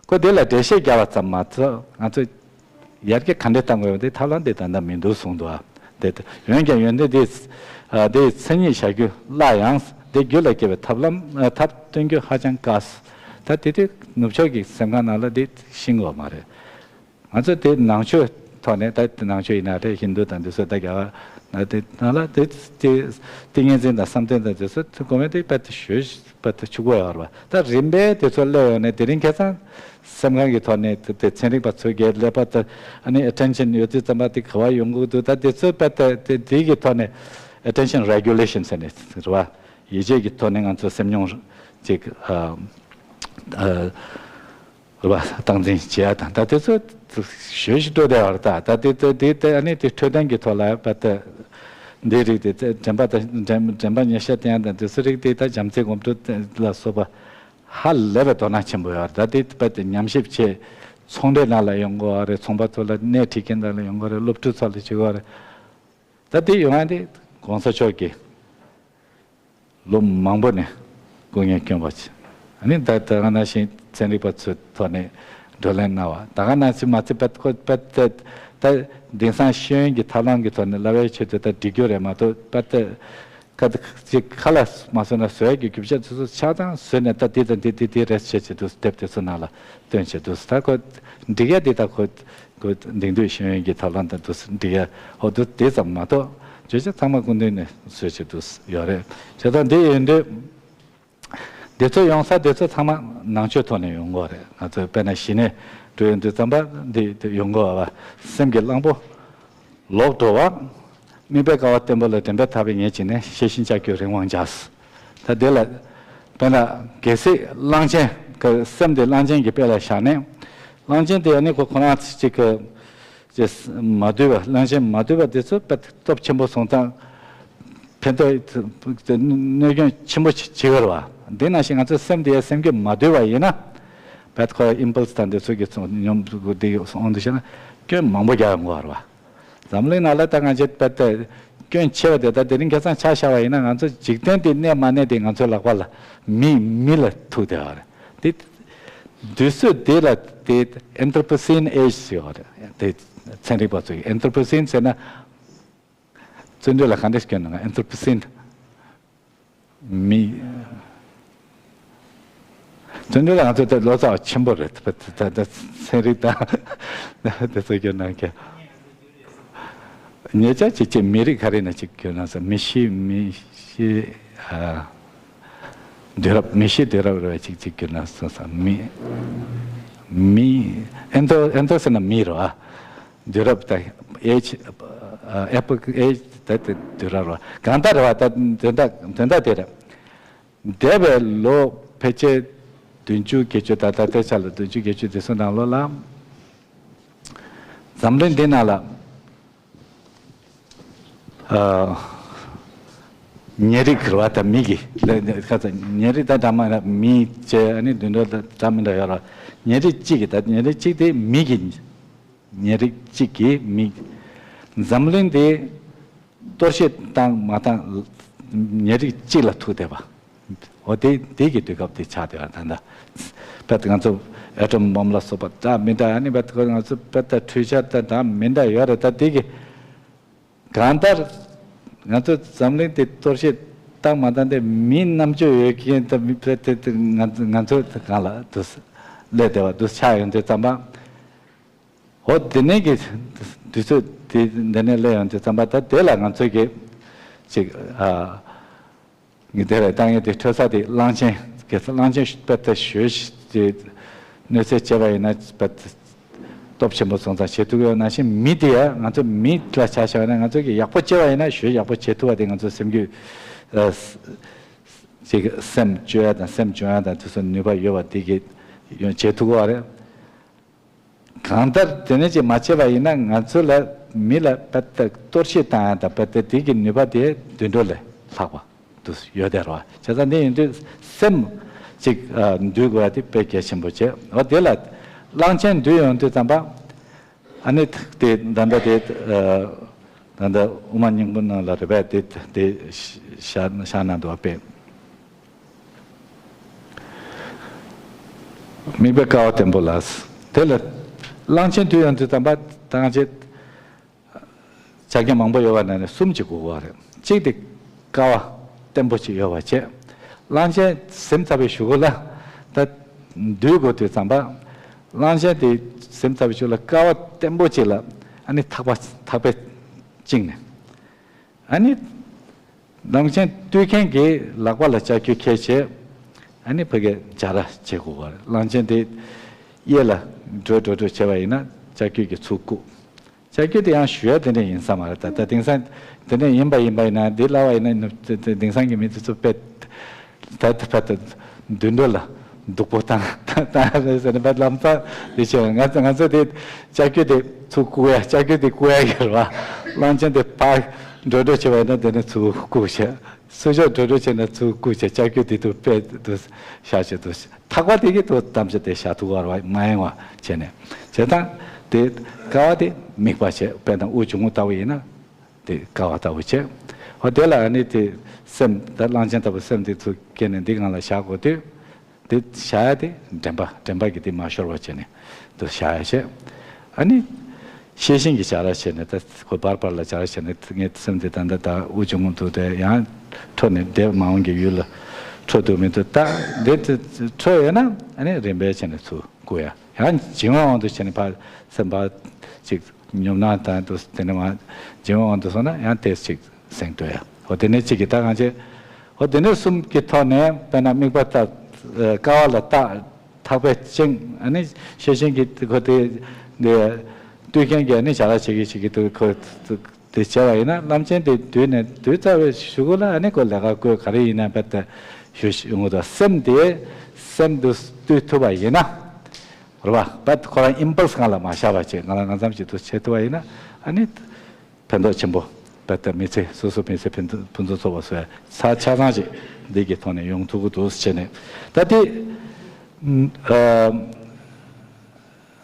ཁོ་དེ་ལ་འགྲེལ་བཤད་རྒྱག་པ་ཙམ་མ་ཚད། ང་ཚོས་ཡར་རྒྱས་ག་འདྲས་གཏང་དགོས་པ་དེ་ཐབས་ལམ་དེ་ད་ལྟ་མི་འདུག་གསུངས་འདུག་ཨ། དེ་ཡོན་ཀྱང་ཡོན་ཏན་དེ་ཨ་དེའི་མཚན་ཉིད་བྱ་རྒྱུ་སླ་ཡང་། དེ་རྒྱུད་ལ་སྐྱེ་བའི་ཐབས་ལམ་ཨ་ཐབས་སྟོན་རྒྱུ་ཧ་ཅང་དཀའ། ད་དེ་དུས་ནུབ་ཕྱོགས་ཀྱི་སེམས་ཁམས་ནང་ལ་དེ་ཤེས་ཀྱི་ཡོད་མ་རེད། ང་ཚོ་དེ་ནང་ཆོས་ཐོག་ནས། ད་ནང་ཆོས་ཡིན་ན་རེད། ཧིན་དུ་དང་འདི་ཚོ་ད་རྒྱ་གར་ན་དེ་ནང་ལ་དེ་དེ་ཏིང་ངེ་འཛིན་དང་བསམ་གཏན་དང་དེ་ཚོ་དེ་གོ་མེད་དེ་དཔེ་དེ་ཞོལ་དཔེ་དེ་ཕྱུག་པོ་ཡོད་རེད་པ། ད་རིམ་པས་དེ་ཚོ་སླེབས་ཡོང་ནས་དེ་རིང་ཁ་སང་སེམས་ཁམས་ཀྱི་ཐོག་ནས་དེ་དེ་ཚན་རིག་པ་ཚོ་གི་ཀླད་པ་དེ་ཨ་ནི་attention ཡོད་དུས་ཙམ་པ་དེ་ག་པར་ཡོང་གི་འདུག་ད་དེ་ཚོ་དཔེ་དེ་དེ་དེ་གི་ཐོག་ནས་attention regulation ཟེར་ནས་རེད་པ། ཡིད་ཆེས་ཀྱི་ཐོག་ནས་ང་ཚོ་སེམས་མྱོང་ཅིག་ཨ་ཨ། རེད་པ། སྟངས་འཛིན་བྱེད་ཡ་དང་། ད་དེ་ཚོ་ཞོལ་ཞིག་འགྲོ་བསྡད་པ་རེད། ད་ད་དེ་དེ་དེ་དེ་ཨ་ནི་དེ་འཕྲོད་བསྟེན་གྱི་ཐོག་ལ་པ་ད་འདི་རིགས་དེ་དེ་དྲན་པ་དང་དྲན་དྲན་པ་ཉེར་ཞག་བསྟེན་ཡ་དང་དེ་ཚོ་རིགས་དེ་ད་བྱམས་བརྩེ་སྒོམ་སྒྲུབ་ལ་སོགས་པ་ཧ་ལས་པའི་དོ་སྣང་ཆེན་པོ་ཡོད་རེད། ད་དེ་པ་དེ་ཉམས་ཞིབ་བྱས། ཚོང་འབྲེལ་ནང་ལ་ཡོང་གི་ཡོད་རེད། ཚོང་པ་ཚོ་ལ་སྣེ་ཁྲིད་མཁན་ནང་ལ་ཡོང་གི་ཡོད་རེད། སློབ་ཕྲུག་ཚོ་ལ་བྱེད་ཀྱི་ཡོད་རེད། ད་དེ་ཡོང་ཡ་དེ་༸གོང་ས་མཆོག་གིས་ལོ་མང་པོ་ནས་སྐུ་ངལ་བསྐྱོན་པ་བྱས། ཨ་ནི་ད་ད་ག་ནང་བཞིན་ཚན་རིག་པ་ཚོའི་ཐོག་ནས་བགྲོ་གླེང་གནང་བ། ད་ག་ནང་བཞིན་མ་ཚད་པ་ཁོ་པ་ད་ད་དེང་སང་ཤེས་ཡོན་གྱི་ཐབས་ལམ་གྱི་ཐོག་ནས་བསླབ་པའི་ཆེད་དུ་ད་འབྲི་རྒྱུ་རེད་མ་གཏོགས། པ་ད་ཁ་ཅིག་ཁ་ལ་མ་བཟོས་ན་བཟོ་ཡ་གི་རྒྱུ་ཆ་དེ་ཚོ་ཆ་ཚང་བཟོས་ནས། ད་འདི་དང་འདི་འདི་འདི་རེད་བྱས་བྱས་འདུག་དེབ་དེ་ཚོ་ནང་ལ་བཏོན་བྱས་འདུག་ད་ཁོ་འབྲི་ཡ་འདི་ད་ཁོ་ཁོ་དེང་དུས་ཤེས་ཡོན་གྱི་ཐབས་ལམ་དང་འདུག་འབྲི་ཡ། ཨོ་འདུག་དེ་ཙམ་མ་གཏོགས་བརྗོད་བྱ་ཚང་མ་སྐུ་མདུན་ནས་བཟོས་བྱས་འདུག་ཡོད་རེད། བྱས་ཙང་འདི་ཡིན་དུས། དེ་ཚོ་ཡོང་ས་དེ་ཚོ་ཚང་མ་ནང་ཆོས་ཐོག་ནས་ཡོང་གི་ཡོད་རེད། ང་ཚོ་དཔེར་ན་ཞི་གནས་འགྲོ་ཡོང་དུས་ཙམ་པ་འདི་འདི་ཡོང་གི་ཡོད་པ། སེམས་ཀྱི་གླང་པོ་ལོག་འགྲོ་བ། དམིགས་པའི་དཀའ་བ་བརྟན་པོ་ལ། འདྲེན་པའི་ཐག་པས་ངེད་ཅིག་ནས། ཤེས་བཞིན་ལྕགས་ཀྱུས་རིང་བར་འཇགས། ད་དེ་ལ་དཔེར་ན་གལ་སྲིད་གླང་ཆེན་གྱི་སེམས་དེ་གླང་ཆེན་གྱི་དཔེ་ལ་བཞག་ནས། གླང་ཆེན་དེ་ཡང་ནི་ཁོ་ཁོ་རང་ཅིག་གི་ཅེས་མ་འདུས་པ། གླང་ཆེན་མ་འདུས་པ་དེ་ཚོ་དཔེ་སྟོབས་ཆེན་པོ་སོང་ཙང་ཕན་ཐོགས་གནོད་སྐྱོན་ཆེན་པོ་ཅིག་བྱེད་ཀྱི་རེད་པ། འདི་ནང་བཞིན་ང་ཚོའི་སེམས་དེ་སེམས་རྒྱུད་མ་འདུས་པ་ཡིན་ན། དཔེ་ཁོ་impulse དང་འདི་ཚོ་གི་ཚོ་ཉོམ་འདི་འོང་དུ་བྱས་ན་སྐྱོན་མང་པོ་རྒྱག་ཡོང་གི་རེད་པ། འཛམ་གླིང་ནང་ལ་ད་ང་ཚོས་དཔེ་དེ་སྐྱོན་ཆེ་བ་དེ། ད་དེ་རིང་ཁ་སང་ཆ་བཞག་པ་ཡིན་ན་ང་ཚོ་འཇིག་རྟེན་འདི་གནས་མ་གནས་དེ་ང་ཚོའི་ལག་པ་ལ་མི་མི་ལ་ཐུག་བསྡད་པ་རེད། དེ་དུས་ཚོད་དེ་ལ་དེ་Anthropocene age ཟེར་བ་རེད། དེ་ཚན་རིག་པ་ཚོས་Anthropocene ཟེར་ན། བརྩོན་འགྲུས་ལ་ག་འདྲ་སྐྱོན་ན། Anthropocene མི། བརྩོན་འགྲུས་ལ་ང་ཚོ་དེ་ལོ་ཙཱ་བ་ཆེན་པོ་རེད། ད་ད་ཚན་རིག་དང་དེ་ཚོ་སྐྱོན་ན་ཀྱང་། ཉེ་ཆར་ཅིག་ཅིག་མི་རིགས་ག་རེ་ན་ཅིག་སྐྱོན་ན་ས། མི་ཤི་མི་ཤི་ཨ། དུས་རབས། མི་ཤི་དུས་རབས་རེ་བ་ཅིག་ཅིག་གྱུར་ན་སོང་ཙང་། མི་མི་ཨེན་ཐོ་ཨེན་ཐོ་ཟེར་ན་མི་རེད་པ། དུས་རབས་དང་age ཨ་epoch age ད་དེ་དུས་རབས་རེད་པ། གང་ལྟར་རེད་པ། ད་དོན་དག་དོན་དག་དེ་རེད། འདས་པའི་ལོ་ཕལ་ཆེར་བདུན་ཅུ་བརྒྱད་ཅུ། ད་ད་ལྟའི་ཆ་ལ་བདུན་ཅུ་བརྒྱད་ཅུ་དེ་ཚོ་ནང་ལོགས་ལ། འཛམ་གླིང་འདི་ནང་ལ། ཨ། ཉེ་རིགས་རེད་པ། ད་མི་གི་ཁ་ཚ་ཉེ་རིགས་ད་འདྲ་མི་འདྲ། མི་བྱས་ཨ་ནི་དུད་འགྲོ་ད་འདྲ་མི་འདྲ་ཡོད་རེད། ཉེ་རིགས་གཅིག་གི་ད་ཉེ་རིགས་གཅིག་དེ་མི་གི། ཉེ་རིགས་གཅིག་གི་མི། འཛམ་གླིང་འདི་གཏོར་བཤིག་བཏང་མ་བཏང་ཉེ་རིགས་གཅིག་ལ་ཐུག་བསྡད་པ། འོ་དེ་དེ་གི་དུས་སྐབས་དེ་ཆགས་བསྡད་པ་ད་ལྟ། དཔེ་ང་ཚོ་ཨེ་ཊོམ་བོམ་ལ་སོགས་པ་འདྲ་མི་འདྲ་ཨ་ནི་དཔེ་ང་ཚོ་དཔེ་ད་འཕྲུལ་ཆས་ད་འདྲ་མི་འདྲ་ཡོད་རེད། ད་དེ་གི་གང་ལྟར་ང་ཚོ་འཛམ་གླིང་དེ་གཏོར་བཤིག་བཏང་མ་བཏང་དེ་མི་རྣམ་དཔྱོད་ཡོད་མཁན་ད་མི་དཔེ་དེ་དེ་ང་ང་ཚོ་གང་ལ་དུ་སླེབས་བསྡད་པ་དུ་ཆགས་ཡོང་དུས་ཙམ་པ། འོ་དེ་ནས་ཀྱི་དུས་ཚོད་དེ་འདི་ནས་སླེབས་ཡོང་དུས་ཙམ་པ་ད་དེ་ལ་ང་ཚོས་ཀྱི་ཅིག་ཨ་ངས་དེ་ལ་བཏང་ཡོད་དེ་འཕྲོད་བསྟེན་དེ་གླང་ཆེན་གྱི་གླང་ཆེན་དཔེ་ད་ཞོལ་དེ་གནོད་འཚེ་བྱས་པ་ཡིན་ན་དཔེ་སྟོབས་ཆེན་པོ་སོང་ཙང་བྱེད་ཐུབ་ཡོད་ནང་བཞིན་མི་དེ་ཡང་ང་ཚོ་མི་ལ་ཆ་བཞག་ན་ང་ཚོ་གི་ཡག་པོ་བྱས་པ་ཡིན་ན་ཞོལ་ཡག་པོ་བྱེད་ཐུབ་པ་དེ་ང་ཚོ་སེམས་རྒྱུད་ཅིག་སེམས་བཅོས་ཡ་དང་སེམས་སྦྱོང་ཡ་དང་དེ་ཚོ་ནུས་པ་ཡོད་པ་དེ་གི་ཡོང་བྱེད་ཐུབ་པ་རེད། གང་ལྟར་དེ་ནས་ཅིག་མ་བྱས་པ་ཡིན་ན་ང་ཚོ་ལ་མི་ལ་དཔེ་ད་གཏོར་བཤིག་བཏང་ཡ་དང་དཔེ་ད་དེ་གི་ནུས་པ་དེ་དུད་འགྲོ་ལས་ལྷག་པ་དུ་ཡོད་དེ་རེད་བ། བྱས་ཙང་འདི་ཡིན་དུས་སེམས་ཅིག་འདུལ་དགོས་ཡ་དེ་དཔེ་གལ་ཆེན་པོ་བྱས། འོ་དེ་ལ་གླང་ཆེན་འདུལ་ཡོང་དུས་ཙམ་པ་ཨ་ནི་དེ་ད་ལྟ་དེ་ད་ལྟ་དབུ་མ་སྙིང་པོ་ནང་ལ་རེད་པས་དེ་དེ་ཤ་ཤ་ན་འདུག་བ་དཔེ། དམིགས་པའི་ཀ་བ་བརྟན་པོ་ལ། དེ་ལ་གླང་ཆེན་འདུལ་ཡོང་དུས་ཙམ་པ་ད་ང་ཚོས་ཆ་རྐྱེན་མང་པོ་ཡོད་པ་ནང་ནས་གསུམ་ཅིག་དགོས་པ་རེད། གཅིག་དེ་ཀ་བ་བརྟན་པོ་ཅིག་ཡོད་པ་བྱས། གླང་ཆེན་ཟིན་ཚར་བའི་གཞུག་གུ་ལ་ད་འདུལ་དགོས་དུས་ཙམ་པ། གླང་ཆེན་དེ་ཟིན་ཚར་བའི་གཞུག་ལ་ཀ་བ་བརྟན་པོ་ཅིག་ལ་ཨ་ནི་ཐག་པ་ཐག་པས་བཅིངས་ནས་ཨ་ནི། གླང་ཆེན་འདུལ་མཁན་གྱི་ལག་པ་ལ་ལྕགས་ཀྱུ་འཁྱེར་བྱས། ཨ་ནི་ཕ་གིར་འཇའ་ར་བྱེད་དགོས་པ་རེད། གླང་ཆེན་དེ་གཡས་ལ་འགྲོ་འགྲོ་འགྲོ་བྱས་པ་ཡིན་ན་ལྕགས་ཀྱུ་གིས་ཚུར་བཀུག་ལྕགས་ཀྱུ་དེ་ཡང་ཞུ་ཡ་དེ་འདྲ་ཡིན་ས་མ་རེད། ད་ལྟ་དེང་སང་དེ་འདྲ་ཡིན་པ་ཡིན་པ་ཡིན་ན་འདི་ལབ་པ་ཡིན་ན་དེང་སང་གི་མི་དེ་ཚོ་དཔེ་ད་ད་ཕ་ད་དུད་འགྲོ་ལ་སྡུག་པོ་བཏང་བཏང་བཏང་རེད་ཟེར་ནས་ཕ་ལམ་སང་དེ་བྱས་ང་ཚོ་ང་ཚོ་དེ་ལྕགས་ཀྱུ་དེ་ཚུར་བཀུག་ཡ་ལྕགས་ཀྱུ་དེ་བཀུག་ཡ་གི་རེད་བ། གླང་ཆེན་དེ་ཕར་འགྲོ་འགྲོ་བྱས་པ་ཡིན་ན་དེ་ནས་ཚུར་བཀུག་བྱས། སུ་ཞོག་འགྲོ་འགྲོ་བྱས་ན་ཚུར་བཀུག་བྱས་ལྕགས་ཀྱུ་དེ་དུ་དཔེ་དུ་བཞག་བྱས་དུ་ཐག་པ་དེ་གི་དུ་གཏམ་བྱས་དེ་བཞག་ཐུབ་པ་རེད་བ། མ་ཡེངས་པ་བྱས་ནས་བྱས་ཙང་དེ་ཀ་བ་དེ་དམིགས་པ་བྱས། དཔེར་ན་དབུགས་འབྱུང་རྔུབ་ལྟ་བུ་ཡིན་ན། དེ་ཀ་བ་ལྟ་བུ་བྱས། འོ་དེ་ལ་ཨ་ནི་དེ་སེམས་ད་གླང་ཆེན་ལྟ་བུ་སེམས་དེ་ཚུར་བསྐྱེད་ནས་འདི་སྒང་ལ་བཞག་དགོས་དུས། དེ་བཞག་ཡ་དེ་དྲན་པ་དྲན་པ་གི་དེ་མ་ཤོར་བ་བྱས་ནས་དུ་བཞག་ཡ་བྱས། ཨ་ནི་ཤེས་བཞིན་གྱི་བྱ་ར་བྱས་ནས་ད་ཁོ་བར་བར་ལ་བྱ་ར་བྱས་ནས་ངའི་སེམས་དེ་ད་ལྟ་ད་དབུགས་འབྱུང་རྔུབ་འདུག་དེ་ཡང་འཕྲོ་ནས་དེ་མ་འོངས་ཀྱི་ཡུལ་ལ་འཕྲོ་འདུག་མི་འདུག་ད་དེ་དེ་འཕྲོ་ཡོད་ན་ཨ་ནི་རིམ་པས་བྱས་ནས་ཚུར་བཀུག་ཡ། ཡང་འཇིང་བའི་དབང་དུ་བྱས་ནས་ཕར་སེམས་པ་ཅིག་ཉོབ་སྣང་དང་དུ་དེ་ནས་མ་འཇིང་བའི་དབང་དུ་སོང་ན་ཡང་དེ་ཅིག་སེང་ལྟོས་ཡ། འོ་དེ་ནས་གཅིག་གིས་ད་གང་བྱེད། འོ་དེ་ནས་གསུམ་གྱི་ཐོག་ནས་དཔེར་ན་དམིགས་པ་ལྟ། ཀ་བ་ལ་བལྟ། ཐག་པས་བཅིངས། ཨ་ནི་ཤེས་བཞིན་གྱི་ཁོ་དེ་འདི་བཏུལ་མཁན་གྱི་ཨ་ནི་བྱ་ར་བྱེད་ཀྱི་བྱེད་ཀྱི་འདུག་ཁོ་དེ་བྱས་པ་ཡིན་ན་གླང་ཆེན་དེ་འདུལ་ནས་འདུལ་ཚར་བའི་གཞུག་གུ་ལ་ཨ་ནི་ཁོ་ལས་ཀ་བཀོལ་ག་རེ་ཡིན་ན་བལྟ་ཞུ་ཡོང་གི་འདུག་སེམས་དེ་སེམས་དུ་བཏུལ་ཐུབ་པ་ཡིན་ན་རེད་བ། བལྟ་ཁོ་རང་ཨིམ་པལ་སི་སྒང་ལ་མ་བཞག་པ་བྱས་ང་ལ་ང་ཙམ་ཞིག་ཏུ་བྱེད་ཐུབ་པ་ཡིན་ན་ཨ་ནི། ཕན་ཐོགས་ཆེན་པོ་དཔེ་ལྟ་མི་ཚེ་སོ་སོ་མི་ཚེ་ཕན་ཐོགས་ཕུན་སུམ་ཚོགས་པ་བཟོ་ཡ་ཚ་ཆ་ཚང་ཅིག་འདི་གི་ཐོག་ནས་ཡོང་ཐུབ་ཀྱི་འདུག་བྱས་ནས་ད་དེ་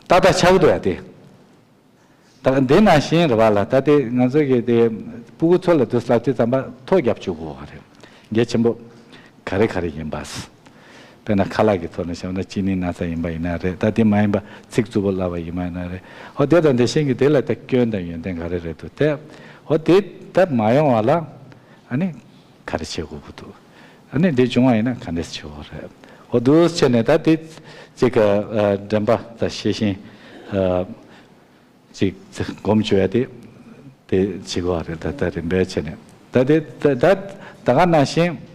ཏག་ཏག་ཆགས་ཀྱི་འདུག་ཡ་དེ། ད་འདི་ནང་བཞིན་རེད་བ་ལ་ད་དེ་ང་ཚོ་གི་དེ་སྤུ་གུ་ཚོ་ལ་དུ་ལབ་དུས་ཙམ་པ་ཐོ་རྒྱབ་བཅུག་དགོས་བ་རེད། གལ་ཆེན་པོ་ག་རེ་ག་རེ་ཡིན་པ། དཔེར་ན་ཁ་ལག་གི་ཐོག་ནས་བཤད་ན་གཅིན་སྙི་ན་ཚ་ཡིན་པ་ཡིན་ན་རེད། ད་དེ་མ་ཡིན་པ་ཚིག་རྩུབ་པོ་ལབ་པ་ཡིན་པ་ཡིན་ན་རེད། ཧོ་དེ་དང་དེ་བཞིན་གྱི་དེ་ལ་ད་སྐྱོན་དང་ཡོན་ཏན་ག་རེ་རེད་འདུག་དེ་ཧོ་དེ་ད་མ་ཡོང་བ་ལ་ཨ་ནི་ག་རེ་བྱེད་དགོས་ཀྱི་འདུག་ཨ་ནི་འདི་བྱུང་བ་ཡིན་ན་ག་འདྲས་བྱེད་དགོས་རེད། ཧོ་འདུག་བྱས་ནས་ད་དེ་ཅིག་ག་དྲན་པ་ད་ཤེས་བཞིན་ཅིག་སྒོམ་བཅོས་ཡ་དེ་དེ་བྱེད་དགོས་རེད། ད་ད་རིམ་པས་བྱས་ནས་ད་དེ་ད་ད་ག་ནང་བཞིན།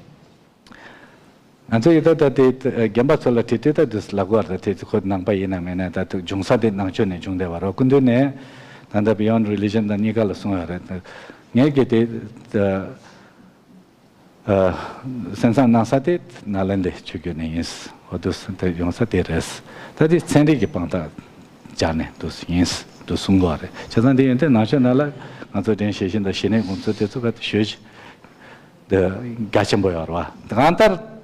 ང་ཚོ་ཡི་ད་ལྟ་དེ་རྒན་པ་ཚོ་ལ་དྲི་དུས་ད་དུས་ལབ་དགོས་རེད། དེ་ཁོ་ནང་པ་ཡིན་ན་མིན་ན་ད་དུ་འབྱུང་ས་དེ་ནང་ཆོས་ནས་འབྱུང་བསྡད་པ་རེད། སྐུ་མདུན་ནས་ད་ལྟ་Beyond Religion དང་གཉིས་ཀ་ལ་གསུངས་ཡོད་རེད། ངས་ཀྱི་དེ་གསན་བསམ་གནང་ས་དེ་ནཱ་ལེནྡྲའི་ཆོས་བརྒྱུད་ནས་ཡིན། འོ་དུ་དེ་ཡོང་ས་དེ་རེད། ད་དེ་ཚན་རིག་གི་དཔང་རྟགས་སྦྱར་ནས་དུ་ཡིན་དུ་གསུང་དགོས་རེད། བྱས་ཙང་དེ་ཡིན་དུས་ནང་ཆོས་ནང་ལ་ང་ཚོ་དྲན་ཤེས་བཞིན་དང་ཞི་གནས་སྒོམ་ཚུལ་དེ་ཚོ་བས་ཤོད་ཅིག་དེ་རྒྱ་ཆེན་པོ་ཡོད་རེད་བ། གང་ལྟར།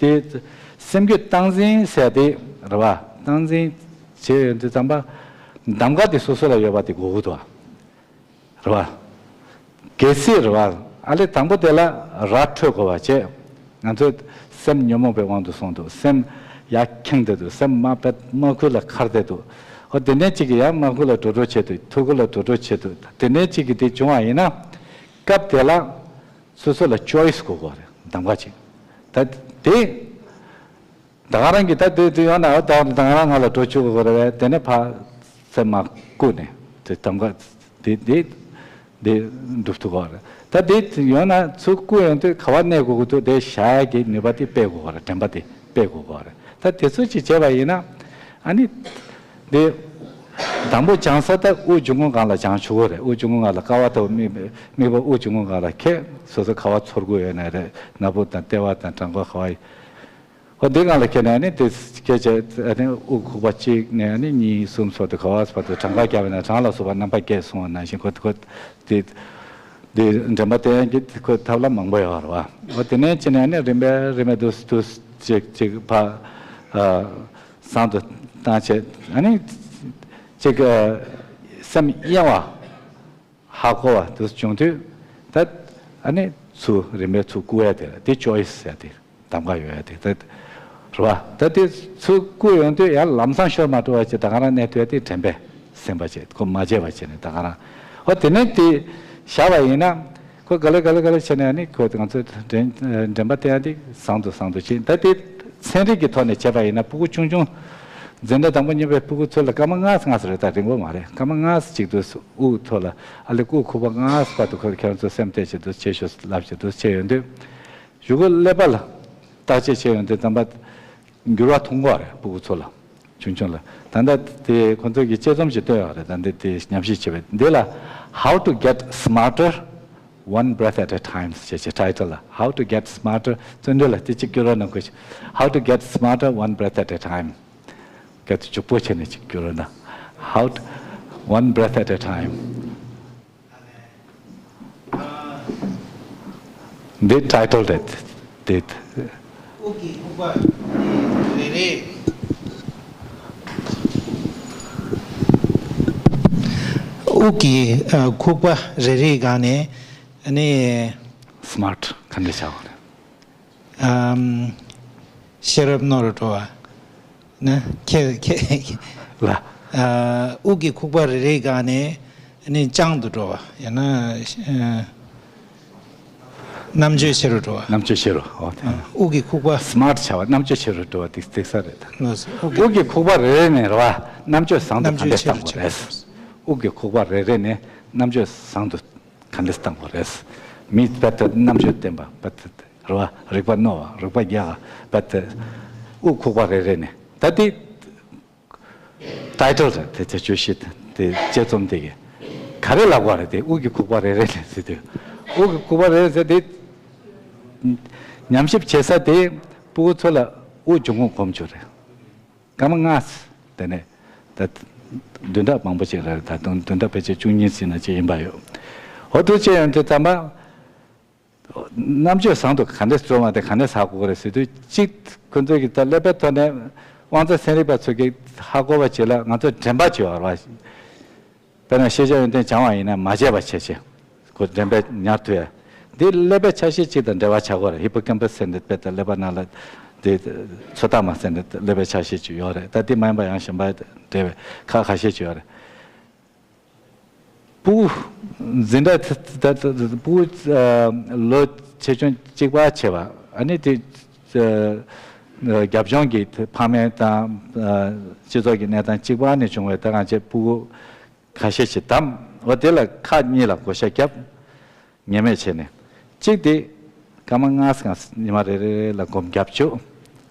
དེ་སེམས་རྒྱུད་སྟངས་འཛིན་ཟེར་དེ་རེད་བ། སྟངས་འཛིན་བྱེད་ཡོང་དུས་ཙམ་པ་གདམ་ག་དེ་སོ་སོ་ལ་ཡོད་པ་དེ་དགོས་ཀྱི་འདུག་བ། རེད་བ། གལ་སྲིད་རེད་བ། ཨ་ལས་དང་པོ་དེ་ལ་ར་འཕྲོད་དགོས་པ་བྱས། ང་ཚོ་ སེམས་ཉོན་མོངས་པའི་དབང་དུ་སོང་འདུག་སེམས་ཡར་ཁེངས་བསྡད་འདུག་སེམས་མ་པད་མ་ཁུ་ལ་འཁར་བསྡད་འདུག་འོ་དེ་ནས་གཅིག་གིས་ཡང་མ་ཁུ་ལ་འགྲོ་འགྲོ་བྱེད་འདུག་ཐུག་ཁུ་ལ་འགྲོ་འགྲོ་བྱེད་འདུག་དེ་ནས་གཅིག་གིས་དེ་བྱུང་བ་ཡིན་ན། སྐབས་དེ་ལ་སོ་སོ་ལ་choice་དགོས་དགོས་རེད། གདམ་ག་ཅིག་ད་དེ། ད་ག་རང་གིས་ད་དེ་དེ་ཡོང་ན་ད་ད་ག་རང་ང་ལ་འགྲོ་བཅུག་དགོས་རེད་བས། དེ་ནས་ཕ་སེམས་མ་བཀུག་ནས་དེ་གདམ་ག་དེ་དེ་དེ་འགྲུབ་ཐུབ་དགོས་རེད། ད་དེ་ཡོང་ན་ཚུར་བཀུག་ཡོང་དུས་ག་བ་གནས་དགོས་ཀྱི་འདུག་དེ་བཞག་ཡ་གི་ནུས་པ་དེ་སྤེལ་དགོས་རེད། དྲན་པ་དེ་སྤེལ་དགོས་རེད། ད་དེ་ཚོ་ཅིག་བྱས་པ་ཡིན་ན་ཨ་ནི་དེ་དང་པོ་སྦྱང་ས་ད་དབུགས་འབྱུང་ཁུངས་སྒང་ལ་སྦྱང་ཆོག་གི་རེད། དབུགས་འབྱུང་ཁུངས་སྒང་ལ་ཀ་བ་དང་དམིགས་དམིགས་པ་དབུགས་འབྱུང་ཁུངས་སྒང་ལ་འཁྱེར། སོ་སོ་ག་བ་ཚོར་དགོས་ཡོད་ན་རེད། སྣ་བུག་དང་ལྟེ་བ་དང་བྲང་ཁོག་ག་བ་ཡིན། ཨོ་འདི་སྒང་ལ་ཁྱེར་ནས་ཨ་ནི་དེ་སྐད་ཆ་ཨ་ནི་དབུགས་ཁུག་པ་གཅིག་ནས་ཨ་ནི་གཉིས་གསུམ་སོགས་དེ་ག་བ་བར་དུ་གྲངས་ཀ་བརྒྱབ་པ་ན་གྲངས་ལ་སོགས་པ་རྣམ་པ་བརྒྱད་གསུངས་པ་ནང་བཞིན་ཁོ་ཁོ་དེ་དེ་འདྲེན་པ་བསྟེན་གྱི་ཁོ་ཐབས་ལམ་མང་པོ་ཡོད་རེད་བ། ཨོ་དེ་ནས་ཕྱིན་ནས་ཨ་ནི་རིམ་པས་རིམ་པས་དུས་དུས་གཅིག་གཅིག་ཕ་ཨ་བཟང་དུ་བཏང་བྱས་ཨ་ནི་གཅིག་ཨ་སེམས་གཡེང་བ། ཧ་གོ་བ་དེ་བྱུང་དུས་ད་ཨ་ནི་ཚུར་རིམ་པས་ཚུར་བཀུག་ཡ་དེ་དེ་choice་ཟེར་ཡ་དེ་གདམ་ག་ཡོད་ཡ་དེ་ད་རེད་བ། ད་དེ་ཚུར་བཀུག་ཡོང་དུས་ཡང་ལམ་སང་ཤོར་མ་འགྲོ་བ་བྱས་ད་ག་རང་གནས་ཐུབ་ཡ་དེ་དྲན་པས་ཟིན་པ་བྱས་ཁོ་མ་བརྗེད་པ་བྱས་ནས་ད་ག་རང་ཨོ་དེ་ནས་དེ་བཞག་པ་ཡིན་ན་ཁོ་ག་ལེ་ག་ལེ་ག་ལེ་བྱས་ནས་ཨ་ནི་ཁོ་ང་ཚོ་འདྲེན་འདྲེན་པ་བསྟེན་ཡ་དེ་བཟང་དུ་བཟང་དུ་ཕྱིན། ད་དེ་ཚན་རིག་གི་ཐོག་ནས་བྱས་པ་ཡིན་ན་ཕྲུ་གུ་ཆུང་ཆུང་འཛིན་གྲྭ་དང་པོ་གཉིས་པའི་ཕྲུ་གུ་ཚོ་ལ་སྐར་མ་ལྔ་ཙམ་ལྔ་ཙམ་རེད། ད་རིང་པོ་མ་རེད། སྐར་མ་ལྔ་ཙམ་ཅིག་ཏུ་དབུགས་ཐོག་ལ་ཨ་ལེ་དབུགས་ཁུག་པ་ལྔ་ཙམ་བར་དུ་ཁོ་ཁྱེད་རང་ཚོ་སེམས་གཏད་བྱེད་དུ་བྱེད་ཤོག་ལབ་བྱེད་དུ་བྱེད་ཡོང་དུས་གཞུག་གུ་ཀླད་པ་ལ་བརྟག་དཔྱད་བྱེད་ཡོང་དུས་ཙམ་པ་འགྱུར་བ་མཐོང་གི་རེད། ཕྲུ་གུ་ཚོ་ལ་ཆུང་ཆུང་ལ་ད་ལྟ་དེ་ཁོ་ཚོ་གི་དཔྱད་རྩོམ་ཞིག་བཏོན་ཡོད་རེད། ད་འདི་དེ་ཉམས་ཞིབ་བྱས་པའི་འདི་ལ་How to Get Smarter One Breath at a Time ཞེས་བྱས་title་ལ་How to Get Smarter བརྩོན་འགྲུས་ལ་དེ་གཅིག་བསྐྱུར་རོགས་གནང་དགོས། How to Get Smarter One Breath at a Time། སྐད་དུ་འཇུག་པོ་བྱས་ནས་གཅིག་བསྐྱུར་རོགས་གནང་། How to, One Breath at a Time། འདི་title་རེད། འདི་དབུགས་ཀྱི་ཁུག་པ་རེ་རེ། དབུགས་ཀྱི་ཨ་ཁུག་པ་རེ་རེའི་སྒང་ནས་ཨ་ནི་smart་ག་འདྲ་བྱ་བ་རེད། ཨམ། ཤེས་རབ་རྣོ་རུ་འགྲོ་བ། ན་ཁྱེད་ཁྱེད་ལ། ཨ་དབུགས་ཀྱི་ཁུག་པ་རེ་རེའི་སྒང་ནས་ནི་སྤྱང་དུ་འགྲོ་བ་ཡང་ན་ཨ་རྣམ་དཔྱོད་ཆེ་རུ་འགྲོ་བ། རྣམ་དཔྱོད་ཆེ་རུ་འོ་དེ། དབུགས་ཀྱི་ཁུག་པ། smart་བྱ་བ་རྣམ་དཔྱོད་ཆེ་རུ་འགྲོ་བ་དེ་དེ་ས་རེད། ལགས་སོ། དབུགས་ཀྱི་ཁུག་པ་རེ་རེ་ནས་རེད་བ། རྣམ་དཔྱོད་བཟང་དུ་ག་འདྲས་བཏང་དགོས་རེད། དབུགས་ཀྱི་ཁུག་པ་རེ་རེ་ནས་རྣམ་དཔྱོད་བཟང་དུ་ག་འདྲས་བཏང་དགོས་རེད། མི་དཔེ་དེ་རྣམ་དཔྱོད་ལྡན་པ་དཔེ་དེ། རེད་བ། རིག་པ་རྣོ་བ། རིག་པ་རྒྱས་པ། བ་དེ་དབུགས་ཁུག་པ་རེ་རེ་ནས་ད་དེ་title་རེད། དེ་དེ་བརྗོད་གཞི་དེ་དཔྱད་རྩོམ་དེ་གི་ག་རེ་ལབ་དགོས་རེད། དེ་དབུགས་ཀྱི་ཁུག་པ་རེ་རེ་ནས་ཟེར་དུས་དབུགས་ཀྱི་ཁུག་པ་རེ་རེ་ཟེར་དེ་ཉམས་ཞིབ་བྱེད་ས་དེ་ཕྲུ་གུ་ཚོ་ལ་དབུགས་འབྱུང་ཁུངས་སྒོམ་རྒྱུ་རེད། སྐར་མ་ལྔ་ཙམ་དེ་ནས་ད་བདུན་ཕྲག་མང་པོ་ཅིག་རེད། ད་དུང་བདུན་ཕྲག་ཕལ་ཆེར་བཅུ་གཉིས་ཙམ་ན་ཅིག་ཡིན་པ་ཡོད། འོ་དུ་ཅིག་ཡོང་དུས་ཙམ་པ། རྣམ་དཔྱོད་བཟང་དུ་ག་འདྲས་འགྲོ་བ་དེ་ག་འདྲས་ཟ་དགོས་རེད་ཟེར་དུས་གཅིག་ཁོ་ཚོ་གི་ད་ཀླད་པའི་ཐོག་ནས་དབང་རྩ་ཚན་རིག་པ་ཚོ་གིས་ཧ་གོ་བ་བྱེད་ལ་ང་ཚོ་དྲན་པ་བྱེད་བར་བ། དཔེར་ན་ཤེས་བྱ་ཡོན་ཏན་སྦྱང་བ་ཡིན་ན་མ་བརྗེད་པ་བྱེད་བྱེད། ཁོ་དྲན་པས་ཉར་ཐུབ་ཡ། འདི་ཀླད་པའི་ཆ་ཤས་གཅིག་དང་འབྲེལ་བ་ཆགས་དགོས་རེད། ཧི་པོ་ཀེམ་པས་ཟེར་འདི་དཔེ་ད་ཀླད་པ་ནང་ལ་འདི་ཚོད་ལྟ་མ་ཟེར་འདི་ཀླད་པའི་ཆ་ཤས་གཅིག་ཡོད་རེད། ད་འདི་མ་ཡིན་པ་ཡང་གཞན་པ་འབྲེལ་བའི་ཁ་ཁ་ཤས་གཅིག་ཡོད་རེད། ཕྲུ་གུ་འཛིན་གྲྭ་ད་ད་ཕྲུ་གུ་ལོ་ཆེ་ཆུང་གཅིག་པ་བྱས་པ་ཨ་ནི་དེ་རྒྱབ་ལྗོངས་ཀྱི་ཕ་མེས་དང་སྤྱི་ཚོགས་ཀྱི་གནས་སྟངས་གཅིག་པ་ནས་བྱུང་བའི་ད་གང་བྱས་ཕྲུ་གུ་ཁ་ཤས་ཤིག་བདམས། འོ་དེ་ལ་ཁག་གཉིས་ལ་བགོ་བཤའ་བརྒྱབ། ངེས་མེད་བྱས་ནས་གཅིག་དེ་སྐར་མ་ལྔ་ཙམ་ཉི་མ་རེ་རེ་ལ་སྒོམ་བརྒྱབ་བཅུག་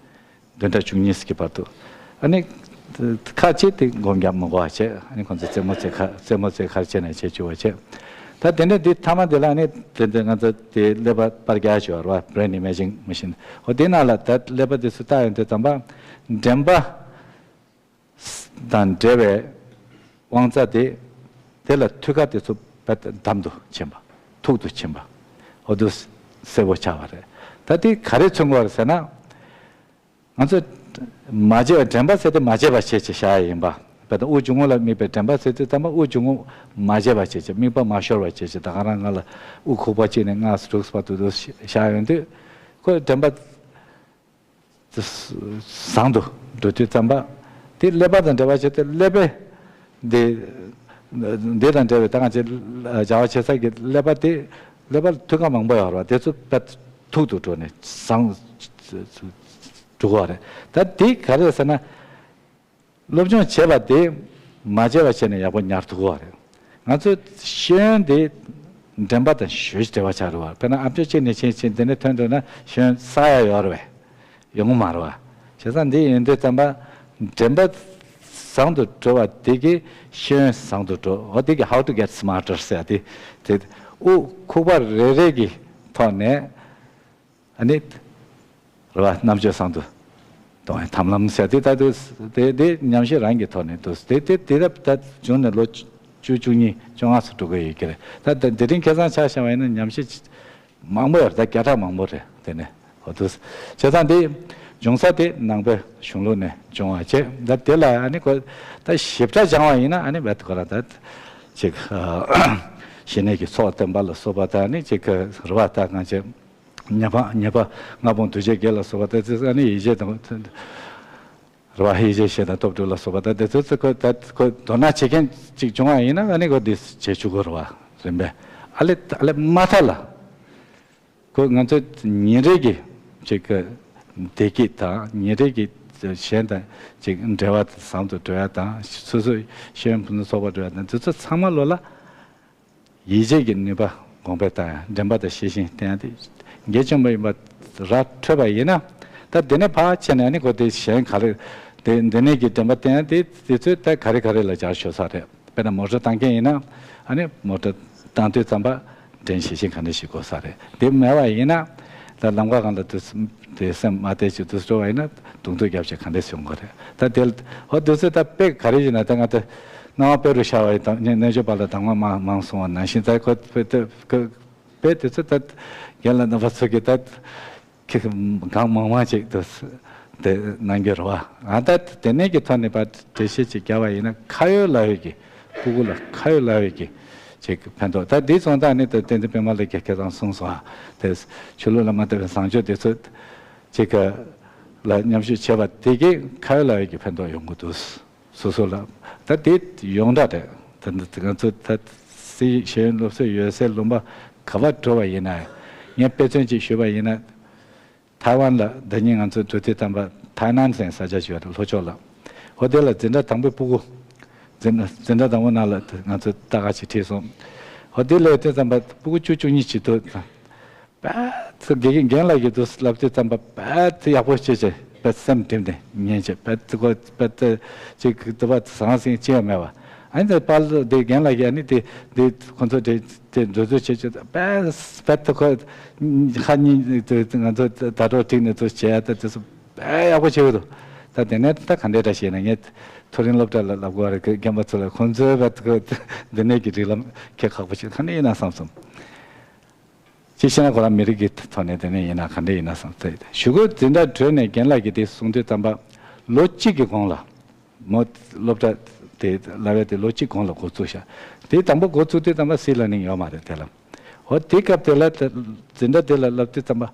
བདུན་ཕྲག་བཅུ་གཉིས་ཀྱི་བར་དུ། ཨ་ནི། ཁག་ཅིག་དེ་སྒོམ་རྒྱག་མི་དགོས་པ་བྱས། ཨ་ནི་ཁོང་ཚོ་རྩེད་མོ་རྩེ་ཁ་རྩེད་མོ་རྩེ་ཁར་བྱས་ནས་བྱེད་བཅུག་པ་བྱས། ད་དེ་འདྲ་འདི་མཐའ་མ་དེ་ལ་ཨ་ནི་དེ་འདྲ་ང་ཚོ་དེ་ཀླད་པ་པར་རྒྱག་བྱས་པ་རེད་བ། brain imaging machine། འོ་དེ་ནང་ལ་ད་ཀླད་པ་དེ་ཚོ་བལྟ་ཡོང་དུས་ཙམ་པ། དྲན་པ་དང་འབྲེལ་བའི་དབང་རྩ་དེ་དེ་ལ་མཐུད་ཁ་དེ་ཚོ་བད་འདམ་དུ་ཕྱིན་པ། ཐུག་ཏུ་ཕྱིན་པ། འོ་དུ་གསལ་པོ་ཆགས་པ་རེད། ད་དེ་ག་རེ་མཚོན་དགོས་རེད་ཟེར་ན། ང་ཚོས་མ་བརྗེད་པ་དྲན་པ་ཟེར་དེ་མ་བརྗེད་པ་བྱེད་ཅེས་བྱ་ཡ་ཡིན་པ། བས་ད་དབུགས་འབྱུང་ཁུངས་ལ་དམིགས་པའི་དྲན་པ་ཟེར་དུས་ཙམ་པ་དབུགས་འབྱུང་ཁུངས་མ་བརྗེད་པ་བྱེད་ཅེས་དམིགས་པ་མ་ཤོར་བ་བྱེད་ཅེས་ད་ག་རང་ང་ལ་དབུགས་ཁུག་པ་གཅིག་ནས་ལྔ་དྲུག་བར་དུ་དུ་བཞག་ཡོང་དུས་ཁོས་དྲན་པ་ བཟང་དུ་འགྲོ་དུས་ཙམ་པ། དེ་ཀླད་པ་དང་འབྲེལ་བ་བྱས་ཏེ་ཀླད་པའི་འདི། འདི་དང་འབྲེལ་བའི་ད་ང་ཚོའི་བྱ་བ་བྱེད་ས་ཀྱི་ཀླད་པ་དེ། ཀླད་པ་ལ་མཐུད་ཁ་མང་པོ་ཡོད་རེད་བ། དེ་ཚོ་དཔེ་ཐུག་ཏུ་འགྲོ་ནས་བཟང་འགྲོ་གི་རེད། ད་དེ་ག་རེ་ཟེར་ན། སློབ་སྦྱོང་བྱས་པ་དེ་མ་བྱས་པ་བྱས་ནས་ཡག་པོ་ཉར་ཐུབ་ཀྱི་རེད། ང་ཚོ་ཤེས་ཡོན་དེ་འདྲེན་པ་དང་ཞེ་པོ་འབྲེལ་བ་ཆགས་རེད་བ། དཔེར་ན་ཨ་མཆོག་གཅིག་ནས་ཕྱིན་ཕྱིན་དེ་ནས་ཐོན་འགྲོ་ན་ཤེས་ཡོན་བསགས་ཡ་ཡོད་རེད་བས། ཡོང་གི་མ་རེད་བ། བྱས་ཙང་འདི་ཡིན་དུས་ཙམ་པ་འདྲེན་པ་བཟང་དུ་འགྲོ་བ་དེ་གིས་ཤེས་ཡོན་བཟང་དུ་འགྲོ། འོ་དེ་གི་how to get smarter ཟེར་ཡ་དེ། དེ་དབུགས་ཁུག་པ་རེ་རེ་གི་ཐོག་ནས། ཨ་ནི། རེད་བ། རྣམ་དཔྱོད་བཟང་དུ་གཏོང་བའི་ཐབས་ལམ་ཟེར་དེ་ལྟ་དུས་དེ་དེ་ཉམས་ཞིབ་རང་གི་ཐོག་ནས་འདུག་དེ་དེ་དེ་ལྟ་ད་བྱུང་ནས་ལོ་བཅུ་བཅུ་གཉིས་བཅོ་ལྔ་ཙམ་འགྲོ་གི་ཡོད་ཀྱི་རེད། ད་ད་དེ་རིང་ཁ་སང་ཆ་བཞག་པ་ཡིན་ན་ཉམས་ཞིབ་མང་པོ་ཡོད་རེད། ད་བརྒྱ་ཕྲག་མང་པོ་རེད། དེ་ནས་འོ་འདུག་བྱས་ཙང་དེ་འབྱུང་ས་དེ་ནང་པའི་གཞུང་ལུགས་ནས་འབྱུང་བ་བྱས། ད་དེ་ལ་ཨ་ནི་ཁོ་ད་ཞིབ་ཕྲ་སྦྱང་བ་ཡིན་ན་ཨ་ནི་བད་ཁོ་རང་ད་ཅིག་ཞི་གནས་ཀྱི་ཚོགས་བསྟེན་པ་ལ་སོགས་པ་ད་ཨ་ནི་ཅིག་རེད་བ། ད་ང་ཚོས། ཉེས་པ་ཉེས་པ་ལྔ་སྤོང་གདུལ་བྱའི་དགེ་ལ་སོགས་པ་དེ་ཚོ་ཨ་ནི་ཡིད་བྱེད་དང་། རེད་བ། ཡིད་བྱེད་བཞི་དང་སྟོབས་དྲུག་ལ་སོགས་པ་ད་དེ་ཚོ་ཚོ་ཁོ་ད་ཁོ་མདོར་ན་བྱེད་མཁན་ཅིག་བྱུང་བ་ཡིན་ན་ཨ་ནི་ཁོ་འདི་བྱེད་ཆོག་གི་རེད་བ། རིམ་པས་ཨ་ལེ་ཨ་ལེ་མ་མཐའ་ལ། ཁོ་ང་ཚོ་ཉིན་རེ་གི་ཅིག་གི་བདེ་སྐྱིད་དང་ཉིན་རེ་གི་གཞན་དང་ཅིག་འབྲེལ་བ་བཟང་དུ་འགྲོ་ཡ་དང་། སོ་སོའི་ཤེས་ཡོན་ཕུན་སུམ་ཚོགས་པ་འགྲོ་ཡ་དང་དེ་ཚོ་ཚང་མ་ལོ་ལ། ཡིད་བྱེད་ཀྱི་ནུས་པ་གོང་འཕེལ་བཏང་ཡ། འདྲེན་པ་དང་ཤེས་བཞིན་བསྟེན་ཡ་དེ་གལ་ཆེན་པོ་ཡིན་པ་ར་འཕྲོད་པ་ཡིན་ན། ད་དེ་ནས་ཕར་ཕྱིན་ནས་ཨ་ནི་ཁོ་དེ་གཞན་ག་རེ་དེ་འདི་ནས་ཀྱི་འདྲེན་པ་བསྟེན་ཡ་དེ་དེ་ཚོས་ད་ག་རེ་ག་རེ་ལ་སྦྱར་ཆོག་ས་རེད། དཔེར་ན་མོ་ཊ་བཏང་མཁན་ཡིན་ན་ཨ་ནི་མོ་ཊ་བཏང་དུས་ཙམ་པ་འདྲེན་ཤེས་བཞིན་ག་འདྲ་ཞིག་དགོས་ས་རེད། དེ་མེད་པ་ཡིན་ན་ད་ལམ་ཁ་སྒང་ལ་དེ་དེ་སེམས་མ་བདེ་ཅིག་དུས་སུ་འགྲོ་བ་ཡིན་ན་གདོང་ཐུག་རྒྱབ་བྱས་ག་འདྲ་བྱུང་དགོས་རེད། ད་དེ་ཧོ་དུས་ཚོད་ད་དཔེ་ག་རེ་ཡིན་ན་ད་ང་ད། སྣང་བ་དཔེ་རུ་ཤར་བ་ཡི་དང་རྣལ་འབྱོར་པ་ལ་གདམས་ངག་མང་མང་གསུང་བ་ནང་བཞིན་ད་ཁོ་དཔེ་དེ་ཁོ་དཔེ་དེ་ཚོ་ད་རྒན་ལགས་རྣམ་པ་ཚོ་གིས་ད་ཁྱེད་གང་མང་མང་ཅིག་ཏུ་དེ་གནང་གི་རེད་བ། ང་ད་དེ་ནས་ཀྱི་ཐོག་ནས་ཕར་འགྲེལ་བཤད་ཅིག་བརྒྱབ་པ་ཡིན་ན་ཁ་ཡོད་ལག་ཡོད་ཀྱི་སྤུ་གུ་ལ་ཁ་ཡོད་ལག་ཡོད་ཀྱི་ཅིག་ཕན་ཐོགས། ད་འདི་སོང་ཙང་ནི་ད་ཏན་ཏན་པད་མ་ལགས་ཀྱིས་ཁ་སང་གསུངས་སོང་ཨ། དེ་ཆོས་ལུགས་ལ་མ་ལྟ་བའི་བཟང་སྤྱོད་དེ་ཚོ་ཅིག་ལ་མཉམ་ཞུགས་བྱས་པ་དེ་གིས་ཁ་ཡོད་ལག་ཡོད་ཀྱི་ཕན་ཐོགས་ཡོང་གི་འདུག་སོ་སོ་ལ། ད་དེ་ཡོངས་གྲགས་རེད། ད་འདི་ང་ཚོ་ད་སི་ཤེས་ཡོན་སློབ་གསོ་ཡོད་སའི་ལུང་པ་ག་པར་འགྲོ་བ་ཡིན་ན། ངས་དཔེ་མཚོན་ཅིག་ཞུས་པ་ཡིན་ན། ཐའེ་ཝན་ལ་ཟླ་ཉིན་ང་ཚོ་འགྲོ་དུས་ཙམ་པ་ཐའེ་ནན་ཟེར་ས་ཆ་ཞིག་ཡོད་རེད། ལྷོ་ཕྱོགས་ལ། ཧོ་དེ་ལ་འཛིན་གྲྭ་དང་པོའི་སྤུ་གུ། འཛིན་འཛིན་གྲྭ་དང་པོ་ནང་ལ་ང་ཚོ་ལྟ་ག་ཅིག་ཁྲིད་སོང་། ཧོ་དེ་ལ་ཡོད་དུས་ཙམ་པ་སྤུ་གུ་བཅུ་བཅུ་གཉིས་ཅིག་འདུག་དཔེ་དེ་དགེ་རྒན་རྒན་ལགས་ཀྱིས་དུ་ལབ་དུས་ཙམ་པ་དཔེ་དེ་ཡག་པོ་བྱས་བྱས་དཔེ་སེམས་བསྒྲིམས་ནས་ཉན་བྱས་དཔེ་དེ་ཁོ་དཔེ་དེ་ཅིག་དུ་བ་ཟང་ཟིང་ཅི་ཡང་མེད་པ། ཨ་ནི་དཔེ་དེ་རྒན་ལགས་ཀྱིས་ཨ་ནི་དེ་དེ་ཁོ་ཚོ་དེ་དེ་འགྲོ་འགྲོ་བྱས་བྱས་དཔེ་དཔེ་དེ་ཁོ་ཁ་གཉིས་དེ་ང་ཚོ་ད་དྲོ་བསྒྲིགས་ནས་དུ་བྱས་ཡ་དེ་དེ་ཚོ་དཔེ་ཡག་པོ་བྱས་ཡོད་དོ། ད་དེ་ནས་ད་ག་འདྲས་འདྲ་བྱས་ན་ངས་མཐོ་རིམ་སློབ་གྲྭ་ལ་ལབ་དགོས་རེད། རྒན་པ་ཚོ་ལ་ཁོ་ཚོའི་དཔེ་དེ་ཁོ་འདི་ནས་ཀྱི་སྒྲིག་ལམ་ཁྱད་ཁག་པོ་བྱས་ག་འདྲས་ཡིན་ན་བསམ་སོང་། ཅིག་བཤད་ན་ཁོ་རང་མི་རིགས་ཀྱི་ཐོག་ནས་དེ་ནས་ཡིན་ན་ག་འདྲ་ཡིན་ན་བསམ་ཚེ་གཞུག་གུ་འཛིན་གྲྭ་གྲོལ་ནས་རྒན་ལགས་ཀྱིས་དེ་གསུང་དུས་ཙམ་པ་ལོ་གཅིག་གི་གོང་ལ་མོ་སློབ་གྲྭ་དེ་ལབ་ཡ་དེ་ལོ་གཅིག་གོང་ལ་འགོ་བཙུགས་ཤག་དེ་དང་པོ་འགོ་བཙུགས་དུས་ཙམ་པ་སི་ལར་ནིང་ཡོད་མ་རེད་དེ་ལ། འོ་དེ་སྐབས་དེ་ལ་དེ་འཛིན་གྲྭ་དེ་ལ་ལབ་དུས་ཙམ་པ།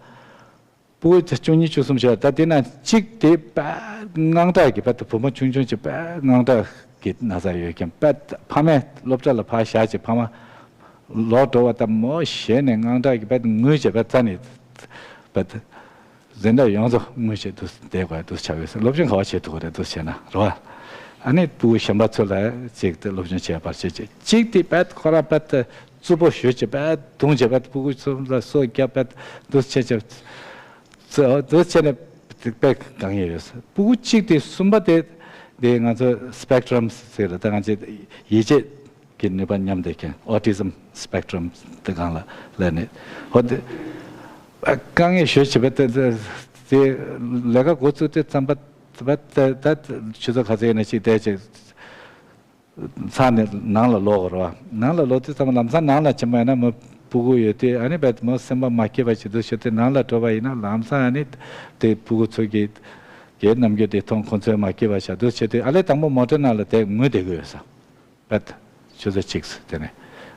སྤུ་གུ་བཅུ་གཉིས་བཅུ་གསུམ་ཞིག་ད་དེ་ན་གཅིག་དེ་དཔེ་དངངས་སྐྲག་གི་དཔེ་དེ་བུ་མོ་ཆུང་ཆུང་ཅིག་དཔེ་དངངས་སྐྲག་གི་ན་ཚ་ཡོད་མཁན་དཔེ་ཕ་མས་སློབ་གྲྭ་ལ་ཕར་བཞག་ཅིག་ཕ་མ་ལོག་འགྲོ་བ་ད་མོ་ཞེད་ནས་དངངས་སྐྲག་གི་དཔེ་དེ་ངུས་བྱས་དཔེ་རྩ་ནས་དཔེ་དེ་འཛིན་གྲྭ་ཡོངས་རྫོགས་ངུས་བྱས་དུ་བསྡད་དགོས་དུ་ཆགས་ཡོད་ས། སློབ་སྦྱོང་ག་བ་བྱེད་ཐུབ་ཀྱི་རེད་དུ་བྱས་ན་རེད་བ། ཨ་ནི་སྤུ་གུ་གཞན་པ་ཚོ་ལ་ཅིག་དེ་སློབ་སྦྱོང་བྱས་པར་བྱེད་ཅིག་གཅིག་དེ་དཔེ་ཁོ་རང་དཔེ་དེ་རྩུབ་པོ་ཞུ་བྱས་དཔེ་རྡུང་བྱས་དཔེ་སྤུ་གུ་ཚོ་ལ་སོ་བརྒྱབ་དཔེ་དུ་བྱས་བྱས། འདུ་བྱས་ནས་དཔེ་དཀའ་ངལ་ཡོད། སྤུ་གུ་གཅིག་དེ་གསུམ་པ་དེ་དེ་ང་ཚོ་སི་པེག་ཊྲམ་ཟེར་ལ་ད་ང་ཚོ་ཡིད་ཆེས་ཀྱི་ནུས་པ་ཉམས་བསྡད་མཁན་ཨོ་ཊི་ཛམ་སི་པེག་ཊྲམ་དེ་སྒང་ལ་སླེབས་ནས་ཧོ་དེ་དཀའ་ངལ་ཞེ་པོ་ཅིག་དཔེ་དེ་དེ་ལས་ཀ་འགོ་བཙུགས་དུས་ཙམ་པ་དཔེ་དེ་ད་ཆུ་ཚོད་ག་ཚོད་ཡིན་ན་ཅིག་བསྡད་ཅིག་ཚར་ནས་ནང་ལ་ལོག་དགོས་རེད་བ། ནང་ལ་ལོག་དུས་ཙམ་པ་ལམ་སང་ནང་ལ་ཕྱིན་པ་ཡིན་ན་མོ་སྤུ་གུ་ཡོད་དུས་ཨ་ནི་བས་མོ་སེམས་པ་མ་སྐྱིད་པ་ཞིག་འདུག་བྱས་ཏེ་ནང་ལ་འགྲོ་བ་ཡིན་ན་ལམ་སང་ཨ་ནི་དེ་སྤུ་གུ་ཚོ་གི་གའི་རྣམ་འགྱུར་དེ་མཐོང་ཁོང་ཚོས་མ་སྐྱིད་པ་ཞིག་འདུག་བྱས་ཏེ་ཨ་ལས་དང་པོ་མོ་ཊ་ནང་ལ་དེ་ངུས་བསྡད་ཀྱི་ཡོད་ས། བས་ཆུ་ཚོད་གཅིག་དེ་ནས་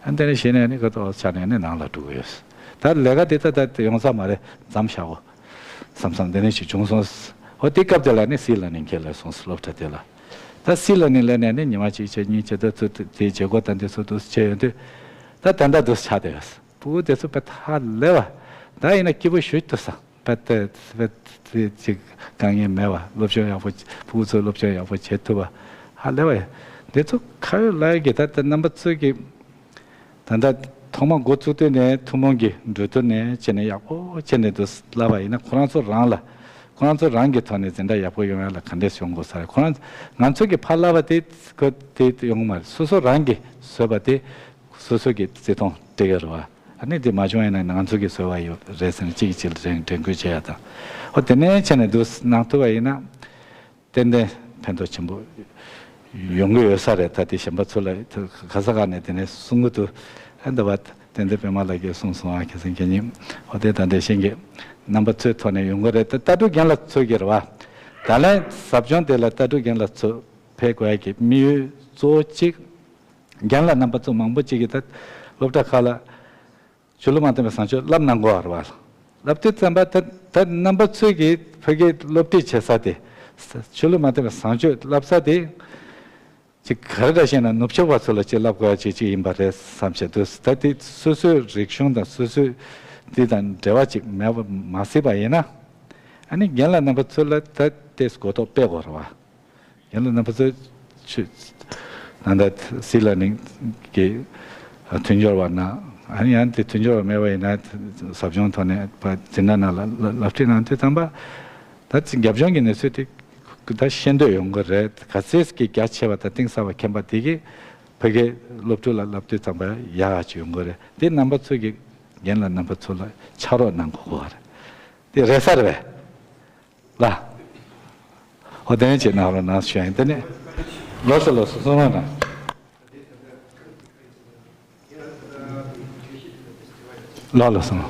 ཨ་དེ་ནས་གཞི་ནས་ཨ་ནི་ཁོ་ཐོག་ཆ་ནས་ཨ་ནི་ནང་ལ་འགྲོ་གི་ཡོད་ས། ད་ལས་ཀ་དེ་ད་ད་ཡོང་ས་མ་རེད་མཚམས་བཞག་གོ་བསམ་བསམ་དེ་ནས་ཞིག་བྱུང་སོང་། ཨོ་དེ་སྐབས་དེ་ལ་ནི་སི་ལར་ནིང་ཁྱེད་ལ་སོང་སློབ་གྲྭ་དེ་ལ། ད་སི་ལར་ནིང་ལ་ནས་ནི་ཉི་མ་གཅིག་བྱས་གཉིས་བྱས་ད་ཚོ་དེའི་བྱེད་སྒོ་དང་དེ་ཚོ་འདུག་བྱས་ཡོང་དུས། ད་ད་ལྟ་འདུག་ཆགས་བསྡད་ཡོད། ཕྲུ་གུ་དེ་ཚོ་དཔེ་ཧ་ལས་པ། ད་ཡིན་ན་སྐྱིད་པོ་ཞུ་ཐུབ་ས། དཔེ་དེ་དཔེ་དེ་ཅིག་དཀའ་ངལ་མེད་པ། སློབ་སྦྱོང་ཡག་པོ། ཕྲུ་གུ་ཚོ་སློབ་སྦྱོང་ཡག་པོ་བྱེད་ཐུབ་པ་ཧ་ལས་པ་ཡོད། འདི་ཚོ་ཁ་ཡོད་ལག་ཡོད་ཀྱི། ད་ལྟ་རྣམ་པ་ཚོས་ཀྱི་ད་ལྟ་ཐོག་མ་འགོ་བཙུགས་དུས་ནས་ཐུན་མོང་གི་འགྲོ་དུས་ནས་བྱས་ནས་ཡག་པོ་བྱས་ནས་འདུག་ལབ་པ་ཡིན་ན། ཁོ་རང་ཚོ་རང་ལ། ཁོ་རང་ཚོ་རང་གི་ཐོག་ནས་འཛིན་གྲྭ་ཡག་པོ་ཡོང་ཡ་ལ་ག་འདྲས་ཡོང་དགོས་ས་རེད། ཁོ་རང་ང་ཚོ་གི་ཕར་ལབ་པ་དེ་ཁོ་དེ་ཡོང་གི་མ་རེད། སོ་སོ་རང་གིས་བཟོས་པ་དེ་སོ་སོ་གི་བརྩི་མཐོང་སྤྲད་ཀྱི་རེད་བ། ཨ་ནི་དེ་མ་བྱུང་བ་ཡིན་ན་ང་ཚོ་གི་བཟོས་པ་ཡོད་རེད་ཟེར་ནས་གཅིག་གིས་གཅིག་ལ་དྲན་དྲན་སྐུལ་བྱེད་ཡ་དང་། ཨོ་དེ་ནས་བྱས་ནས་འདུག་གནང་ཐུབ་པ་ཡིན་ན། ཏན་ཏན་ཕན་ཐོགས་ཆེན་པོ་ཡོང་གི་ཡོད་ས་རེད། ད་དེ་གཞན་པ་ཚོ་ལ་ག་ས་ག་ནས་དེ་ནས་གསུང་གི་འདུག་ཨ་འདི་བ་ཏན་ཏན་པད་མ་ལགས་ཀྱིས་གསུངས་སོང་ཨ། ཁ་སང་ཁ་ཉིན་ཨོ་དེ་ད་འདི་ཤེས་ཀྱི་རྣམ་པ་ཚོའི་ཐོག་ནས་ཡོང་གི་རེད། ད་ལྟ་གྲུབ་རྒན་ལགས་ཚོ་གི་རེད་བ། ད་ལན་ཟབ་སྦྱོང་དེ་ལ་ལྟ་གྲུབ་རྒན་ལགས་ཚོ་ཕེབས་དགོས་ཡ་གི་དམིགས་ཡུལ་གཙོ་བོ་གཅིག་རྒན་ལགས་རྣམ་པ་ཚོ་མང་པོ་གཅིག་གིས་ད་སློབ་གྲྭ་ཁག་ལ་ཆོས་ལུགས་མ་མཐུན་པའི་བཟང་སྤྱོད་བསླབ་གནང་དགོས་པ་རེད་བ། བསླབ་དུས་ཙམ་པ་ད་ད་རྣམ་པ་ཚོས་ཀྱིས་ཕ་གིའི་སློབ་ཁྲིད་བྱེད་ས་དེ། ཆོས་ལུགས་མ་མཐུན་པའི་བཟང་སྤྱོད་བསླབ་ས་དེ། ཅིག་ག་རེ་འདྲ་ཞིག་ན་ནུབ་ཕྱོགས་པ་ཚོ་ལ་ཅིག་བསླབ་དགོས་ཡ་ཅིག་ཅིག་ཡིན་པ་རེད་བསམ་བྱས་འདུག་ད་དེ་སོ་སོའི་རིག་གཞུང་དང་སོ་སོའི་འདི་དང་འབྲེལ་བ་ཅིག་མེད་པ་མ་སྲིད་པ་ཡིན་ན། ཨ་ནི་རྒན་ལགས་རྣམ་པ་ཚོ་ལ་ད་ཏེས་གོ་རྟོགས་སྤེལ་དགོས་རེད་བ། ཡང་ན་རྣམ་པ་ཚོས་ཆུ་ད་ལྟ་སྲིད་ལ་ནིང་གི་མཐུན་སྦྱོར་བ་ན། ཨ་ནི་ཡང་དེ་མཐུན་སྦྱོར་བ་མེད་པ་ཡིན་ན་ཟབ་སྦྱོང་ཐོག་ནས་ཕ་འཛིན་གྲྭ་ནང་ལ་སློབ་ཁྲིད་གནང་དུས་ཙམ་པ། ད་ཅིག་རྒྱབ་ལྗོངས་ཀྱི་གནས་ཚུལ་དེ་ད་ཤེས་འདོད་ཡོང་གི་རེད། ག་ཚད་ཀྱི་རྒྱ་ཆེ་བ་དང་གཏིང་ཟབ་པ་མཁྱེན་པ་དེ་གིས་ཕ་གིའི་སློབ་ཕྲུག་ལ་བསླབ་དུས་ཙམ་པ་ཡག་ཡག་ཅིག་ཡོང་གི་རེད། དེ་རྣམ་པ་ཚོས་ཀྱི་རྒན་ལགས་རྣམ་པ་ཚོ་ལ་ཕྱག་རོགས་གནང་དགོས་ཀྱི་རེད། དེ་རེད་ས་རེད་པས། ལ། ཨོ་དེ་ནས་ཅིག་གནང་རོགས་གནང་ཞུ་ཡ་ཡིན། དེ་ནས་ལོ་སོ་ལོ་སོ་གསུང་རོགས་གནང་། ལོ་ལོ་སོང་།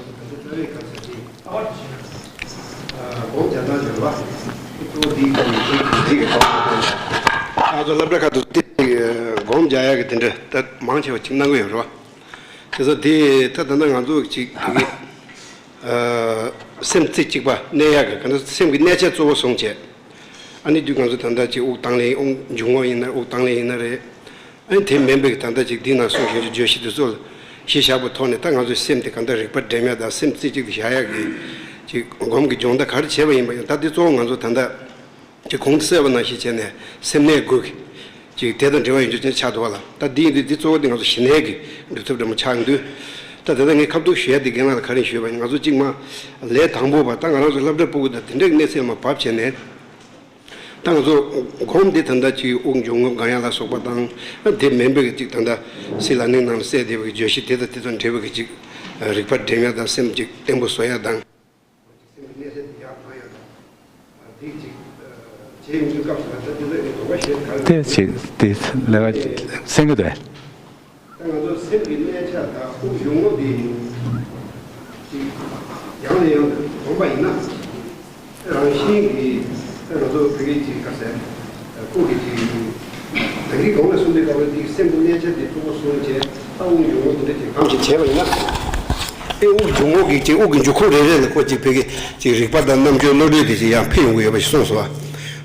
ང་ཚོ་སློབ་གྲྭ་ཁག་ཏུ་དེ་སྒོམ་རྒྱག་ཡག་གི་དེ་འདྲ་ད་མང་ཆེ་བ་ཅིག་གནང་གི་ཡོད་རེད་བ། དེ་ཚོ་དེ་ད་ད་ལྟ་ང་ཚོ་ཅིག་དེ་གི་སེམས་རྩེ་གཅིག་པ་གནས་ཡག་གི་ག་ཚོད་སེམས་ཀྱི་གནས་ཆ་གཙོ་བོ་བཟུང་བྱས། ཨ་ནི་དུས་ང་ཚོ་ད་ལྟ་ཅིག་དབུགས་བཏང་ལེན་དབུགས་འབྱུང་རྔུབ་ཡིན་ན་རེད། དབུགས་བཏང་ལེན་ཡིན་ན་རེད། ཨ་ནི་དེ་མིན་པའི་ད་ལྟ་ཅིག་འདི་ནང་གསུངས་བཞིན་གྱི་བརྗོད་གཞི་དེ་ཚོ་ལ་གཞི་བཞག་པའི་ཐོག་ནས་ད་ང་ཚོའི་སེམས་དེ་ག་འདྲ་རིག་པ་སྒྲིམ་ཡག་དང་སེམས་རྩེ་གཅིག་ཏུ་བཞག་ཡག་གི་ཅིག་སྒོམ་གྱི་སྦྱོང་བརྡར་ག་རེ་བྱས་པ་ཡིན་པ་ཡང་ད་འདི་གཙོ་བོ་ང་ཚོ་ད་ལྟ་ཅིག་གོང་དུ་གསལ་བ་ནང་བཞིན་བྱས་ནས་སེམས་གནས་དགུ་གི་ཅིག་དེ་དང་འབྲེལ་བ་ཡོད་རྒྱུ་ཅན་ཆགས་འདུག་བ་ལ། ད་འདི་ཡིན་དུས་འདི་གཙོ་བོ་འདི་ང་ཚོ་ཞི་གནས་ཀྱི་སྒྲུབ་ཐབས་འདྲ་མོ་ཆགས་འདུག་ད་དེ་ལྟར་ངས་ཁ་ཐུག་ཞུ་ཡ་དེ་རྒན་ལགས་ལ་ག་རེ་ཞུས་པ་ཡིན། ང་ཚོ་གཅིག་མ་ལས་དང་པོ་བ་ད་ང་རང་ཚོ་སློབ་གྲྭ་ཕྲུ་གུ་དང་དེ་འདྲའི་གནས་ཚད་མ་བབས་བྱས་ནས། ད་ང་ཚོ་སྒོམ་འདི་ད་ལྟ་ཅིག་དབུགས་འབྱུང་རྔུབ་དགང་ཡག་ལ་སོགས་པ་དང་། དེ་མིན་པའི་གི་ཅིག་ད་ལྟ་སྲིད་ལ་ནིང་ནང་ལ་གསལ་བསྡད་པའི་གི་བརྗོད་གཞི་དེ་དང་དེ་དང་འབྲེལ་བའི་གི་ཅིག་རིག་པ་སྒྲིམ་ཡག་དང་སེམས་ཅིག་བརྟན་པོ་བཟོ་ཡག་དང་། སེམས་ཀྱི་གནས་ཚད་དེ་ཡག་གང་ཡོད་དང་། འདི་ཅིག་བྱེད་མི་དུས་སྐབས་སུ་ད་ལྟ་འདི་ལ་ངས་དོགས་པ་བཤད་ག་རེ། དེ་ཅིག་དེ་ལས་ཀ་སེང་གེ་དེ། ད་ང་ཚོ་སེམས་ཀྱི་གནས་ཆ་དང་དབུགས་འབྱུང་རྔུབ་དེ་ཅིག་ཡང་ནས་ཡང་དུ་སྒོམ་པ་ཡིན་ན། རང་བཞིན་གྱིས་ད་ང་ཚོ་བོད་སྐད་ཅིག་ག་ཟེར། སྐུ་གི་ཅིག་ད་གིན་གོང་ལ་གསུངས་དུས་སྐབས་ལ་ཅིག་སེམས་ཀྱི་གནས་ཆ་དེ་གཙོ་བོ་བཟུང་བྱས་ད་དབུགས་འབྱུང་རྔུབ་དེ་འདྲ་ཅིག་སྒོམ་ཅིག་བྱས་པ་ཡིན་ན། ཨེ་དབུགས་འབྱུང་རྔུབ་ཀྱི་ཅིག་དབུགས་ཀྱི་འཇུག་ཁུངས་རེ་རེ་ལ་ཁོ་ཅིག་བོད་སྐད་ཅིག་རིག་པ་དང་རྣམ་དཔྱོད་བློ་གྲོས་དེ་ཅིག་ཡང་འཕེལ་ཡོང་གི་ཡོད་པ་ཞིག་གསུངས་སོང་བ།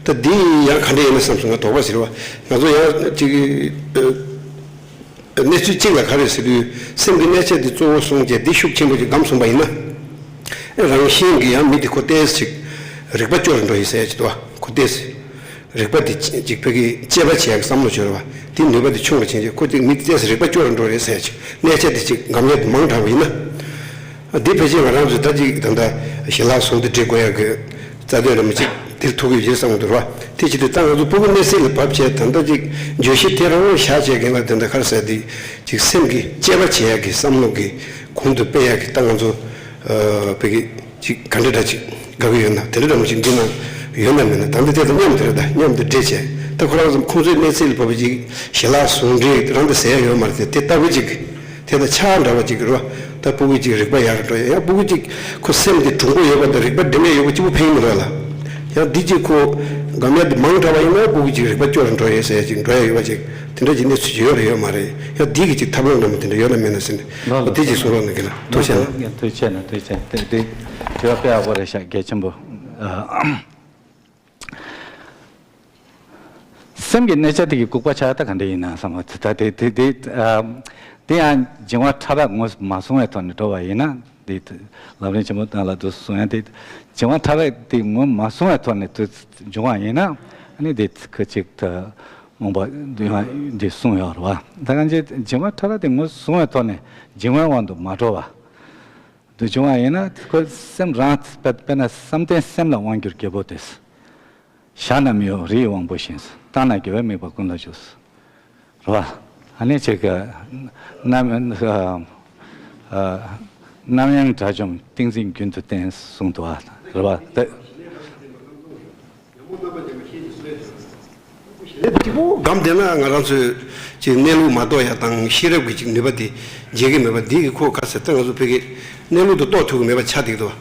ད་འདི་ཡང་ག་འདྲ་ཡིན་ན་བསམ་སོང་། ང་དོགས་པ་ཟེར་བ། ང་ཚོ་ཡང་ཅིག་གནས་ཚུལ་གཅིག་ལ་ག་རེ་ཟེར་དུས་སེམས་ཀྱི་གནས་ཆ་འདི་གཙོ་བོ་བཟུང་བྱས་འདི་ཤུགས་ཆེན་པོ་ཅིག་སྒོམ་སོང་པ་ཡིན་ན། རང་བཞིན་གྱིས་ཡང་མི་འདི་ཁོ་ཏོག་ཙམ་ཅིག་རིག་པ་སྐྱོ་རུ་འགྲོ་ཡི་ཟེར་ཡ་ཅིག་འདུག་བ། ཁོ་ཏོག་ཙམ་རིག་པ་འདི་ཅིག་བོད་ཀྱི་དཔྱད་པ་བྱེད་ཡག་གི་བསམ་བློ་འབྱོར་བ་འདི་ནུས་པ་འདི་ཆུང་རུ་ཕྱིན་རྗེས་ཁོ་ཏོག་མི་འདི་ཏོག་ཙམ་རིག་པ་སྐྱོ་རུ་འགྲོ་རེད་ཟེར་ཡ་ཅིག་གནས་ཆ་འདི་ཅིག་སྒོམ་ཡ་འདི་མང་དྲགས་པ་ཡིན་ན། འདི་ཕལ་ཆེར་ང་རང་ཚོས་ད་ཅིག་ད་ལྟ་ཞི་ལྷག་ཟུང་དུ་འབྲེལ་དགོས་ཡག་གི་རྩ་དོན་རེད་མ་ཅིག་འདིར་ཐུག་གི་ཡོད་ཅེས་བསམ་གྱི་འདུག་ར། དེ་ཅི་སྟེ་ད་ང་ཚོ་ཕྲུ་གུ་གནས་ཚད་ལ་བབས་བྱས་ད་ལྟ་ཅིག་བརྗོད་གཞི་དེ་རང་བཞག་བྱས་རྒན་ལགས་དེ་འདྲ་ག་རེ་ཟེར་དེ་ཅིག་སེམས་ཀྱི་དཔྱད་པ་བྱེད་ཡག་གི་བསམ་བློ་གི་གོང་དུ་སྤེལ་ཡག་གི་ད་ང་ཚོ་བོད་ཀྱི་ཅིག་ག་འདྲ་འདྲ་ཅིག་དགའ་གི་ཡོད་ན་དེ་འདྲ་འདྲ་མ་ཅིག་འདི་ན་ཡོད་ན་མེད་ན་ད་འདི་དེ་དང་མཉམ་དུ་རེད། ད་མཉམ་དུ་འདྲེས་བྱས་ད་ཁོ་རང་ཚོ་ཁོང་ཚོའི་གནས་ཚད་ལ་བབས་པ་ཅིག་ཞི་ལྷག་ཟུང་འབྲེལ་རང་དུ་ཟེར་ཡག་ཡོད་མ་རེད། དེ་དེ་ལྟ་བུ་ཅིག་དེ་དང་ཆ་འདྲ་བ་ཅིག་རེད་བ། ད་ཕྲུ་གུ་ཅིག་རིག་པ་ཡག་རུ་འགྲོ་ཡ། ཡང་ཕྲུ་གུ་ཅིག་ཁོ་སེམས་དེ་གྲུང་པོ་ཡོད་པ་དང་རིག་པ་སྒྲིམ་ཡ་ཡོད་པ་གཅིག་པུ་ཕན་གྱི་མི་འདུག་ལ། ཡང་འདི་ཅིག་ཁོ་སྒོམ་ཡ་དེ་མང་དྲགས་པ་ཡིན་ན་ཕྲུ་གུ་ཅིག་རིག་པ་སྐྱོ་རུ་འགྲོ་ཡ་ཟེར་ཡ་ཅིག་འགྲོ་ཡ་ཡོད་པ་ཅིག་དེ་འདྲ་ཅིག་གནས་ཚུལ་ཅིག་ཡོད་རེད་ཡོད་མ་རེད། ཡང་འདི་གི་ཅིག་ཐབས་ལམ་འདྲ་མོ་དེ་འདྲ་ཡོད་ན་མེད་ན་ཟེར་ནས་ལོ་ལོ་འདི་ཅིག་གསུང་རོགས་གནང་གི་ལ། ཐུགས་རྗེ་ཆེ་ལ། ཐུགས་རྗེ་ཆེ་ན་ཐུགས་རྗེ་ཆེ། དེ་དེ་དྲི་བ་དཔེ་ཡག་པོ་རེད་ཤག་གལ་ཆེན་པོ། ཨ། སེམས་ཀྱི་གནས་ཆ་དེ་གི་ལྐུགས་པ་ཆགས་ཡ་ད་ག་འདྲ་ཡིན་ན་བསམ་པ་ད་དེ་དེ་དེ་ཨ། དེ་ཡང་འབྱུང་བ་ཕྲ་རགས་ངོས་མ་བཟུང་བའི་ཐོག་ནས་འགྲོ་བ་ཡིན་ན་དེ་ལམ་རིམ་ཆེན་མོ་ནང་ལ་དུ་གསུང་ཡ་དེ་འབྱུང་བ་ཕྲ་རགས་དེ་ངོས་མ་བཟུང་བའི་ཐོག་ནས་དུ་འབྱུང་བ་ཡིན་ན་ཨ་ནི་དེ་ཁ་ཅིག་ད་རྨོངས་པ་དེ་ཡང་དེ་གསུང་ཡོད་རེད་བ། ད་གང་ཅི་འབྱུང་བ་ཕྲ་རགས་དེ་ངོས་བཟུང་བའི་ཐོག་ནས་འབྱུང་བའི་དབང་དུ་མ་འགྲོ་བ། དུ་བྱུང་བ་ཡིན་ན་ཁོ་སེམས་རང་དཔེ་དཔེར་ན་བསམ་གཏན་སེམས་ལ་དབང་བསྒྱུར་རྒྱལ་པོ་སྟེ། བཞག་ན་མི་གཡོ་རིའི་དབང་པོ་བཞིན། བཏང་ན་དགེ་བའི་དམིགས་པ་ཀུན་ལ་འཇུག་རེད་བ། ཨ་ནི་ཅིག་གི་རྣམ་ཨ་ཨ་རྣམ་གཡེང་དགྲ་བཅོམ་ཏིང་འཛིན་རྒྱུན་དུ་བསྟེན་གསུངས་འདུག་བ། རེད་བ། དེ། གཅིག་པོ་སྒོམ་བསྡད་ན་ང་རང་ཚོས་ཅིག་གནས་ལུགས་མ་རྟོགས་ཡ་དང་ཤེས་རབ་ཀྱི་ཅིག་ནུས་པ་དེ་འཇལ་གྱི་མེད་པ་འདི་གི་ཁོ་ག་ཟེར་ཏེ་ང་ཚོ་བོད་ཀྱི་གནས་ལུགས་དེ་རྟོགས་ཐུབ་ཀྱི་མེད་པ་ཆགས་བསྡད་འདུག་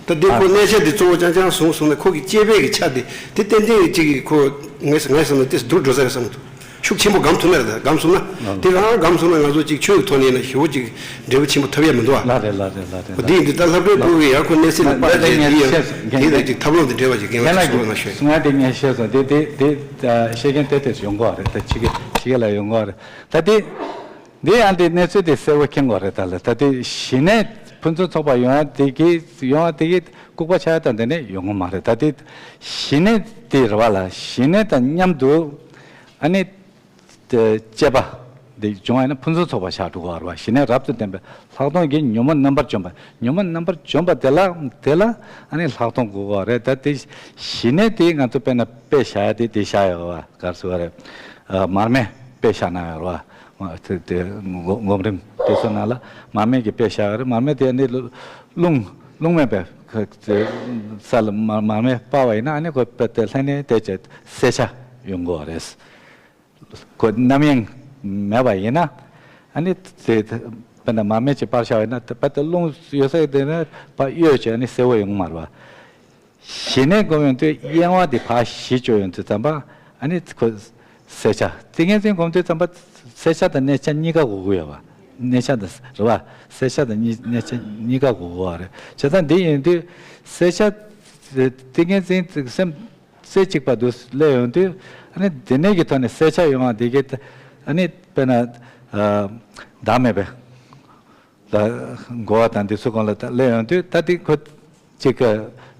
ད་འདི་ཁོ་གནས་ཆ་འདི་གཙོ་བོ་རྐྱང་རྐྱང་བཟུང་སོང་ན་ཁོ་གི་དཔྱད་པའི་གི་ཆ་དེ་དེ་ཏན་ཏན་ཅིག་གི་ཁོ་ངས་ངས་བསམ་ན་དེ་སྡུག་འགྲོ་ས་རེད་བསམ་འདུག་ཤུགས་ཆེན་པོ་སྒོམ་ཐུབ་ན་རེད། སྒོམ་སོང་ན་དེ་རང་སྒོམ་སོང་ན་ང་ཚོ་ཅིག་ཆོས་ཀྱི་ཐོག་ནས་ཡིན་ན་ཞེ་པོ་ཅིག་འབྲས་བུ་ཆེན་པོ་ཐོབ་ཡ་མི་འདུག་ཨ། ལགས་རེད་ལགས་རེད་ལགས་རེད། འདི་ཡིན་དུས་ད་ལྷག་པའི་ལགས་སྐུ་གི་ཡང་ཁོ་གནས་ཚུལ་ལ་པར་བྱས་ལགས་ལགས་འདི་ཡང་ངས་ཤེས་དེ་ལ་ཅིག་ཐབས་ལམ་དེ་འབྲེལ་བ་ཅིག་རྒན་ལགས་ཀྱིས་གསུང་རོགས་གནང་ཞུ། གསུང་ཡ་དེ་ངས་ཤེས་སོང་། དེ་དེ་དེ་ཤེས་མཁན་དེ་དེ་ཡོང་གི་རེད། ད་ཕྱི་རྒྱལ་ཕྱི་རྒྱལ་ལ་ཡོང་གི་རེད། ད་དེ་འདི་ཡང་དེ་གནས་ཚུལ་དེ་གསལ་བོ་མཁྱེན་དགོས་རེད། ད་ལ་ད་དེ་ཞི་གནས་ཕུན་སུམ་ཚོགས་པ་ཡོང་ཡ་དེ་གི་ཡོང་ཡ་དེ་གི་ལྐུགས་པ་ཆགས་ཡ་ད་འདི་ནས་ཡོང་གི་མ་རེད། ད་དེ་ཞི་གནས་དེ་རེད་བ། ལ་ཞི་གནས་དང་མཉམ་དུ་ཨ་ནི། དེ་སྤྱད་པ་འདི་བྱུང་བ་ཡིན་ན་ཕུན་སུམ་ཚོགས་པ་ཆགས་འགྲོ་གི་རེད་བ། ཞི་གནས་རབ་ཏུ་ལྡན་པའི་ལྷག་མཐོང་གིས་ཉོན་མོངས་རྣམ་པར་འཇོམས་པ། ཉོན་མོངས་རྣམ་པར་འཇོམས་པ་དེ་ལ་དེ་ལ་ཨ་ནི་ལྷག་མཐོང་དགོས་གི་རེད། ད་དེ་ཞི་གནས་དེ་ང་ཚོ་དཔེར་ན་དཔེ་བཞག་ཡ་དེ་དེ་བཞག་ཡོད་བ། ག་རེ་ཟེར་བ་རེད། ཨ་མར་མེ་དཔེ་བཞག་ན་ཡོད་རེད་བ། དེ་དེ་སྒོམ་སྒོམ་རིམ་དེ་ཚོ་ནང་ལ་མར་མེ་གི་དཔེ་བཞག་ཡོད་རེད། མར་མེ་དེ་ཨ་ནི་རླུང་རླུང་མེད་པའི་ས་ལ་མར་མར་མེ་སྤར་བ་ཡིན་ན་ཨ་ནི་ཁོ་དཔེ་དེ་ལྷན་ནེ་དེ་ཅིག་གསལ་ཆ་ཡོང་གི་རེད། ཁོ་རྣམ་གཡེང་མེད་པ་ཡིན་ན། ཨ་ནི་དེ་དཔེར་ན་མར་མེ་ཅིག་སྤར་བཞག་པ་ཡིན་ན་དཔེ་དེ་རླུང་ཡོད་ས་དེ་ནས་ཕར་གཡོས་བྱས་ཨ་ནི་གསལ་བོ་ཡོང་གི་མ་རེད་བ། ཞི་གནས་སྒོམ་ཡོང་དུས་གཡེང་བ་དེ་ཕར་ཞི་བཅུག་ཡོང་དུས་ཙམ་པ་ཨ་ནི་ཁོ་གསལ་ཆ། ཏིང་ངེ་འཛིན་སྒོམ་དུས་ཙམ་པ་གསལ་ཆ་དང་གནས་ཆ་གཉིས་ཀ་དགོས་ཀྱི་ཡོད་བ། གནས་ཆ་དང་རེད་བ། གསལ་ཆ་དང་གཉིས་གནས་ཆ་གཉིས་ཀ་དགོས་ཀྱི་ཡོད་རེད། བྱས་ཙང་འདི་ཡིན་དུས་གསལ་ཆ་ཏིང་ངེ་འཛིན་སེམས། རྩེ་གཅིག་པ་དུ་སླེབས་ཡོང་དུས་ཨ་ནི་དེ་ནས་ཀྱི་ཐོག་ནས་གསལ་ཆ་ཡོང་བ་དེ་གའི་ཨ་ནི་དཔེར་ན་བདག་མེད་པའི་ལ་གོ་བ་དང་དེ་ཚོ་གང་ལ་སླེབས་ཡོང་དུས་ད་དེ་ཁོ་གཅིག་ག་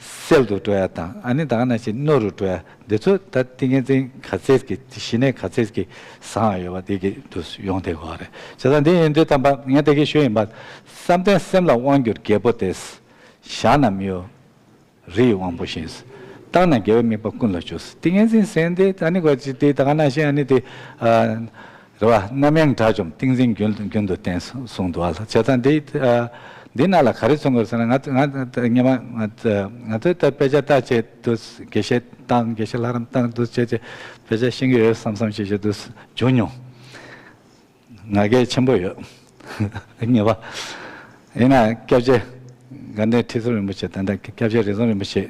གསལ་དུ་འགྲོ་ཡ་དང་ཨ་ནི་ད་ག་ནང་བཞིན་རྣོ་རུ་འགྲོ་ཡ་འདི་ཚོ་ད་ཏིང་ངེ་འཛིན་ག་ཚད་ཀྱི་ཞི་གནས་ག་ཚད་ཀྱི་བཟང་བ་ཡོད་པ་དེ་གའི་དུ་ཡོང་བསྡད་ཀྱི་ཡོད་རེད། བྱས་ཙང་འདི་ཡིན་དུས་དམ་པ་ངས་དེ་གའི་ཞུ་ཡིན་པ། བསམ་གཏན་སེམས་ལ་དབང་བསྒྱུར་རྒྱལ་པོ་སྟེ། བཞག་ན་མི་གཡོ། རི་ཡི་དབང་པོ་བཞིན། བཏང་ན་དགེ་བའི་དམིགས་པ་ཀུན་ལ་འཇུག་ཏིང་ངེ་འཛིན་ཟེར་འདི་ད་ནི་གོ་ཅི་དེ་ད་ག་ནང་བཞིན་ཨ་ནི་དེ་རེད་བ། རྣམ་གཡེང་དགྲ་བཅོམ་ཏིང་འཛིན་རྒྱུན་རྒྱུན་དུ་བསྟེན་གསུངས་འདུག་བ། བྱས་ཙང་འདི་འདི་ནང་ལ་ག་རེ་གསུང་དགོས་ཟེར་ན་ང་ང་སྔོན་མ་ང་ང་ཚོའི་ད་དཔེ་ཆ་ལྟ་བྱེད་དུ་དགེ་བཤེས་བཏང་དགེ་བཤེས་ལྷ་རམས་བཏང་དུ་བྱེད་བྱེད་དཔེ་ཆ་ཤེས་ཀྱི་ཡོད་བསམ་བསམ་ཞིག་བྱེད་དུ་བྱུང་མྱོང་། ང་རྒྱལ་ཆེན་པོ་ཡོད། ངེས་པ། ཡིན་ན་སྐྱབས་རྗེ་དགའ་ལྡན་ཁྲི་ཟུར་རིན་པོ་ཆེ་ད་ལྟ་སྐྱབས་རྗེ་རིག་འཛིན་རིན་པོ་ཆེ་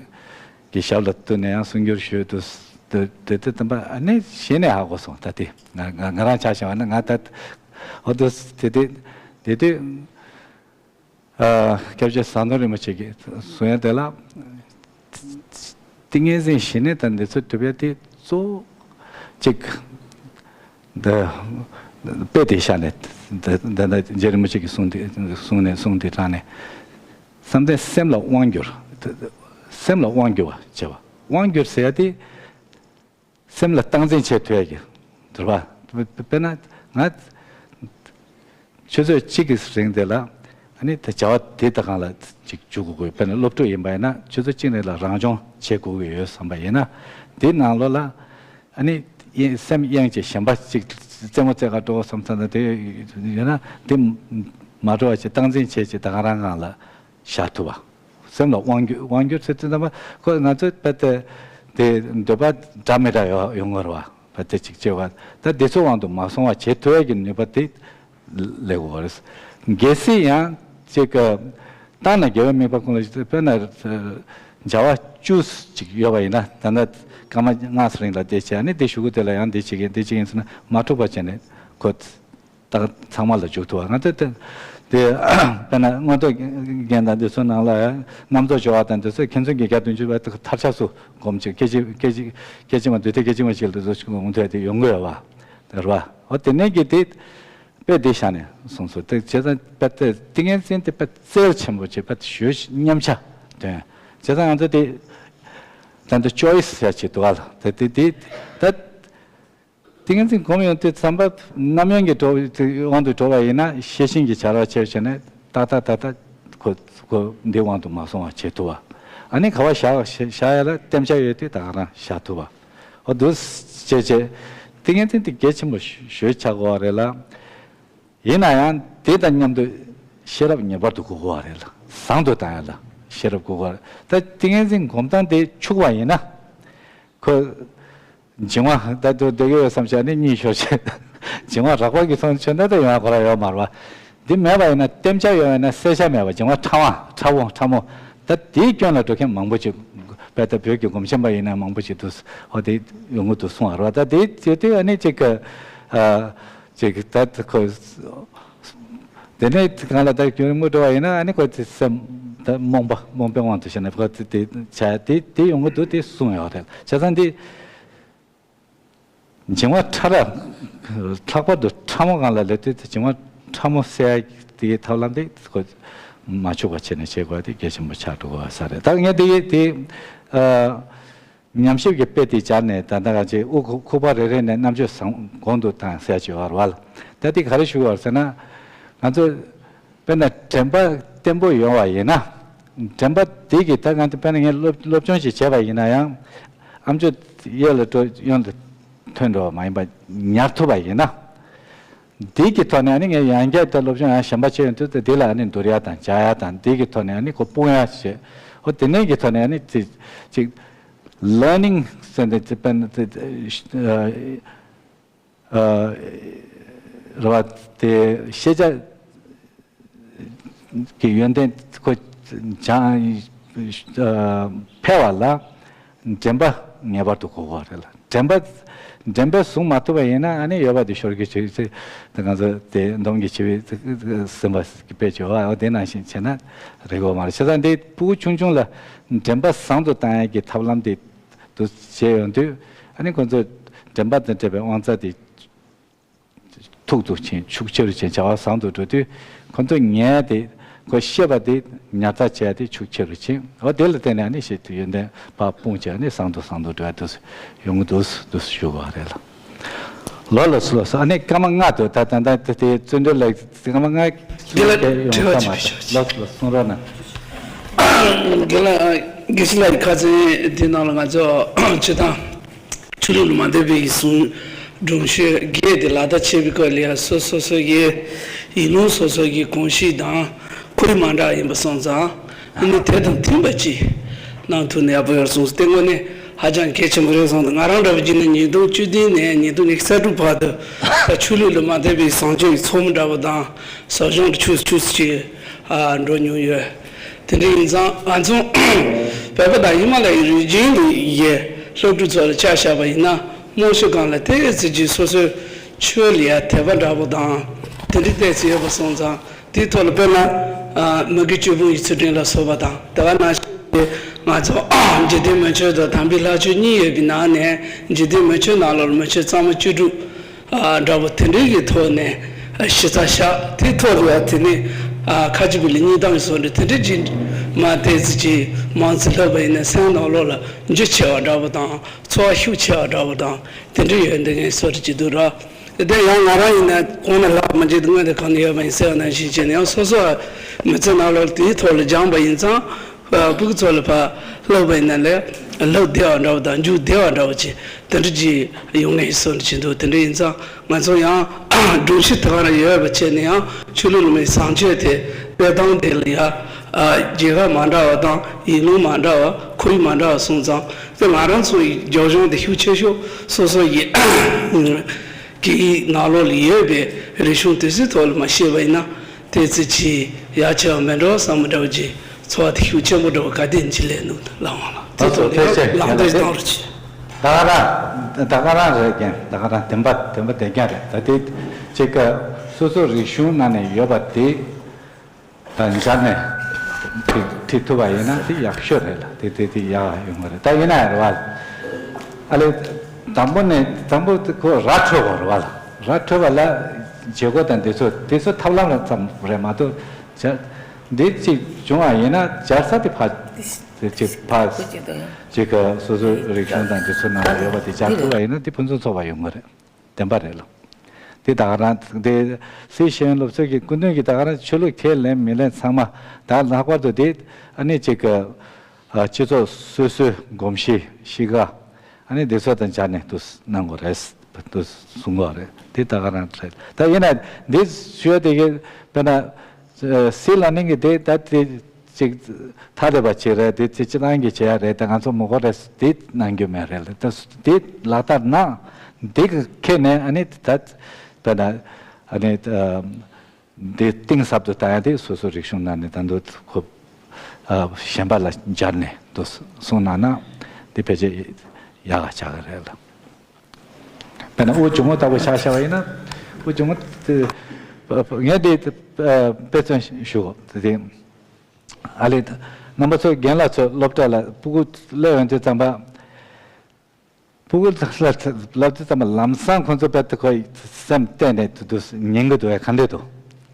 གི་ཞབས་ལ་གཏུགས་ནས་ཡང་གསུང་སྒྱུར་ཞུས་འདུག་དེ་དེ་དེ་དམ་པ་ཨ་ནི་གཞི་ནས་ཧ་གོ་སོང་། ད་དེ་ང་ང་ང་རང་ཆ་བཞག་པ་ན་ང་ད་འོ་དུ་དེ་དེ་དེ་དུས། ཨ་སྐྱབས་རྗེ་ཟམ་གདོང་རིན་པོ་ཆེ་གིས་གསུང་ཡ་དེ་ལ། ཏིང་ངེ་འཛིན་ཞི་གནས་དང་འདི་ཚོ་སྒྲུབ་ཡ་དེ་གཙོ་བོ་གཅིག་འདི་དཔེ་དེ་བཞག་ནས་འདི་འདི་འདི་རྗེ་རིན་པོ་ཆེ་གིས་གསུང་དེ་གསུང་ནས་གསུང་དེ་དྲངས་ནས། བསམ་གཏན་སེམས་ལ་དབང་བསྒྱུར། སེམས་ལ་དབང་བསྒྱུར་བ་བྱེད་པ། དབང་བསྒྱུར་ཟེར་ཡ་དེ། སེམས་ལ་སྟངས་འཛིན་བྱེད་ཐུབ་ཡ་གི་འདུལ་བ། དཔེར་ན་ང་ཆུ་ཚོད་གཅིག་གི་རིང་དེ་ལ་ཨ་ནི་ད་བྱ་བ་དེ་ད་གང་ལ་ཅིག་འཇུག་དགོས་དགོས། དཔེར་ན་སློབ་ཕྲུག་ཡིན་པ་ཡིན་ན་ཆུ་ཚོད་གཅིག་རིང་ལ་རང་སྦྱོང་བྱེད་དགོས་ཀྱི་ཡོད་བསམ་པ་ཡིན་ན། དེའི་ནང་ལོགས་ལ་ཨ་ནི་སེམས་གཡེང་བྱེད་གཞན་པ་ཅིག་རྩེད་མོ་རྩེ་ག་འགྲོ་བསམ་ཚར་ན་དེ་ཡོད་ན་དེ་མ་འགྲོ་བ་ཅིག་སྟངས་འཛིན་བྱེད་ཅིག་ད་གང་རང་གང་ལ། བཞག་ཐུབ་པ། སེམས་ལ་དབང་བསྒྱུར་དབང་བསྒྱུར་ཟེར་དུས་ཙམ་པ་ཁོ་ང་ཚོའི་དཔེ་དེ་དེ་འདོད་པ་འདྲ་མི་འདྲ་ཡོད་ཡོང་གི་རེད་བ། དཔེ་དེ་གཅིག་བྱེད་པ་ད་དེ་ཚོ་དབང་དུ་མ་སོང་བ་བྱེད་ཐུབ་ཡ་གི་ནུས་པ་དེ་ལས་དགོས་རེད། གལ་སྲིད་ཡང་ཅིག་གི་བཏང་ན་དགེ་བའི་དམིགས་པ་ཀུན་ལ་དཔེར་ན་བྱ་བ་བཅུ་ཅིག་ཡོད་པ་ཡིན་ན་ད་ལྟ་སྐར་མ་ལྔ་ཙམ་རིང་ལ་དེ་བྱས་ནས་དེ་གཞུག་གུ་དེ་ལ་ཡང་དེ་བྱེད་ཀྱི་དེ་བྱེད་ཀྱི་ཡིན་ཟེར་ན་མ་འཁྲུག་པ་བྱས་ནས་ཁོ། ད་ཚང་མ་ལ་འཇུག་ཐུབ་པ། ང་ཚོས་དེ་ དེ་དཔེར་ན་མངོན་རྟོགས་རྒྱན་དང་འདི་ཚོ་ནང་ལ་ཡང་རྣམ་རྫོགས་སྦྱོར་བ་དང་འདི་ཚོ་ཁྱེད་ཚོ་གི་བརྒྱ་དང་བདུན་ཅུ་པ་དེ་མཐར་ཆགས་སུ་སྒོམ་ཅིག་སྐད་ཅིག་སྐད་ཅིག་སྐད་ཅིག་མ་བདུད་བདེ་སྐད་ཅིག་མ་ཞིག་ལ་འདི་ཚོ་ཞིག་འོང་ཐུབ་དེ་ཡོང་གི་ཡོད་པ་རེད་པ། འོ་དེ་ནས་ཀྱི་དེ་དཔེ་དེ་བཞག་ནས་གསུངས་སོ། དེ་བྱས་ཙང་དཔེ་དེ་ཏིང་ངེ་འཛིན་དེ་དཔེ་རྩལ་ཆེན་པོ་ཅིག་དཔེ་ཞོལ་མཉམ་ཆ་དོན། བྱས་ཙང་ང་ཚོ་དེ་ད་འདི་choice ཟེར་ཅིག་འདུག་ག་ལ། དེ་དེ་དེ་ད། ཏིང་ངེ་འཛིན་སྒོམ་ཡོང་དུས་ཙམ་པ་རྣམ་གཡེང་གི་འགྲོ་དབང་དུ་འགྲོ་བ་ཡིན་ན་ཤེས་བཞིན་གྱི་བྱ་བ་བྱས་བྱས་ནས་ཏག་ཏག་ཏག་ཏག་ཁོ་ཁོ་འདི་དབང་དུ་མ་སོང་བ་བྱེད་ཐུབ་པ། ཨ་ནི་ག་བ་བཞག་བཞག་ཡ་ལ་བརྟན་བྱ་ཡོད་དུས་ད་ག་རང་བཞག་ཐུབ་པ། འོ་འདུག་བྱས་བྱས་ཏིང་ངེ་འཛིན་དེ་གལ་ཆེན་པོ་ཞོ་ཞོ་ཆགས་དགོས་བ་རེད་ལ། ཡིན་ན་ཡང་དེ་དང་མཉམ་དུ་ཤེས་རབ་ངེས་པར་དུ་དགོས་དགོས་བ་རེད་ལ། བཟང་དུ་བཏང་ཡ་ལ་ཤེས་རབ་དགོས་དགོས་བ་རེད། ད་ཏིང་ངེ་འཛིན་སྒོམ་སྟངས་དེ་འཆུག་པ་ཡིན་ན། ཁོ། འབྱུང་བ་ད་དུ་འདོད་ཀྱི་ཡོད་བསམ་བྱས་ནས་གཉིད་ཤོར་བྱས། འབྱུང་བ་རགས་པ་གི་ཚོང་ཆོད་ན་ད་ཡོང་ཡ་ཁོ་ར་ཡོད་མ་རེད་པ། འདི་མེད་པ་ཡིན་ན་བརྟན་བྱ་ཡོད་ཡིན་ན་གསལ་བྱ་མེད་པ་འབྱུང་བ་ཕྲ་བ་ཕྲ་བོ་ཕྲ་མོ། ད་དེའི་སྐྱོན་ལ་འགྲོ་མཁན་མང་པོ་ཅིག་དཔེ་ད་བོད་ཀྱི་སྒོམ་ཆེན་པ་ཡིན་ན་མང་པོ་ཅིག་འདུག་ཨོ་དེ་ཡོང་གི་འདུག་གསུང་བ་རེད་པ། ད་དེ་དེ་དུས་ཨ་ནི་ཅིག་གི་ཨ། ཅིག་ད་ཁོ། དེ་ནས་གང་ལ་ད་རྒྱུན་རིང་པོ་འགྲོ་བ་ཡིན་ན་ཨ་ནི་ཁོ་ཚོའི་སེམས་ད་རྨོངས་པ་རྨོངས་པའི་དབང་དུ་བྱས་ནས་ཁོ་ཚོ་དེ་བྱ་དེ་དེ་ཡོང་གི་འདུག་དེ་གསུངས་ཡོད་རེད། བྱས་ཙང་འདི་འབྱུང་བ་ཕྲ་ར་ལྷག་པར་དུ་ཕྲ་མོ་སྒང་ལ་ལབ་དུས་ཚེ་འབྱུང་བ་ཕྲ་མོ་སེལ་ཡ་དེའི་ཐབས་ལམ་དེ་ཁོ་མ་འཆུག་པ་བྱས་ནས་བྱེད་དགོས་པ་དེ་གལ་ཆེན་པོ་ཆགས་འགྲོ་གི་ཡོད་ས་རེད། ད་ངས་དེ་དེ་ཨ། ཉམས་ཞིབ་ཀྱི་དཔེ་དེ་སྦྱར་ནས་ད་ལྟ་ང་ཚོས་དབུ་ཁུག་ཁུག་པ་རེ་རེ་ནས་རྣམ་དཔྱོད་བཟང་གོང་དུ་བཏང་ཟེར་ཡ་ཅིག་ཡོད་རེད་པ། ད་དེ་ག་རེ་ཞུ་དགོས་རེད་ཟེར་ན། ང་ཚོ་དཔེར་ན་དྲན་པ་བརྟན་པོ་ཡོང་བ་ཡིན་ན། དྲན་པ་དེ་གིས་ད་ང་ཚོ་དཔེར་ན་ངས་སློབ་སློབ་སྦྱོང་ཞིག་བྱས་པ་ཡིན་ན་ཡང་། ཨ་མཆོག་གཡས་ལ་འགྲོ་གཡོན་དུ་ཐོན་འགྲོ་བ་མ་ཡིན་པ་ཉར་ཐུབ་པ་ཡིན་ན། འདི་གི་ཐོག་ནས་ཨ་ནི་ངས་ཡང་བསྐྱར་དེ་སློབ་སྦྱོང་ཡང་གཞན་པ་བྱས་ཡོང་དུས་དེ་ལ་ཨ་ནི་འདུར་ཡ་དང་སྦྱར་ཡ་དང་འདི་གི་ཐོག་ནས་ཨ་ནི་ཁོ་སྤུངས་ཡ་བྱེད། ཨོ་དེ་ནས་གི་ཐོག་ནས་ཨ་ནི་ཅིག་ཅིག་learning ཟེར་འདི་ཅིག་དཔེར་ན་ཅིག་ཨ་རེད་པ། དེ་ཤེས་བྱ་གི་ཡོན་ཏན་ཁོ་སྦྱང་ཨ་འཕེལ་བ་ལ། དྲན་པ་ངེས་པར་དུ་དགོས་པ་རེད་ལ། དྲན་པ་དྲན་པས་བཟུང་མ་ཐུབ་པ་ཡིན་ན་ཨ་ནི་ཡོད་པ་དེ་ཤོར་གི་བྱེད་ཚེ་དེ་ང་ཚོ་དེ་འདོམས་ཀྱི་བྱེད་པའི་སེམས་པ་དཔེ་བྱེད་པ་འོ་དེ་ནང་བཞིན་བྱས་ན་རེད་དགོས་མ་རེད། བྱས་ཙང་འདི་ཕྲུ་གུ་ཆུང་ཆུང་ལ་དྲན་པ་བཟང་དུ་བཏང་ཡག་གི་ཐབས་ལམ་དེ་དུ་བྱས་ཡོང་དུས་ཨ་ནི་ཁོ་ཚོ་དྲན་པ་དང་འབྲེལ་བའི་དབང་རྩ་དེ། ཐུག་ཏུ་ཕྱིན་ཤུགས་ཆེ་རུ་ཕྱིན་བྱ་བ་བཟང་དུ་འགྲོ་དུས་ཁོ་ཚོ་ཉལ་ཏེ་ཁོ་ཤེས་པ་དེ་ཉར་ཚགས་བྱས་ཏེ་ཤུགས་ཆེ་རུ་ཕྱིན། འོ་དེ་ལ་བརྟེན་ནས་ཨ་ནི་ཤེས་ཏེ་ཡོན་ཏན་པ་སྤུངས་བྱས་ཨ་ནི་བཟང་དུ་བཟང་དུ་འགྲོ་ཡ་དུས་སུ་ཡོང་གི་འདུག་འདུག་ཞུ་དགོས་པ་རེད་ལ། ལོ་ལ་སུ་ལ་སུ་ཨ་ནི་སྐར་མ་ལྔ་དུ་ད་ད་ད་དེ་དེ་བརྩོན་འགྲུས་ལ་སྐར་མ་ལྔ་དེ་ལ་དེ་ཡོང་དྲི་བ་ས་མ་ཅིག་ཞུ། ལོ་ལ་གསུང་རོགས་གནང་། དགེ་ལ་དགེ་བཤེས་ལགས་ཁ་སང་དེ་ནང་ལ་ང་ཚོ་ཆུ་དང་། ཆོས་ལུགས་ལ་མ་དད་པའི་གསུང་སྒྲུང་ཤོད་རྒྱས་དེ་ལག་བསྟར་བྱེད་པའི་སྐོར་ལ་ཡང་སོ་སོ་སོ་ཡི་ཡིན་ལུང་སོ་སོ་ཡི་གོམས་གཤིས་དང་ཁོར་ཡུག་མ་འདྲ་ཡིན་པ་སོང་ཙང་ཨ་ནི་དེ་དང་མཐུན་པ་ཅིག་གནང་ཐུབ་ན་ཡག་པོ་ཡོད་སོང་ཙང་དེ་དངོས་གནས་ཧ་ཅང་གལ་ཆེན་པོ་རེད་སོང་ཙང་ང་རང་འདྲ་བོ་བྱས་ན་ཉིས་སྟོང་བཅུ་བདུན་ནས་ཉིས་སྟོང་ཉི་ཤུ་རྩ་དྲུག་བར་དུ་ད་ཆོས་ལུགས་ལ་མ་དད་པའི་བཟང་སྤྱོད་ཀྱི་ཚོགས་མི་འདྲ་བོ་དང་ཟབ་སྦྱོང་དུ་ཆུ་ཆུ་ཅིག་འགྲོ་མྱོང་ཡོད། དེ་འདྲ་ཡིན་ཙང་ང་ཚོ་བོད་པ་དང་ཧི་མ་ལ་ཡའི་རི་རྒྱུད་ནས་ཡི་སློབ་ཕྲུག་ཚོ་ལ་ཆ་བཞག་པ་ཡིན་ན་རྨོངས་ཤོས་སྒང་ལ་ཏོག་ཙམ་ཅིག་སོ་སོའི་ཆོས་ལ་ཡ་དད་པ་འདྲ་པོ་དང་དེ་འདྲ་ཏོག་ཙམ་ཡོད་པ་སོང་ཙང་དེའི་ཐོག་ལ་དཔེར་ན་མི་དགེ་བཅུ་སྤོང་ཡིད་ཚུལ་ཁྲིམས་ལ་སོགས་པ་དང་དེ་ག་ནང་བཞིན་ང་ཚོ་འཇིག་རྟེན་མི་ཆོས་དང་དམ་པའི་ལྷ་ཆོས་གཉིས་ཡོད་པའི་ནང་ནས་འཇིག་རྟེན་མི་ཆོས་ནང་ལོགས་ལ་མི་ཆོས་གཙང་མ་བཅུ་དྲུག་ཨ་འདྲ་པོ་དེ་འདྲའི་གི་ཐོག་ནས་ཨ་གཞི་རྩ་བཞག་དེའི་ཐོག་ལ་ཡ་དེ་ནས་ཨ་ཁ་ཅིག་པའི་ལ་གཉིས་དང་བཟོ་འདྲ་དེ་འདྲའི་གི་མ་བལྟས་ཚེ་ཅིག་མང་ཚིག་ལྷག་པ་ཡིན་ན་སེམས་ནང་ལོགས་ལ་འགྱུ་ཆེ་བ་འདྲ་པོ་དང་ཚོར་བ་ཤུགས་ཆེ་བ་འདྲ་པོ་དང་དེ་འདྲ་ཡོད་འདི་ངས་བཟོ་འདྲ་ཅིག་འདུག་ར། དེ་ཡང་ང་རང་ཡིན་ན་གོང་ན་ལྷག་མ་འཇིག་ཏུ་མངོན་དུ་གང་ནས་ཡོད་པ་ཡིན་ཟེར་བ་ནང་བཞིན་བྱས་ནས་ཡང་སོ་སོ་མི་ཚེ་ནང་ལོགས་དེའི་ཐོག་ལ་སྦྱངས་པ་ཡིན་ཙང་། ཕྲུ་གུ་ཚོ་ལ་ཕར་ལབ་པ་ཡིན་ན་ལས་ལབ་བདེ་བ་འདྲ་བོ་དང་འཇུག་བདེ་བ་འདྲ་བོ་ཅིག་དེ་འདྲ་ཅིག་ཡོང་ངེས་ཡིན་བསམ་བྱེད་འདུག་དེ་འདྲ་ཡིན་ཙང་ང་ཚོ་ཡང་སྒྲོམ་གཞི་དེ་ག་རང་ཡོད་པ་བྱས་ནས་ཡང་ཆོས་ལུགས་ལ་མའི་བཟང་སྤྱོད་དེ་སྤེལ་སྟངས་དེ་ལ་ཡ་རྒྱལ་ཁབ་མ་འདྲ་བ་དང་ཡིན་ལུགས་མ་འདྲ་བ་ཁོར་ཡུག་མ་འདྲ་བ་སོང་ཙང་དེ་ང་རང་ཚོ་ཡི་རྒྱབ་ལྗོངས་དེ་ཤུགས་ཆེ་ཤོས་སོ་སོ་ཡི་གི་ནང་ལོགས་ལ་ཡོད་པའི་རིག་གཞུང་དེ་ཚོའི་ཐོག་ལ་མ་ཤེས་པ་ཡིན་ན། དེ་ཚེ་ཅི་ཡ་ཆེ་བ་མེད་འགྲོ་བསམ་པ་འདྲ་བོ་ཅིག་ཚོར་བ་དེ་ཤུགས་ཆེན་པོ་འདྲ་བོ་ག་དེ་ཅི་ལས་འདུག་ལ་འོང་ལ་དེ་ཐོག་ལ་ལག་འདེད་བཏང་རུ་ཅི། ད་ག་རང་ད་ག་རང་རེད་ཀྱང་ད་ག་རང་བདེན་པ་བདེན་པ་བདེན་རྐྱང་རེད། ད་དེ་ཅིག་ག་སོ་སོ་རིག་གཞུང་ནང་ནས་ཡོད་པ་དེ་ ད་སྦྱར་ནས་ཁྲིད་ཁྲིད་ཐུབ་པ་ཡིན་ན་དེ་ཡག་ཤོས་རེད་ལ། དེ་དེ་དེ་ཡག་ཡོང་གི་རེད། ད་ཡིན་ན་ཡང་རེད་བ། ཨ་ལེ། དང་པོ་ནས་དང་པོ་དེ་ཁོ་ར་འཕྲོད་དགོས་རེད་བ་ལ། ར་འཕྲོད་པ་ལ་བྱེད་སྒོ་དང་དེ་ཚོ་དེ་ཚོ་ཐབས་ལམ་ལ་ཙམ་རེད་མ་གཏོགས། སྦྱར་འདི་གཅིག་བྱུང་བ་ཡིན་ན་སྦྱར་ས་དེ་ཕར་དེ་གཅིག་ཕར་གཅིག་ག་སོ་སོའི་རིག་གཞུང་དང་དེ་ཚོ་ནང་ལ་ཡོད་པ་དེ་སྦྱར་ཐུབ་པ་ཡིན་ན་དེ་ཕུན་སུམ་ཚོགས་པ་ཡོང་གི་རེད། བདེན་པ་རེད་ལ། དེ་ད་ག་རང་དེ་སྲིད་ཤེས་ཡོན་སློབ་ཚན་གྱི་སྐུ་མདུན་གྱིས་ད་ག་རང་ཆོས་ལུགས་ཁས་ལེན་མི་ལེན་ཚང་མ་ད་ལྷག་པར་དུ་དེ་ཨ་ནི་གཅིག་གི་ཨ་སྤྱི་ཚོགས་སོ་སོའི་གོམས་གཤིས་གཤིས་ཀ་ཨ་ནི་དེ་ཚོ་དང་སྦྱར་ནས་དུ་གནང་དགོས་རེད། དུ་གསུང་དགོས་རེད། དེ་ད་ག་རང་རེད། ད་ཡིན་ན་འདི་ཞུ་ཡ་དེ་གི་དཔེར་ན་སྲིད་ལ་ནིང་གི་དེ་ད་དེ། ཅིག་ཐ་དད་པ་ཅིག་རེད། དེ་ཚེ་སྤྱི་བཏང་གི་བྱེད་ཡ་རེད། དེ་ང་ཚོ་མི་དགོས་རེད། དེ་གནང་རྒྱུ་མེད་རེད་ལ། ད་དེ་ལག་བསྟར་གནང་། དེ་གི་ཁེ་ནས་ཨ་ནི་ད་དཔེར་ན་ཨ་ནི་དེ་གཏིང་ཟབ་ཏུ་བཏང་ཡ་དེ་སོ་སོ་རིག་གཞུང་ནང་ནས་ད་དུང་ཁོ་གཞན་པ་ལ་སྦྱར་ནས་དུ་གསུང་གནང་ན་དེ་ཕལ་ཆེར་ཡག་ག་ཆགས་ཀྱི་རེད་ལ། དཔེར་ན་དབུ་འཇུག་ངོགས་ལྟ་བུ་ཆ་བཞག་པ་ཡིན་ན་དབུ་འཇུག་ངོགས་དེ་ངས་དེ་དཔེ་མཚོན་ཞུ་དགོས་དེ། ཨ་ལེ། རྣམ་པ་ཚོ་རྒན་ལགས་ཚོ་སློབ་གྲྭ་ལ་སྤུ་གུ་སླེབས་ཡོང་དུས་ཙམ་པ། སྤུ་གུ་ལ་ལབ་དུས་ཙམ་པ་ལམ་སང་ཁོང་ཚོ་དཔེ་དེ་ཁོ་སེམས་གཏད་ནས་དུ་དུ་ཉན་གི་འདུག་ག་ག་འདྲས་འདུག་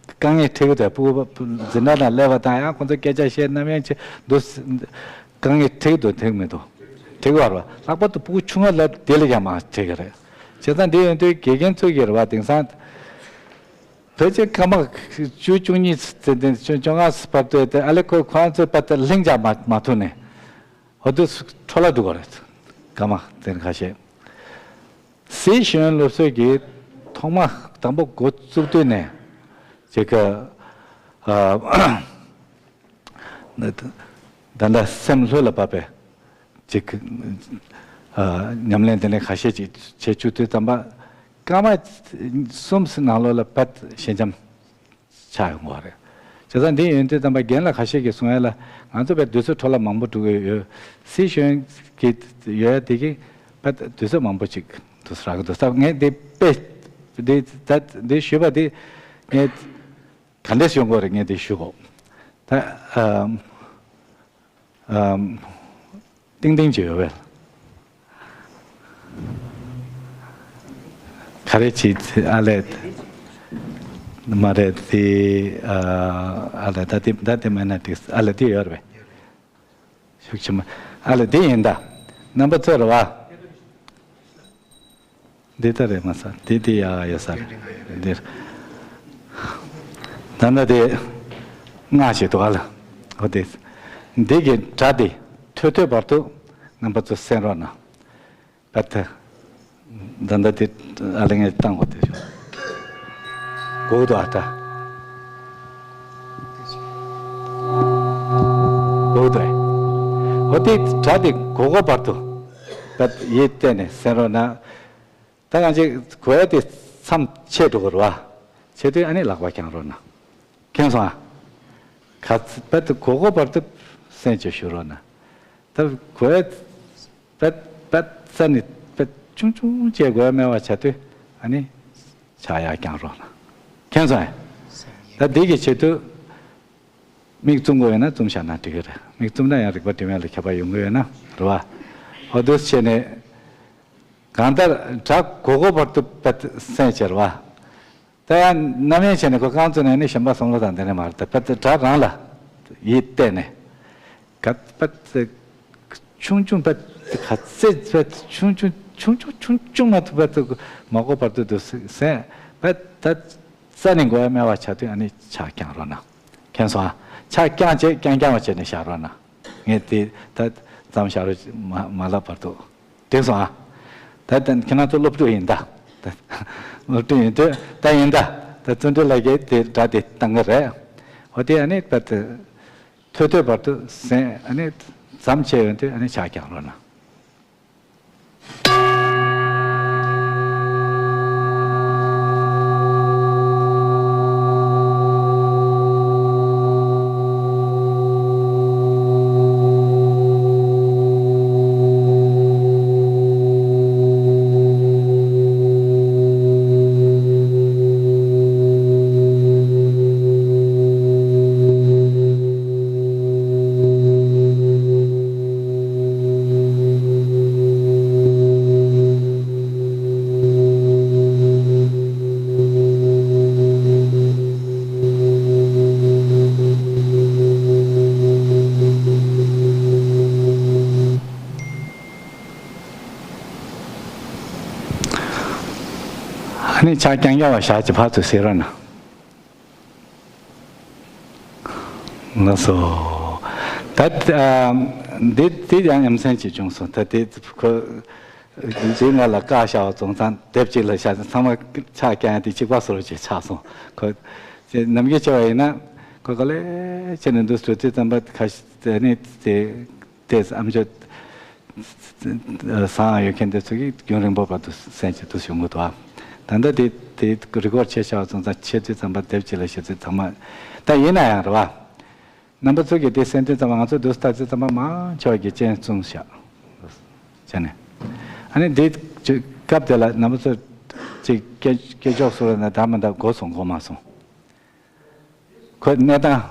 དཀའ་ངལ་འཕྲད་ཀྱི་འདུག་སྤུ་གུ་འཛིན་གྲྭ་ནང་སླེབས་པ་དང་ཡང་ཁོང་ཚོ་སྐད་ཆ་བཤད་ནམ་ཡང་བྱེད་འདུག་དཀའ་ངལ་འཕྲད་ཀྱི་འདུག་འཕྲད་ཀྱི་མི་འདུག་འཕྲད་ཀྱི་ཡོད་རེད་བ། ལྷག་པར་དུ་སྤུ་གུ་ཆུང་ང་ལ་དེ་ལས་ཀྱང་མང་འཕྲད་ཀྱི་རེད། བྱས་ཙང་འདི་ཡོང་དུས་དགེ་རྒན་ཚོ་གི་རེད་བ། དེང་སང་ཕལ་ཆེར་སྐར་མ་བཅུ་བཅུ་གཉིས་ཙམ་དེ་བཅོ་ལྔ་བར་དུ་དེ་ཨ་ལེ་ཁོ་ཁོ་རང་ཚོའི་བར་དུ་ལྷིང་འཇགས་མ་མ་ཐུབ་ནས་འོ་དུ་འཕྲོ་བརླག་འགྲོ་གི་རེད། སྐར་མ་དེ་ཁ་ཤས། སྲིད་ཤེས་ཡོན་སློབ་གསོའི་གི་ཐོག་མ་དང་པོ་འགོ་བཙུགས་དུས་ནས་ཅིག་ག་ཨ། ད་ལྟ་སེམས་ལྷོད་ལ་བབས་པའི་ཅིག་ཨ་ཉམས་ལེན་དེ་འདྲ་ཁ་ཤས་ཅིག་བྱེད་བཅུག་དུས་ཙམ་པ་སྐར་མ་གསུམ་ནང་ལོགས་ལ་བད་ཞན་འཇམ་ཆགས་ཡོང་བ་རེད། བྱས་ཙང་འདི་ཡིན་དུས་ཙམ་པ་རྒན་ལགས་ཁ་ཤས་ཀྱིས་གསུང་ཡ་ལ་ང་ཚོ་བད་དུས་ཚོད་འཕྲོ་བརླག་མང་པོ་འགྲོ་གི་ཡོད། སྲིད་ཤེས་ཡོན་གྱི་ཡོད་ཡ་དེ་གི་བད་དུས་ཚོད་མང་པོ་ཅིག་དུ་རག་གི་འདུག་ས། ངས་འདི་དཔེ་འདི་ད་འདི་ཞུས་པ་འདི་ངས། ག་འདྲས་ཡོང་གི་རེད། ངས་དེ་ཞུ་གོ། ད་ཨམ་ཨམ་ཏིང་ཏིང་ཅིག་ཡོད་པས། ག་རེ་ཅིག་ཨ་ལས་མ་རེད་དེ། ཨ་ལས་ད་དེ་ད་དེ་མེད་ན་འགྲིག་ཨ་ལས་དེ་ཡོད་རེད་པས། ཤུགས་ཆེན་པོ། ཨ་ལ་འདི་ཡིན་ད། རྣམ་པ་ཚོ་རེད་བ། འདི་ལྟ་རེད་མ་ས་འདི་འདི་ཡག་ཡོད་ས་རེད། འདིར། ད་ནི་དེ་སྔགས་ཤིག་འདུག་ཨ་ལ། འོ་དེ། འདི་གི་སྒྲ་དེ་ཐོས་ཐོས་བར་དུ་རྣམ་པ་ཚོ་གསན་རོགས་གནང་། པད་ད་ལྟ་དེ་ཨ་ལ་ངས་བཏང་གོ་དེ་ཞོག་གོ་གི་འདུག་ཨ་ད། གོ་གི་འདུག་ཨེ། འོ་དེ་སྒྲ་དེ་གོ་གོ་བར་དུ་པད་ཡིད་གཏད་ནས་གསན་རོགས་གནང་། ད་ང་ཚོས་གོ་ཡ་དེ་མཚམས་ཆད་འགྲོ་གི་རེད་བ། ཆད་དུས་ཨ་ནི་ལག་པ་བརྐྱང་རོགས་གནང་། མཁྱེན་སོང་ཨ། ག་ཚ་པད་དུ་གོ་གོ་བར་དུ་གསན་བྱས་ཞུ་རོགས་གནང་། ད་གོ་ཡ་པད་པད་རྩ་ནི་པད་ཆུང་ཆུང་བྱས་གོ་ཡ་སྨྲ་བ་བྱ་དུས་ཨ་ནི་ཕྱག་ཡར་བརྐྱང་རོགས་གནང་། མཁྱེན་སོང་ཨ། ད་འདི་གི་ཆེད་དུ་མིག་བཙུམ་དགོས་ཡོད་ན་བཙུམ་བཞག་ན་འགྲིག་གི་རེད། མིག་བཙུམ་ན་ཡང་རིག་པ་སྒྲིམ་ཡ་ལ་ཁྱད་པར་ཡོང་གི་ཡོད་ན་རེད་བ། འོ་དུས་བྱས་ནས། གང་ལྟར་སྒྲ་གོ་གོ་བར་དུ་པད་གསན་བྱས་རེད་བ། ད་ཡང་རྣམ་གཡེང་བྱས་ནས་ཁོ་རྐང་བཙུགས་ནས་ནི་གཞན་པ་བསམ་བློ་དང་དེ་འདྲ་མ་རེད། ད་པད་སྒྲ་རང་ལ་ཡིད་གཏད་ནས། ག་པད་ཆུང་ཆུང་པད་ག་ཚད་པད་ཆུང་ཆུང་ཆུང་ཆུང་ཆུང་ཆུང་མ་ཐུབ་པད་མ་གོ་བར་དུ་དུ་གསན་པད་ད་རྩ་ནས་གོ་ཡ་སྨྲ་བ་བྱ་དུས་ཨ་ནི་ཕྱག་བརྐྱང་རོགས་གནང་། མཁྱེན་སོང་ཨ། ཕྱག་བརྐྱང་བྱས་བརྐྱང་བརྐྱང་བ་བྱས་ནས་བཞག་རོགས་གནང་། ངས་དེ་ད་ཙམ་བཞག་རོགས་མ་མ་ལབ་བར་དུ། འགྲིག་སོང་ཨ། ད་ད་ཁྱེད་རང་ཚོ་སློབ་ཕྲུག་ཡིན་ད། ད་སློབ་ཕྲུག་ཡིན་དུས་ད་ཡིན་ད། ད་བརྩོན་འགྲུས་ལགས་ཀྱིས་དེ་སྒྲ་དེ་བཏང་གི་རེད། འོ་དེ་ཨ་ནི་ད་ཐོས་ཐོས་བར་དུ་གསན། ཨ་ནི་མཚམས་ཆད་ཡོང་དུས་ཨ་ནི་ཕྱག་བརྐྱང་རོགས་གནང་། ཕྱག་རྐྱང་རྐྱང་བ་བཞག་ཅིག་ཕར་ཚུར་གཟིགས་རོགས་གནང་། ལགས་སོ། ད་ཨ། འདི་འདི་ཡང་ཡ་མཚན་ཅིག་བྱུང་སོང་། ད་དེ་ཁོ་འདི་ང་ལ་བཀའ་བཞག་པ་སོང་ཙང་དེབ་གཅིག་ལ་བཞག་ཚང་མ་ཕྱག་རྐྱང་དེ་གཅིག་པ་བཟོ་རོགས་ཅེས་ཆགས་སོང་། ཁོ་ནམ་རྒྱུན་བྱས་པ་ཡིན་ན་ཁོ་ག་ལེ་བྱས་ནས་འདུག་སེ་དུས་ཙམ་པ་ཁ་ཤས་དེ་ནི་དེ་དེ་ཨ་མཆོག་བཟང་ཡོད་མཁན་དེ་ཚོ་གིས་རྒྱུན་རིང་པོ་བར་དུ་གསན་བྱས་འདུག་སེ་ཡོང་གི་འདུག་ཨ། ད་ལྟ་དེ་དེ་རི་ཀོཌ་བྱས་བཞག་པ་སོང་ཙང་བྱས་དུས་ཙམ་པ་དེབ་གཅིག་ལ་བཞག་དུས་ཚང་མ་ད་ཡིན་ན་ཡང་རེད་བ། རྣམ་པ་ཚོ་གིས་དེ་གསན་དུས་ཙམ་པ་ང་ཚོ་འདུག་སེ་ལྟ་དུས་ཙམ་པ་མང་ཆེ་བ་གིས་སྤྱན་བཙུམས་བཞག་བྱས་ནས། ཨ་ནི་འདི་སྐབས་དེ་ལ་རྣམ་པ་ཚོ་ཅིག་སྐད་སྐད་ཅོག་སོ་ར་ན་ད་མ་ད་གོ་སོང་གོ་མ་སོང་། ཁོའི་གནས་སྟངས་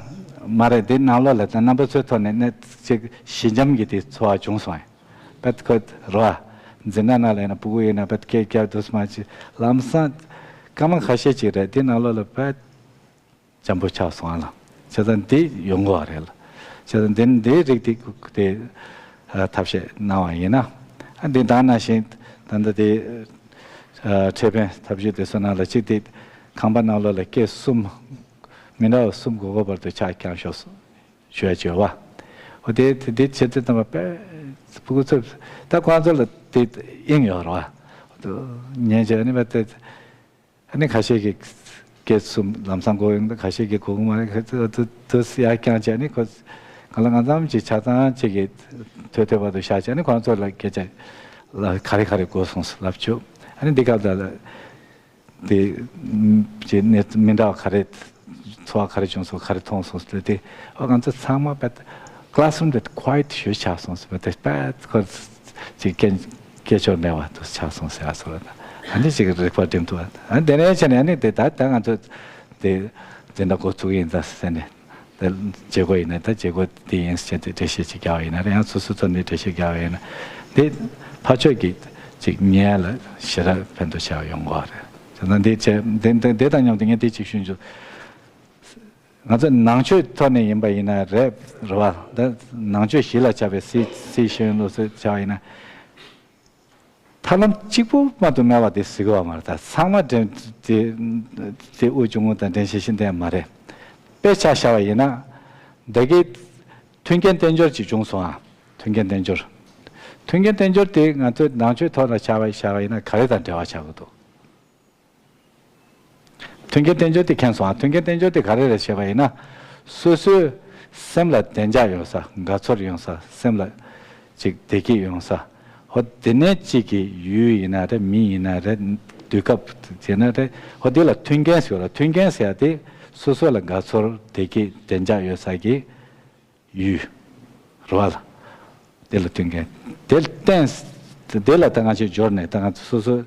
མ་རེད། འདི་ནང་ལོགས་ལ་ད་རྣམ་པ་ཚོའི་ཐོག་ནས་གནས་ཅིག་ཞི་འཇམ་གྱི་དེ་ཚོར་བ་བྱུང་སོང་། བད་ཁོ་རོ་འཛིན་གྲྭ་ནང་ལ་ཡིན་ན་སྤུ་གུ་ཡིན་ན་བད་སྐད་རྒྱག་འདུག་སེ་མ་ཅིག་ལམ་སང་སྐར་མ་ཁ་ཤས་ཅིག་རེད། འདི་ནང་ལོགས་ལ་བད་འཇམ་པོ་ཆགས་སོང་ཨ་ལ། བྱས་ཙང་འདི་ཡོང་གི་ཡོད་རེད་ལ། བྱས་ཙང་འདི་འདིའི་རིགས་འདི་དེ་ཨ་ཐབས་ཤེས་གནང་བ་ཡིན་ན། ཨ་འདི་ད་ནང་བཞིན་ད་ལྟ་དེ་ཨ་འཕྲོད་བསྟེན་ཐབས་ཤེས་དེ་ཚོ་ནང་ལ་གཅིག་དེ་ཁང་པ་ནང་ལོགས་ལ་སྐད་གསུམ་མི་འདྲ་བ་གསུམ་དགུ་གོ་བར་དུ་ཕྱག་བརྐྱངས་ཤོག་ཞུ་ཡ་བྱོས་བ། འོ་དེ་དེ་བྱེད་དུས་ཙམ་པ་དཔེ་སྤུ་གུ་ཚོ་ད་ཁོང་ཚོ་ལ་དེ་དབྱིངས་ཡོད་རེད་བ། ཉན་བྱས་ནི་བ་དེ། ཨ་ནི་ཁ་ཤས་ཀྱིས་སྐད་གསུམ་ལམ་སང་གོ་ཡོང་དུས་ཁ་ཤས་ཀྱིས་གོ་གི་མ་རེད། ཁ་ཚོད་དུ་དུ་ཡར་བརྐྱངས་བྱས་ནི་ཁོ་གང་ལ་གང་འཚམ་ཅིག་ཆ་ཚང་ཅིག་གིས་ཐོས་ཐོས་པ་དུ་བཞག་བྱས་ནི་ཁོང་ཚོ་ལ་སྐད་ཆ་ལ་ག་རེ་ག་རེ་གོ་སོང་ཟེར་ལབ་བྱུང་། ཨ་ནི་འདི་སྐབས་ལ་དེ་ཅིག་གནས་མི་འདྲ་བ་ག་རེ་ཚོར་བ་ག་རེ་བྱུང་སོང་ག་རེ་མཐོང་སོང་ཟེར་དུས་དེ་ཨོ་ང་ཚོ་ཚང་མ་བད་classroom་དེ་quiet་ཞེ་ཆགས་སོང་ཟེར་བ་དེ་བད་ཁོ་ཅིག་སྐད་སྐད་ཅོར་མེད་པ་དུ་ཆགས་སོང་ཟེར་ཡ་སོགས་ལ་ད་ཨ་ནི་ཅིག་རིག་པ་འགྲིམ་ཐུབ་པ། ཨ་ནི་དེ་ནས་བྱས་ནས་ཨ་ནི་དེ་ད་ད་ང་ཚོ་དེ་འཛིན་གྲྭ་འགོ་ཚུགས་ཡིན་ད་ཟེར་ནས་དེ་བྱེད་སྒོ་ཡིན་ན་ད་བྱེད་སྒོ་དེ་ཡིན་ཟེར་དེ་འགྲེལ་བཤད་ཅིག་རྒྱག་པ་ཡིན་ན་རེད། ཡང་སོ་སོ་ཚོ་ནས་འགྲེལ་བཤད་རྒྱག་པ་ཡིན་ན་དེ་ཕར་ཕྱོགས་ཀྱི་ཅིག་ཉན་ཡ་ལ་ཞེ་དྲག་ཕན་ཐོགས་ཆེ་བ་ཡོང་གི་རེད། བྱས་ཙང་འདི་བྱས་འདི་འདི་འདི་དང་མཉམ་དུ་ངས་འདི་ཅིག་ཞུ་རྒྱུ། ང་ཚོ་ནང་ཆོས་ཐོག་ནས་ཡིན་པ་ཡིན་ན་རེད་རེད་བ། ད་ནང་ཆོས་གཞི་ལ་བྱ་བའི་སྲིད་སྲིད་ཤེས་ཡོན་སློབ་གསོ་བྱ་བ་ཡིན་ན། ཐབས་ལམ་གཅིག་པུ་མ་གཏོགས་མེད་པ་དེ་ཟེར་གི་ཡོད་མ་རེད། ད་ཚང་མ་འགྲན་དེ་དེ་དབུ་བྱུང་ངོ་དང་འགྲན་ཤེས་ཤེས་ལྡན་མ་རེད། དཔེ་ཆ་བཞག་པ་ཡིན་ན། ད་གི་མཐུན་རྐྱེན་བསྟན་འབྱོར་ཅིག་བྱུང་སོང་ཨ། མཐུན་རྐྱེན་བསྟན་འབྱོར། མཐུན་རྐྱེན་བསྟན་འབྱོར་དེ་ང་ཚོའི་ནང་ཆོས་ཐོག་ལ་བྱ་བ་བཞག་པ་ཡིན་ན་ག་རེ་དང་འབྲེལ་བ་ཆགས་ཀྱི་འདུག་མཐུན་རྐྱེན་བསྟན་འབྱོར་དེ་མཁྱེན་སོང་ཨ། མཐུན་རྐྱེན་བསྟན་འབྱོར་དེ་ག་རེ་རེད་ཞེས་པ་ཡིན་ན། སོ་སོའི་སེམས་ལ་བདེ་འཇགས་ཡོང་ས་དགའ་ཚོར་ཡོང་ས་སེམས་ལ་ཅིག་བདེ་སྐྱིད་ཡོང་ས། ཧོ་དེ་ནས་ཅིག་གི་ཡུལ་ཡིན་ན་རེད། མི་ཡིན་ན་རེད། དུས་སྐབས་ཡིན་ན་རེད། ཧོ་དེ་ལ་མཐུན་རྐྱེན་ཟེར་བ་ལ་མཐུན་རྐྱེན་ཟེར་ཡ་དེ་སོ་སོ་ལ་དགའ་ཚོར་བདེ་སྐྱིད་བདེ་འཇགས་ཡོད་ས་གི་ཡུལ། རེད་བ་ལ། དེ་ལ་མཐུན་རྐྱེན། དེ་ལ་བརྟེན། དེ་ལ་ད་ང་ཚོས་འབྱོར་ནས་ད་ང་ཚོ་སོ་སོ།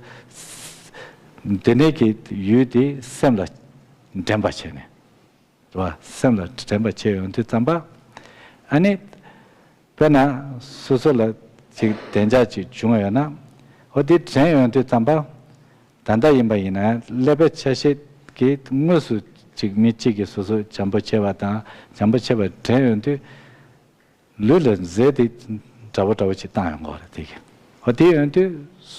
དེ་ནས་ཀྱི་ཡུལ་དེ་སེམས་ལ་འདྲེན་པ་བྱས་ནས། རེད་བ། སེམས་ལ་དྲན་པ་བྱས་ཡོང་དུས་ཙམ་པ། ཨ་ནི། དཔེར་ན་སོ་སོ་ལ་ཅིག་བདེ་འཇགས་ཅིག་བྱུང་ཡོད་ན། འོ་དེ་དྲན་ཡོང་དུས་ཙམ་པ། ད་ལྟ་ཡིན་པ་ཡིན་ན་ཀླད་པའི་ཆ་ཤས་ཀྱིས་དངོས་སུ་ཅིག་མི་གཅིག་གིས་སོ་སོ་འཇམ་པོ་བྱས་པ་དང་འཇམ་པོ་བྱས་པ་དྲན་ཡོང་དུས། ལུས་ལ་རྫས་དེ་འདྲ་པོ་འདྲ་པོ་ཅིག་བཏང་ཡོང་གི་རེད་དེ་གི། འོ་དེ་ཡོང་དུས་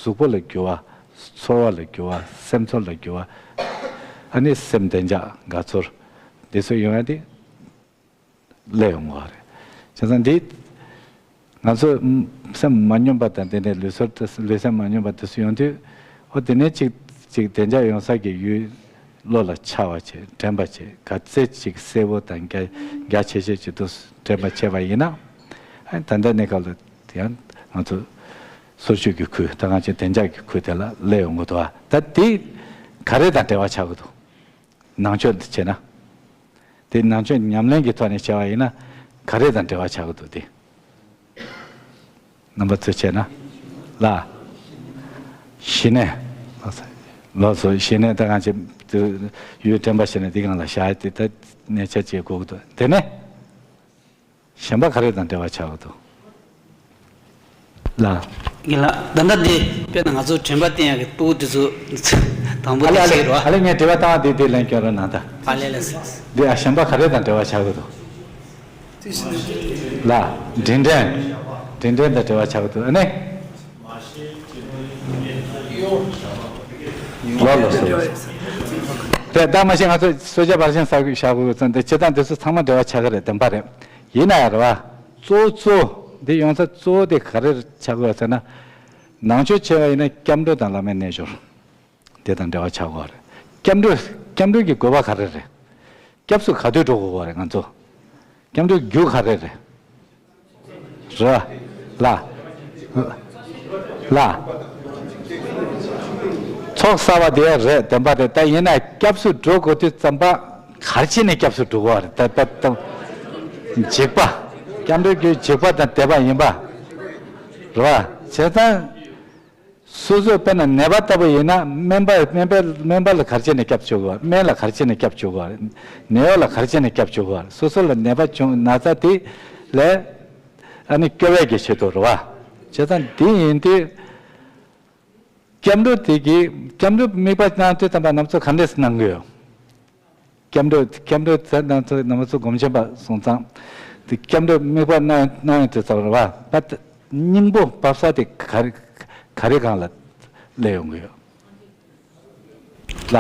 གཟུགས་པོ་ལ་འགྱུར་བ། ཚོར་བ་ལ་འགྱུར་བ། སེམས་ཚོར་ལ་འགྱུར་བ། ཨ་ནི་སེམས་བདེ་འཇགས་དགའ་ཚོར། འདི་ཚོ་ཡོང་ཡ་དེ་སླེབས་ཡོང་གི་རེད། བྱས་ཙང་འདི་ང་ཚོ་སེམས་མ་སྙོམས་པ་དང་དེ་ནས་ལུས་སྲོལ་དུ་ལུས་སེམས་མ་སྙོམས་པ་དེ་ཚོ་ཡོང་དུས་འོ་དེ་ནས་ཅིག་ཅིག་བདེ་འཇགས་ཡོང་ས་གི་ཡུལ། བློ་ལ་འཆར་བ་བྱེད་དྲན་པ་བྱེད་ག་ཚད་ཅིག་གསལ་པོ་དང་རྒྱ་རྒྱ་ཆེ་ཤོས་ཅིག་ཏུ་དྲན་པ་བྱས་པ་ཡིན་ན། ཨ་ད་ལྟ་གནས་སྐབས་ལ་ཡང་ང་ཚོ་སོར་ཆུད་ཀྱི་ཁུལ་ད་ང་ཚོའི་བདེ་འཇགས་ཀྱི་ཁུལ་དེ་ལ་སླེབས་ཡོང་གི་འདུག་ད་དེ་ག་རེ་དང་འབྲེལ་བ་ཆགས་ཀྱི་འདུག་ནང་ཆོས་འདི་བྱས་ན། དེ་ནང་ཆོས་ཉམས་ལེན་གྱི་ཐོག་ནས་བྱས་པ་ཡིན་ན་ག་རེ་དང་འབྲེལ་བ་ཆགས་ཀྱི་འདུག་དེ། རྣམ་པ་ཚོས་བྱས་ན། ལ། ཞི་གནས། ལགས་སོ། ཞི་གནས་ད་གང་བྱེད། ཡུལ་དྲན་པ་ཞི་གནས་འདི་གང་ལ་བཞག་དེ་ད་གནས་ཆ་བྱེད་དགོས་ཀྱི་འདུག་དེ་ནས། གཞན་པ་ག་རེ་དང་འབྲེལ་བ་ཆགས་ཀྱི་འདུག་ལ། ཡིན་ལ་ད་ལྟ་འདི་དཔེར་ན་ང་ཚོ་དྲན་པ་བསྟེན་ཡག་གི་སྤུ་གུ་དེ་ཚོ་དང་པོ་ཨ་ལེ་དེ་ཨ་ལེ་ཟེར་རོ། ཨ་ལེ་ངས་དྲི་བ་བཏང་བ་དེ་དེ་ལན་སྐྱོན་རོགས་གནང་ད། ཨ་ལེ་ལེ་ཟེར། འདི་ཨ་གཞན་པ་ག་རེ་དང་འབྲེལ་བ་ཆགས་ཀྱི་འདུག་ལ། དྲིན་དྲན། དྲིན་དྲན་དང་འབྲེལ་བ་ཆགས་ཀྱི་འདུག་ཨ་ནི། ལོ་ལོ་སོ། དེ་ལྟ་མ་ཤེས། ང་ཚོ་གསོལ་ཇ་བར་ཆེན་ཟ་དགོས་བཞག་དགོས་ཙང་དེ་བྱེད་སྟངས་དེ་ཚོ་ཚང་མ་འབྲེལ་བ་ཆགས་ཀྱི་རེད། བདེན་པ་རེད། ཡིན་ན་ཡང་རེད་བ། གཙོ་བོ་གཙོ་བོ་འདི་ཡོང་ས་གཙོ་བོ་དེ་ག་རེ་ཆགས་དགོས་ཟེར་ན། ནང་ཆོས་བྱས་པ་ཡིན་ན་སྐྱབས་འགྲོ་དང་བླ་མའི་རྣལ་འབྱོར། དེ་དང་འབྲེལ་བ་ཆགས་དགོས་རེད། སྐྱབས་འགྲོ། སྐྱབས་འགྲོ་གི་དགོས་པ་ག་རེ་རེད། སྐྱབས་སུ་ག་དུས་འགྲོ་དགོས་རེད་ང་ཚོ། སྐྱབས་འགྲོའི་རྒྱུ་ག་རེ་རེད། རེད་བ། ལ། ལ། ཚོགས་བསགས་པ་དེ་རེད། བདེན་པ་རེད། ད་ཡིན་ན་སྐྱབས་སུ་འགྲོ་དགོས་དུས་ཙམ་པ་ག་རེ་བྱས་ནས་སྐྱབས་སུ་འགྲོ་དགོས་རེད། ད་ད་ད། འཇིགས་པ། སྐྱབས་འགྲོའི་རྒྱུ་འཇིགས་པ་དང་དད་པ་ཡིན་པ། རེད་བ། བྱས་ཙང་། སོ་སོས་དཔེར་ན་ནད་པ་ལྟ་བུ་ཡིན་ན་སྨན་པ་སྨན་པའི་སྨན་པ་ལ་ག་རེ་བྱས་ནས་སྐྱབས་བཅོལ་དགོས། སྨན་ལ་ག་རེ་བྱས་ནས་སྐྱབས་བཅོལ་དགོས། ནད་གཡོག་ལ་ག་རེ་བྱས་ནས་སྐྱབས་བཅོལ་དགོས། སོ་སོ་ལ་ནད་པ་བྱུང་ན་ཚ་དེ་ལས་ཨ་ནི་སྐྱོབ་ཡས་ཀྱི་ཆེད་དུ་རེད་བ། བྱས་ཙང་འདི་ཡིན་དུས་སྐྱབས་འགྲོ་དེ་གི་སྐྱབས་འགྲོ་དམིགས་པ་གནང་དུས་ཙམ་པ་ང་ཚོ་ག་འདྲས་གནང་གི་ཡོད། སྐྱབས་འགྲོ་སྐྱབས་འགྲོ་ཚེ་ནང་ཚོ་ནང་ཚོ་སྒོམ་ཆེན་པ་སོང་ཙང་། དེ་སྐྱབས་འགྲོ་དམིགས་པ་གནང་གནང་ཡོང་དུས་ཙམ་རེད་བ། ད་སྙིང་པོ་བབས་ས་དེ་ག་རེ་ག་རེ་སྒང་ལ་སླེབས་ཡོང་གི་ཡོད། ལ།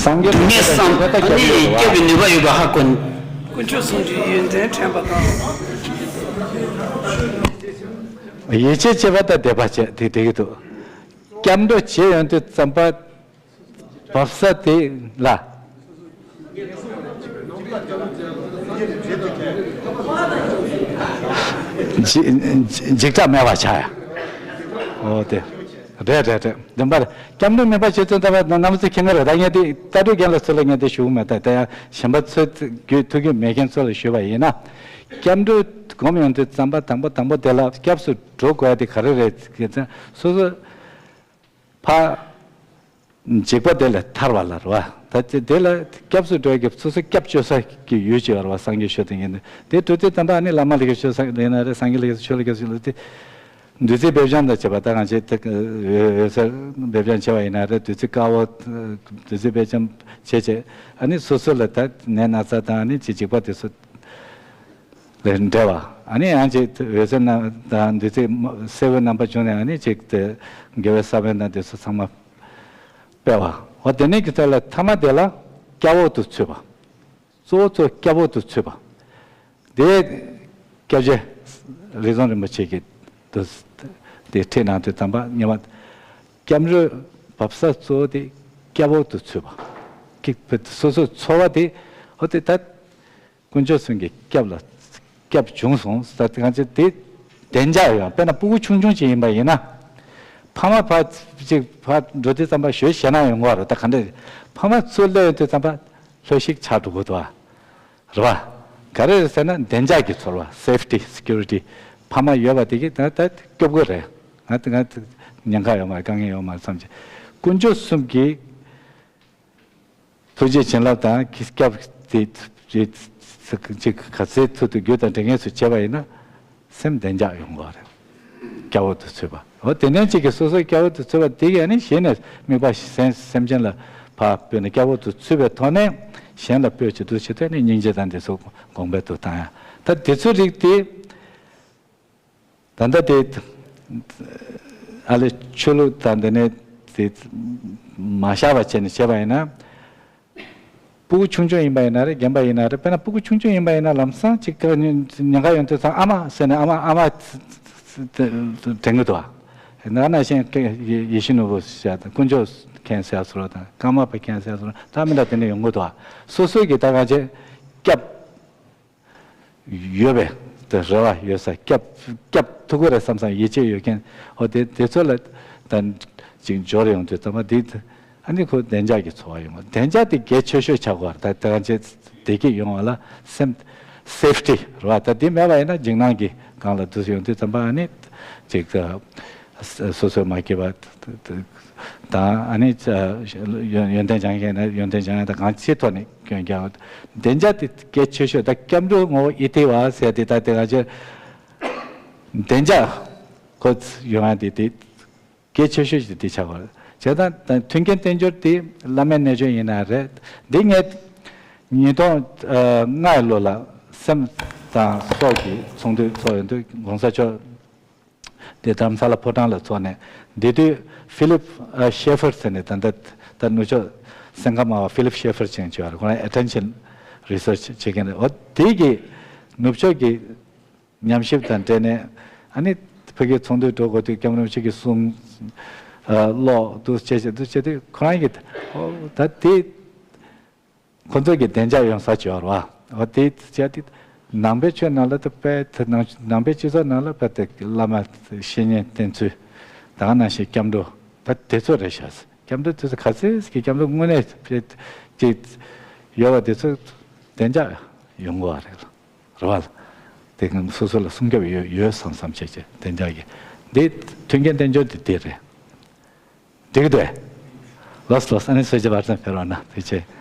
སངས་རྒྱས་ངས་བསམ་ཨ་ནི་སྐྱབས་པའི་ནུས་པ་ཡོད་པ་ཧ་གོ། དཀོན་མཆོག་གསུམ་གྱི་ཡོན་ཏན་དྲན་པ་དང་། ཡིད་ཆེས་བྱེད་པ་དང་དད་པ་བྱས་དེ་དེ་གི་འདུག་སྐྱབས་འགྲོ་བྱས་ཡོང་དུས་ཙམ་པ། བབས་ས་དེ་ལ། འཇིགས་འཇིགས་སྐྲག་མེད་པ་བྱ་ཡ། འོ་དེ། རེད་རེད་རེད། བདེན་པར་སྐྱབས་འགྲོ་དམིགས་པ་བྱེད་ཚུལ་ལྟ་བུ་རྣམ་པ་ཚོས་མཁྱེན་གྱི་རེད། ད་ངས་དེ་ལྟ་གྲུབ་རྒན་ལགས་ཚོ་ལ་ངས་དེ་ཞུ་གི་མེད། ད་ད་ཡང་གཞན་པ་ཚོས་རྒྱུས་ཐུགས་རྒྱུས་མེད་མཁན་ཚོ་ལ་ཞུས་པ་ཡིན་ན། སྐྱབས་འགྲོ་སྒོམ་ཡོང་དུས་ཙམ་པ་དང་པོ་དང་པོ་དེ་ལ་སྐྱབས་སུ་འགྲོ་དགོས་ཡ་དེ་ག་རེ་རེད་ཟེར་ན། སོ་སོ་ཕ། འཇིགས་པ་དེ་ལས་ཐར་བ་ལ་རེད་བ། ད་དེ་དེ་ལ་སྐྱབས་སུ་འགྲོ་ཡ་གི་སོ་སོ་སྐྱབས་བཅོལ་ས་གི་ཡུལ་ཅིག་ཡོད་རེད་བ། སངས་རྒྱས་ཆོས་དང་མཉམ་དུ་དེ་འགྲོ་དུས་ཙམ་པ་ཨ་ནི་བླ་མ་ལ་གི་ཆོས་ས་ཡིན་ན་རེད། སངས་རྒྱས་ལ་གི་ཆོས་ལ་གི་ཆོས་ལ་དེ། བདུད་རྩི་སྦེལ་ལྕམ་དང་བཅས་པ་ད་གང་བྱེད་དེ་འོད་ཟེར་སྦེལ་ལྕམ་བྱས་པ་ཡིན་ན་རེད། བདུད་རྩི་དཀར་པོ་བདུད་རྩི་སྦེལ་ལྕམ་བྱས་བྱས་ཨ་ནི་སོ་སོ་ལ་ད་ནད་ན་ཚ་དང་ཨ་ནི་ཅི་འཇིགས་པ་དེ་ཚོ་ལས་འབྲེལ་བ། ཨ་ནི་ཡང་ཅིག་འོད་ཟེར་རྣམས་དང་བདུད་རྩི་སེར་པོའི་རྣམ་པ་བྱུང་ནས་ཨ་ནི་ཅིག་དེ་དགེ་བའི་ས་བོན་དང་དེ་ཚོ་ཚང་མ་སྤེལ་བ། འོ་དེ་ནས་ཀྱི་ཚད་ལ་ཐ་མ་དེ་ལ་སྐྱབས་འོག་ཏུ་ཚུད་པ། གཙོ་བོ་གཙོ་སྐྱབས་འོག་ཏུ་ཚུད་པ། དེ་སྐྱབས་རྗེ་རིག་འཛོམས་རིན་པོ་ཆེ་གིས་དུ་དེ་ཁྲིད་གནང་དུས་ཙམ་པ་ཉི་མ་སྐྱབས་འགྲོའི་བབས་ས་གཙོ་བོ་དེ་སྐྱབས་འོག་ཏུ་ཚུད་པ། ཀྱི་སོ་སོའི་འཚོ་བ་དེ་འོ་དེ་ད། དཀོན་མཆོག་གསུམ་གྱི་སྐྱབས་ལ་སྐྱབས་བྱུང་སོང་ཟེར་ཏེ་གང་ཅི་དེ་བདེ་འཇགས་ཡོང་། དཔེར་ན་སྤུ་གུ་ཆུང་ཆུང་ཅིག་ཡིན་པ་ཡིན་ན། ཕ་མ་ཕར་ཅིག་ཕར་འགྲོ་དུས་ཙམ་པ་ཞོལ་ཞེད་སྣང་ཡོང་གི་རེད། ད་ག་འདྲ་ཕ་མ་ཚུར་སླེབས་ཡོང་དུས་ཙམ་པ་ལྷོད་ཤིག་ཆགས་འགྲོ་གི་འདུག་ཨ། རེད་བ། ག་རེ་རེད་ཟེར་ན་བདེ་འཇགས་ཀྱི་ཚོར་བ། སེབ་ཊི་སི་ཀུ་རི་ཊི། ཕ་མ་ཡོད་པ་དེ་གིས་ད་ད་སྐྱོབ་གི་རེད། ང་ད་ང་ད་ཉེན་ཁ་ཡོད་མ་རེད། དཀའ་ངལ་ཡོད་མ་རེད་བསམ་གྱི། དཀོན་མཆོག་གསུམ་གྱི་ཐུགས་རྗེ་བྱིན་རླབས་དང་སྐྱབས་དེ་ཅིག་ག་ཚོད་ཐུབ་ཐུབ་རྒྱུ་དང་འབྲེལ་ངེས་སུ་བྱས་པ་ཡིན་ན་སེམས་བདེ་འཇགས་ཡོང་གི་རེད། སྐྱབས་འོག་ཏུ་ཚུད་པ། འོ་དེ་ནས་ཅིག་གིས་སོ་སོའི་སྐྱབས་འོག་ཏུ་ཚུད་པ་དེ་གིས་ཨ་ནི་གཞི་ནས་དམིགས་པ་སེམས་སེམས་ཅན་ལ་ཕར་སྤོས་ནས་སྐྱབས་འོག་ཏུ་ཚུད་པའི་ཐོག་ནས་གཞན་ལ་སྤོས་བྱེད་དུ་བྱེད་དུས་ནི་སྙིང་རྗེ་དང་དེ་ཚོ་གོང་འཕེལ་དུ་བཏང་ཡ། ད་དེ་ཚོའི་རིགས་དེ། ད་ལྟ་དེ་ཨ་ལས་ཆོས་ལུགས་དང་འདི་ནས་དེ་མ་བཞག་པ་བྱས་ནས་བྱས་པ་ཡིན་ན། སྤུ་གུ་ཆུང་ཆུང་ཡིན་པ་ཡིན་ན་རེད། རྒན་པ་ཡིན་ན་རེད། དཔེར་ན་སྤུ་གུ་ཆུང་ཆུང་ཡིན་པ་ཡིན་ན་ལམ་སང་ཅིག་ཉེན་ཁ་ཡོང་དུས་ཙང་ཨ་མ་ཟེར་ནས་ཨ་མ་ཨ་མ་དྲན་གི་འདུག་ཨ། ན་ན་གཞན་ཡེ་ཤེས་ནོར་བུ་ཟེར་དང་དཀོན་མཆོག་མཁྱེན་ཟེར་སོ་དང་ཀརྨ་པ་མཁྱེན་ཟེར་སོ་ད་མི་འདྲ་དེ་འདྲ་ཡོང་གི་འདུག་ཨ། སོ་སོའི་གི་ད་གང་བྱེད་སྐྱབས། ཡོད་པའི་དེ་རེ་བ་ཡོད་ས་སྐྱབས་སྐྱབས་ཐུབ་ཀྱི་རེད་བསམ་བསམ་ཡིད་ཆེས་ཡོད་མཁན་འོ་དེ་དེ་ཚོ་ལ་ད་ཅིག་འབྱོར་ཡོང་དུས་ཙམ་པ་འདི་ཨ་ནི་ཁོ་བདེ་འཇགས་ཀྱི་འཚོ་བ་ཡོང་བ་བདེ་འཇགས་དེ་གལ་ཆེ་ཤོས་ཆགས་དགོས་རེད། ད་ད་གང་བྱེད་བདེ་སྐྱིད་ཡོང་བ་ལ་སེམས་སེབ་ཊི་རེད་བ། ད་འདི་མེད་པ་ཡིན་ན་འཇིགས་སྣང་གི་སྒང་ལ་འདུ་ཡོང་དུས་ཙམ་པ་ཨ་ནི་ཅིག་སོ་སོས་མ་སྐྱིད་པ། དང་ཨ་ནི་ཡོན་ཡོན་ཏན་སྦྱང་མཁན་ན་ཡོན་ཏན་སྦྱང་ཡ་དང་གང་ཅིའི་ཐོག་ནས་སྐྱོན་རྒྱག་བདེ་འཇགས་དེ་གལ་ཆེ་ཤོས་ད་སྐྱབས་འགྲོའི་ངོ་བོ་ཨི་ཐི་བ་ཟེར་དེ་ད་དེ་ག་ཅེ་བདེ་འཇགས་ཁོ་ཡོང་ཡ་དེ་དེ་གལ་ཆེ་ཤོས་ཤིག་དེ་ཆགས་པ་རེད། བྱས་ཙང་ད་མཐུན་རྐྱེན་བསྟན་འགྱུར་དེ་བླ་མའི་རྣལ་འབྱོར་ཡིན་ན་རེད། འདི་ངས་ཉིས་སྟོང་ལྔ་ལོ་ལ་སེམས་དང་སྲོག་གི་ཚོགས་འདུ་ཚོགས་ཡོང་དུས་གོང་ས་མཆོག་དེ་དྷ་རམ་ས་ལ་ཕོ་བྲང་ལ་ཚོགས་ནས། དེ་དུས་ཕི་ལིབ་ཨ་ཤེ་ཕར་ཟེར་ནས་ད་ལྟ་ད་ནུབ་ཕྱོགས་སེམས་ཁམས་སྨྲ་བ་ཕི་ལིབ་ཤེ་ཕར་ཅེས་བྱ་བ་རེད། ཁོ་རང་ཨེ་ཊེན་ཤན་རི་སར་ཆི་བྱེད་མཁན་རེད། འོ་དེ་གི་ནུབ་ཕྱོགས་ཀྱི་ཉམས་ཞིབ་དང་འབྲེལ་ནས། ཨ་ནི་ཕ་གིའི་ཚོགས་འདུ་འགྲོ་དགོས་དུས་སྐྱབས་མགོན་རིན་པོ་ཆེ་གི་གསུང་ཨ་ཀློག་འདུག་བྱས་བྱས་འདུག་བྱས་དུས་ཁོ་རང་གིས་ཨོ་ད་དེ། ཁོ་ཚོ་གི་བདེ་འཇགས་ཡོང་ས་བྱོས་ར་བ། འོ་དེ་བྱས་ཏེ་ནང་པའི་ཆོས་ནང་ལ་དེ་དཔེ་དེ་ནང་ནང་པའི་སྤྱི་ཚོགས་ནང་ལ་དཔེ་དེ་བླ་མ་བཤེས་གཉེན་བསྟེན་ཚུལ། ད་ག་ནང་བཞིན་སྐྱབས་འགྲོ་ད་དེ་ཚོ་རེད་ཤག་སྐྱབས་འགྲོ་དེ་ཚོ་ག་ཚོད་ཀྱི་སྐྱབས་འགྲོ་དངོས་གནས་དཔེ་ཅིག་ཡོད་པ་དེ་ཚོ་བདེ་འཇགས་ཡོང་གི་ཡོད་རེད་ར་བ། དེ་སོ་སོ་ལ་སྲུང་སྐྱོབ་ཡོད་ཡོད་བསམ་བསམ་བྱས་བྱས་བདེ་འཇགས་ཀྱི་འདི་མཐུན་རྐྱེན་བསྟན་འབྱོར་དེ་དེ་རེད། འགྲིག་གི་འདུག་ཨེ། ལགས་སོ་ལགས་སོ། ཨ་ནི་སོ་སོའི་བར་མཚམས་ཕེབས་རོགས་གནང་། ཐུགས་རྗེ་ཆེ།